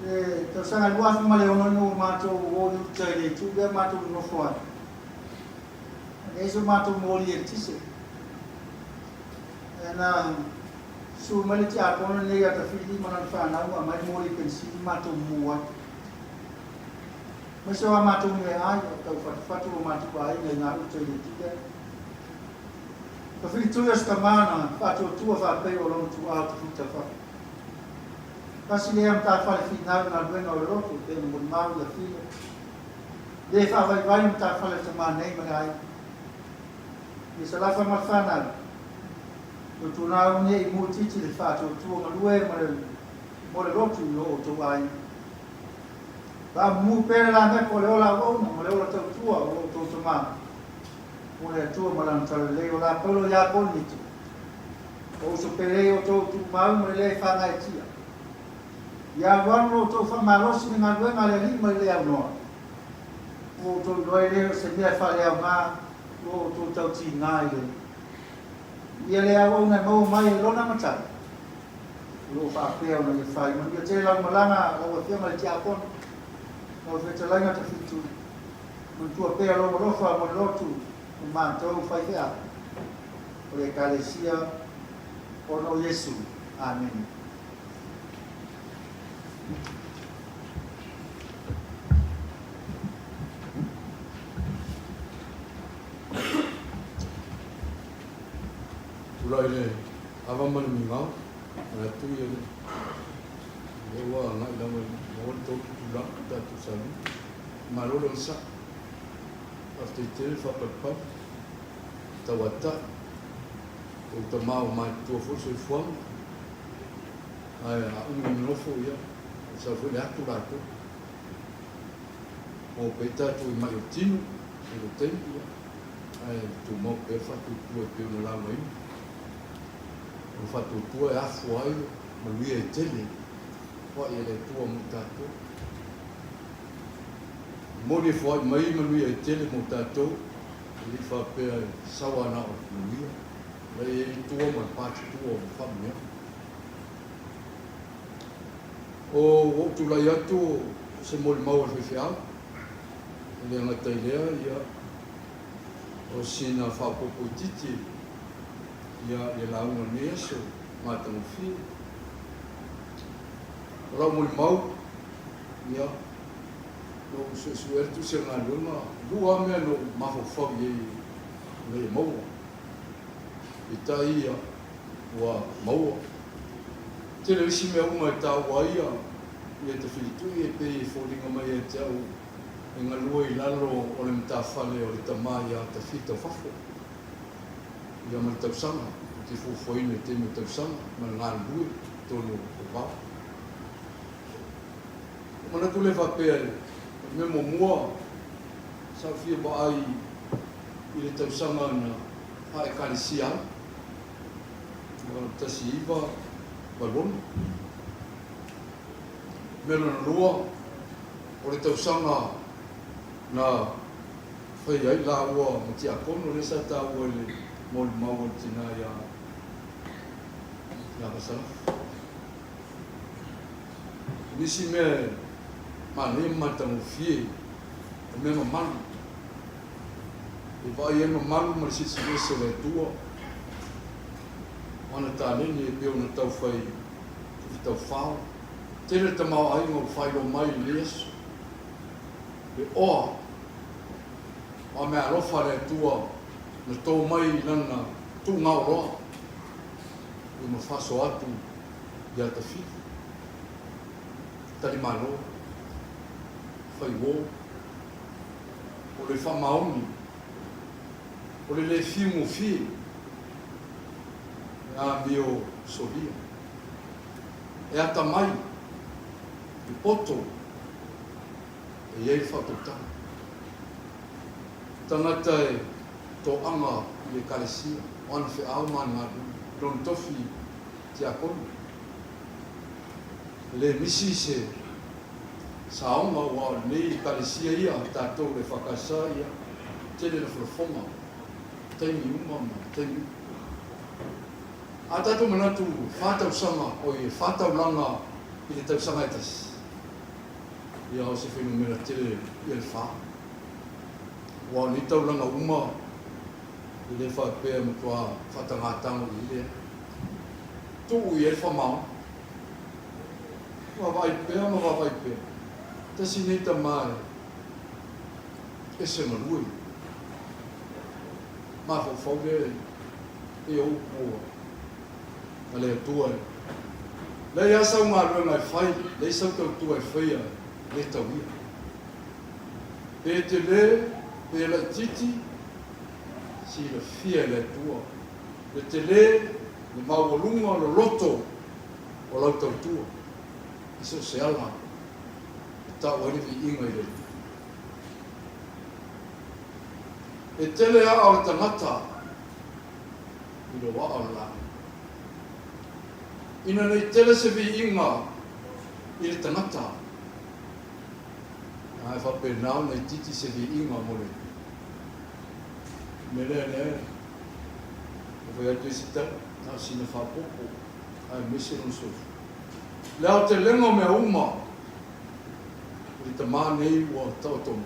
Le tausaga 2006 ina ua matou o i uta i le itu lea matou nonofo ai. E leai so matou moli eletise. Ae na susu mai le tiakono lenei ia Tafili ma lana fanau ma aumai le moli penisini matou mumu ai. Aemaise o a matou meaai o taufatufatu lo matou aiga i gauta i le itu lea. Tafili tui o se tama na faatuatua faapei o lona tuaa o Tafili Taufafo. Tasi lea matafale finau i galuega o le lotu e pei ona molimau ia Filo. Le faavaivai le matafale a le tama nei ma le aiga. Ia Salafa ma le fanau, tautuana au nei i mutiti le faatuatua galue ma le mo le lotu i lo outou aiga. Faamumu pea le lameko o le ola auauna ma le ola tautua o lo outou tama mo le Atua ma Lana Talalelei o la Paulo iā Korinito. O uso pelei outou tumau ma le le fagaetia. Ia alualu lo outou faamalosi i le galuega a le Alii ma le le aunoa. Ua outou iloa ai lea o se mea e faaleaoga lo outou tautigā i le Ia le auauna e maua mai e lona matai, o lo o faapea ona ia fai. Manuia tele lau malaga lau Afioga i le Tiakono, lau Fetalaiga Tafitui. Manatua pea lou alofa mo le lotu o matou faifeau o le Ekalesia ona o Iesu. Amene. Tulai le ava ma le migao, manatu ia lea ua agai lava i maua le tolu itula o tatou salu. Malo le onosai. Faafetai tele le faapalepale, tauatai, tou tama ua matutua foi le soifuaga, ae a umi ona nofo, ia, E sau foi le atu latou. Maua pea tatou i mai o tino i le taimi, ia, ae tumau pea le faatuatua e pei ona laugaina. O le faatuatua e afua ai manuia e tele foai e le Atua mo tatou. E moni e foai mai manuia e tele mo tatou, e le i faapea e sau lava na o manuia. O la e i ai le tua ma le patatua o faamanuiaga. O ua ou tulai atu o se molimau a le faifeau, e le gata i lea, ia, o sina faaopoopo itiiti ia i le lauga o lenei aso matagofie. O lau molimau, ia, na ou suesuea le tusi o le galuega, e lua lava mea na ou mafaufau i ai ina ia maua. Peitai ia, ua maua. Tele o isi mea uma e taua ai ia Tafilitui e pei e foliga mai ia te au e galue i lalo o le matafale o le tama ia Tafita o fafo ia ma le tausaga, ou te fuafuaina i taimi o tausaga ma le galulue i totonu o Vao. Ua manatu lea faapea o le mea muamua sa ou fia vaai i le tausaga na faa-Ekalesia ai, 1986. Mea lona lua, o le tausaga na faia ai lāua ma tiakono, lea sa taua i le molimau a le tina ia Vasalafi. O nisi mea e manaia ma matagofie, o mea mamalu. E vaai ai mamalu ma le silisili ese o le Atua, o ana taleni e pei ona tau fai tufitaufao. Tele le tamaoaiga ua faailoa mai i lenei aso, le oa o a meaalofa a le Atua na to mai i lana tuugaoloa ia ma faasoa atu ia Tafili, Talimalo, Faiuo. O le faamaoni, o le le fiu gofie, e amio solia. E atamai, e poto, e i ai le faautautaga. Tagata e toaga i le Ekalesia, o ana feau ma ana galuega, i lona tofi tiakono. E le misi se saoga aua o lenei Ekalesia ia a tatou le EFKS ia, tele lafolafoga, taimi uma ma taimi uma. A tatou manatu e fa tausaga, oi e fa taulaga i le tausaga e tasi, ia o se fuainumera tele ia le fa. Aua o nei taulaga uma e le faapea e matua faatagatago i ai, leai. Tuu i ai le faamaoni. Vaavaai pea ma vaavaai pea. Tasi nei tama e ese galue. Mafaufau lea i o upu a le Atua e leai lava sau galuega e fai, leai sau tautua e faia e le tauia. Pe tele, pe laitiiti, silafia e le Atua le tele, le maualuga, loloto o lau tautua i so o se ala e tau ai le viiga i le Alii. E tele aa o le tagata i lou aa o le laau. Ina nei tele se viiga i le tagata, a e faapena ona itiiti se viiga mo le Alii. O le mea lea, lea e fai atu ai se tala, na o sina faaopoopo, aemaise lona soifua. Le aotelega o mea uma i le tama nei ua taoto mai.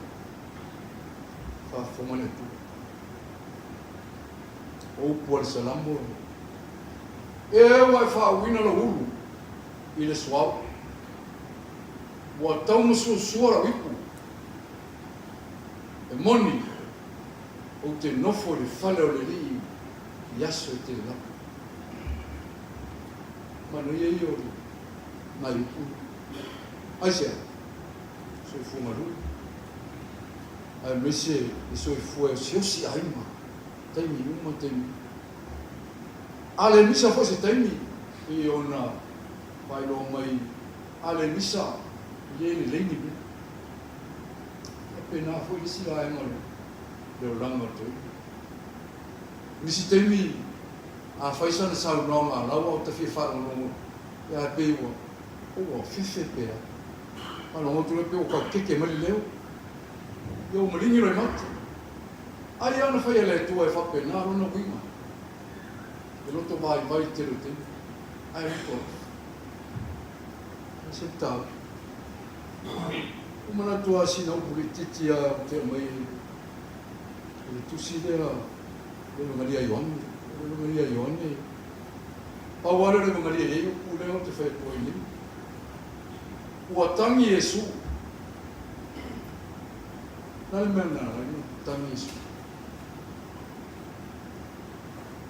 Faafofoga le Atua. O upu a le Salamo, E ua e faauuina lou ulu i le suauu, ua taumasuasua lau ipu. E moni, ou te nofo i le fale o le Alii i aso e tele lava. Manaia ia o nai upu ia. Aisea? Soifua galue, aemaise le soifua e osiosi aiga, taimi uma taimi uma. A le misa foi se taimi, pei ona faailoa mai. A le misa, e le lelei ni mea. Faapena foi le isi vaega o le olaga o le toeaina. Nisi taimi, a fai sana saunoaga la ua ta fia faalogologo ia ae pei ua ua fefe pe a. Faalogo atu loa pei ua tau keke mai le leo. Ia ua maligi loa i mata. Ai lava na fai e le Atua e faapena lona uiga. E loto vaivai i le tele o taimi, ae loto alofa. E se mataupu. Ua manatu lava sina upu laitiiti lava ou te aumai ai i le tusi lea o le Evagalia a Ioane. O le Evagalia a Ioane, pau lava lea o le Evagalia e i ai upu lea ou te fai atu ai nei. Ua tagi Iesu. O le a le mea na ala ai ona tagi Iesu?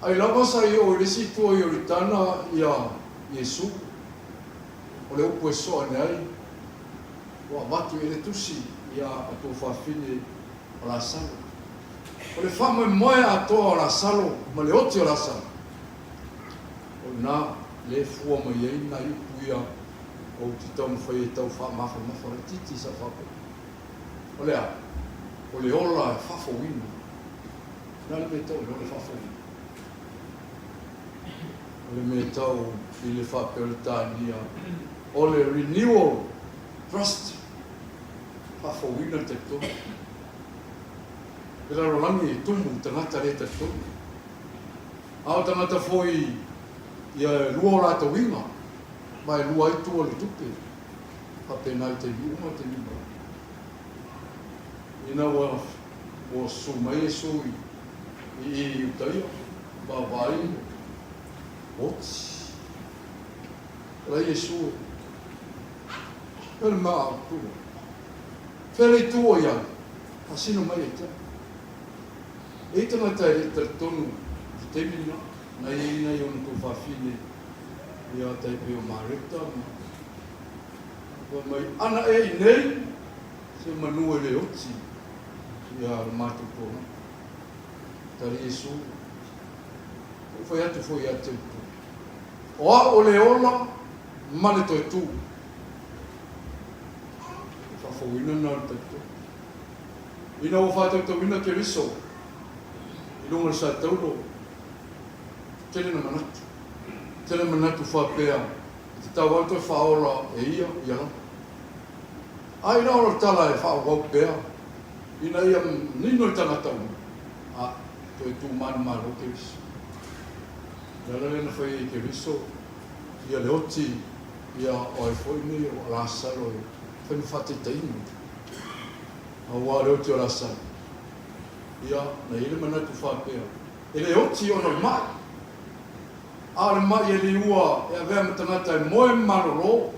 Ai lava sa i oo i le isi itu o Ioritana ia Iesu, o le upu e soa ane ai, ua avatu i ai le tusi ia a tuafafine o Lasalo. O le faamoemoe atoa o Lasalo ma le oti o Lasalo, o lena lea e fua mai ai nai upu ia ou te taumafai e tau faamafamafa laitiiti i sau faapea. O le a? O le ola e faafouina. O le a le mea e tau o le ola e faafouina? O le mea e tau i le faa-Peretania o le Renewal Trust, faafouina le talitonu. I le lalolagi e tumu tagata le talitonu. A o tagata foi ia e lua o latou uiga, ma e lua ai tua o le tupe, faapena i taimi uma taimi uma lava. Ina ua ua susu mai Iesu i i Iutaia, vaavaai oti. Ala Iesu e, Fea le maa o tua? Fea le itu o i ai? Faasino mai ia te au. E i ai tagata e le i talitonu i te taimi lena, na i ai nai ona tuafafine ia tai pei o Mareta ma fai mai, Ana e i nei se manu e le oti ia le matou tolaga. Tali Iesu, Ou fai atu foi ia te outou, o au o le ola ma le toe tu. O le faafouina lena o le talitonu. Ina ua faatautauina Keriso i luga o le saetaulo, tele na manatu, tele manatu faapea e tatau lava ona toe faaola e ia ia lava. A ina ola le tala e faaauau pea ina ia manino le tagata uma, a toe tu manumalo Keriso. O le ala lea na fai ai e Keriso ia le oti ia o ai foi nei o Lasalo e fai ma faataitaiga. Aua o le oti o Lasalo, ia, na i ai le manatu faapea, e le oti ona o le ma'i, a o le ma'i e liua e avea ma tagata e moe malolo,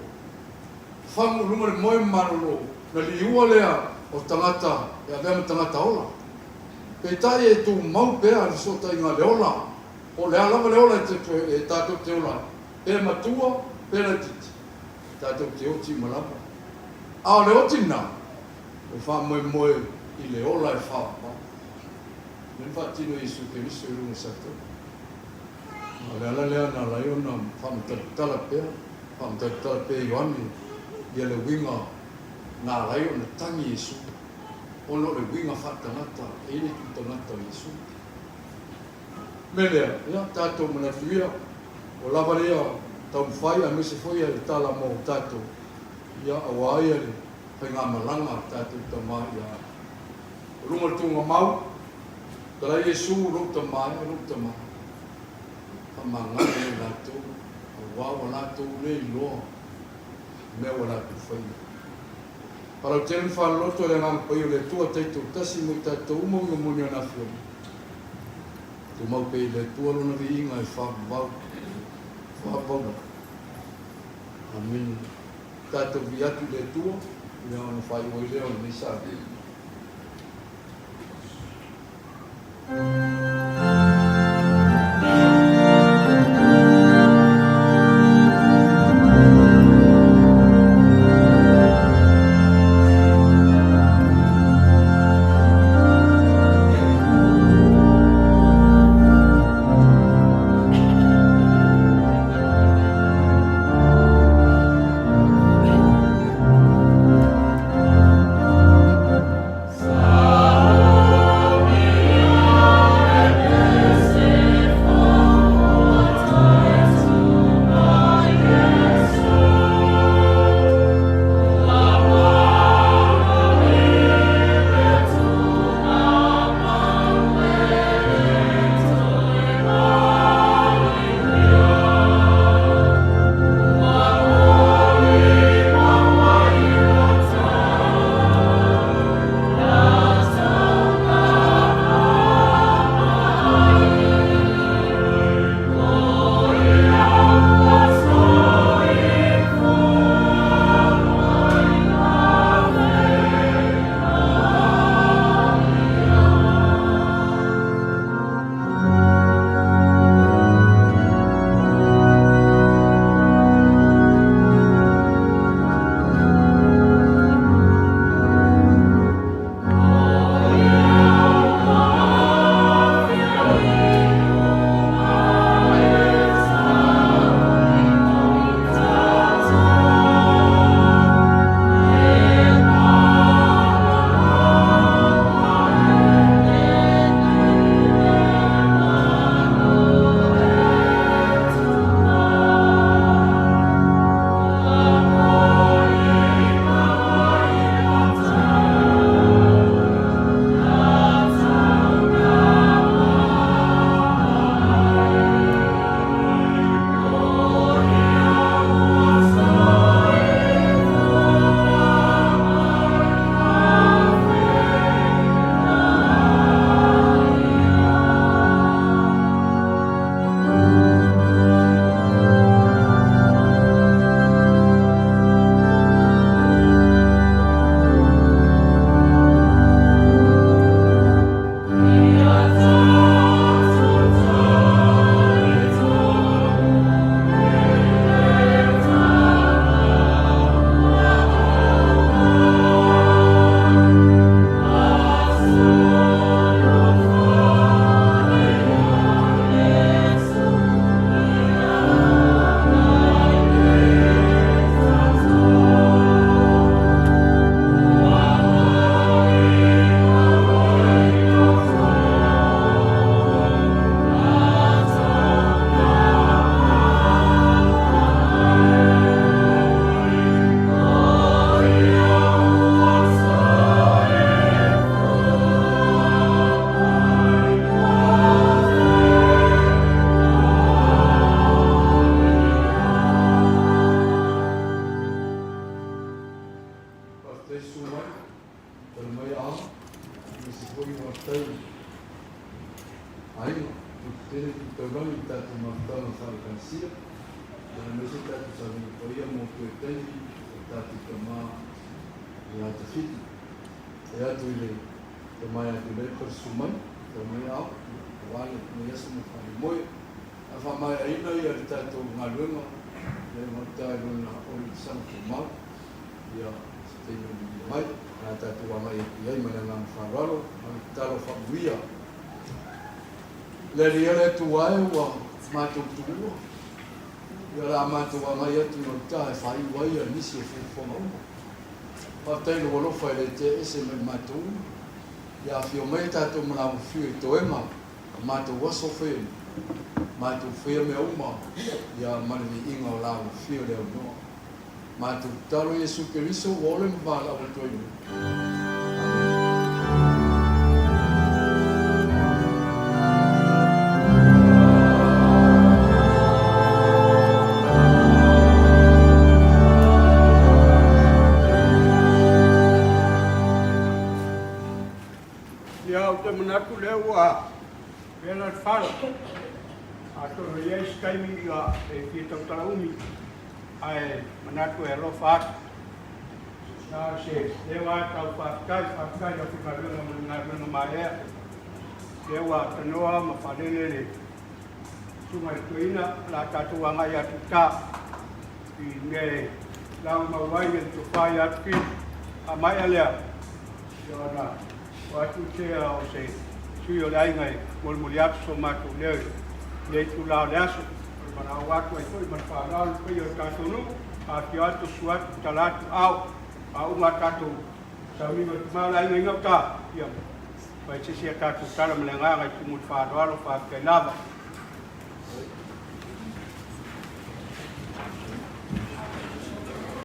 fagu i luga le moe malolo, na liua lea o tagata e avea ma tagata ola. Peitai e tumau pea le fesootaiga a le ola, po o le a lava le ola e tatou te ola ai, pe matua, pe laitiiti, tatou te oti uma lava. A o le oti lena, ua faamoemoe i le ola e faavavau. Lea na faatino e Iesu Keriso i luga o Satani. A o le ala lea na ala ai ona faamatalatala pea, faamatalatala pea e Ioane ia le uiga na ala ai ona tagi Iesu, ona o le uiga faatagata e i le itu tagata o Iesu. O le mea lea, ia tatou manatu ia, ua lava lea taumafai aemaise foi le tala mo tatou, ia aua ia le faigamalaga a le tatou Tama ia O luga o le tuugamau, Talai Iesu, lou Tama e, lou Tama, faamagalo ia i latou, aua ua latou le iloa i mea ua latou faia. Falautele ma faaloloto e le Agaga Paia o le Atua taitoatasi mo i tatou uma uiga moni o ana Afioga. Tumau pea i le Atua Lona viiga e faavavau, faavavau lava. Amene. Tatou vii atu i le Atua, ia ona faaiu ai lea o lenei sailiiliga. Taulagi i le tatou mafutaga faale-Ekalesia, ia aemaise tatou sauniga paia mo toe taimi o tatou tama ia Tafiti. E atu i le tama ia Tuilaepa le susu mai, tau mai ao, aua lenei aso ma le faamoemoe. A faamaeaina ia le tatou galuega ia i gauta i lona oli i le saga tumau, ia se taimi o manuia mai, o le a tatou agai atu i ai ma le agaga faaaloalo ma le tatalo faamanuia. Le Alii e le Atua e ua matou tuua, ia o le a matou agai atu i gauta e faaiu ai ia nisi o fuafuaga uma. Faafetai i lou alofa e le tea ese mai matou uma. Ia afio mai tatou malaga-fiu i toega o matou aso faia nei, matou faia mea uma ia ma le viiga o la ua fia le aunoa. Matou tatalo Iesu Keriso ua ole ma valaau atu ai nei. Amene. Ia, ou te manatu lea ua vela le fala. Atonu e i ai se taimi e fia tautala umi, ae manatu e alofa atu. Na o se leo lava e tau faafetai, faafetai i le aufaigaluega mo le galuega maeaea. Lea ua tanoa ma faalele le susuga i le toeaina, o le a tatou agai atu i uta i mea e lagomau ai le tofa ia Tufili. A maea lea, Ia ona o atu tea o se sui o le aiga e molimoli atu so matou leo i lenei itula o le aso. O le valaau atu ai foi ma le faaaloalo i le paia o le tatou nuu, afifio atu, susu atu, tatala atu, ao, faauma a tatou sauniga o le tama o le aiga i gauta, ia fai se isi a tatou tala ma le agaga i tumu i le faaaloalo, faafetai lava.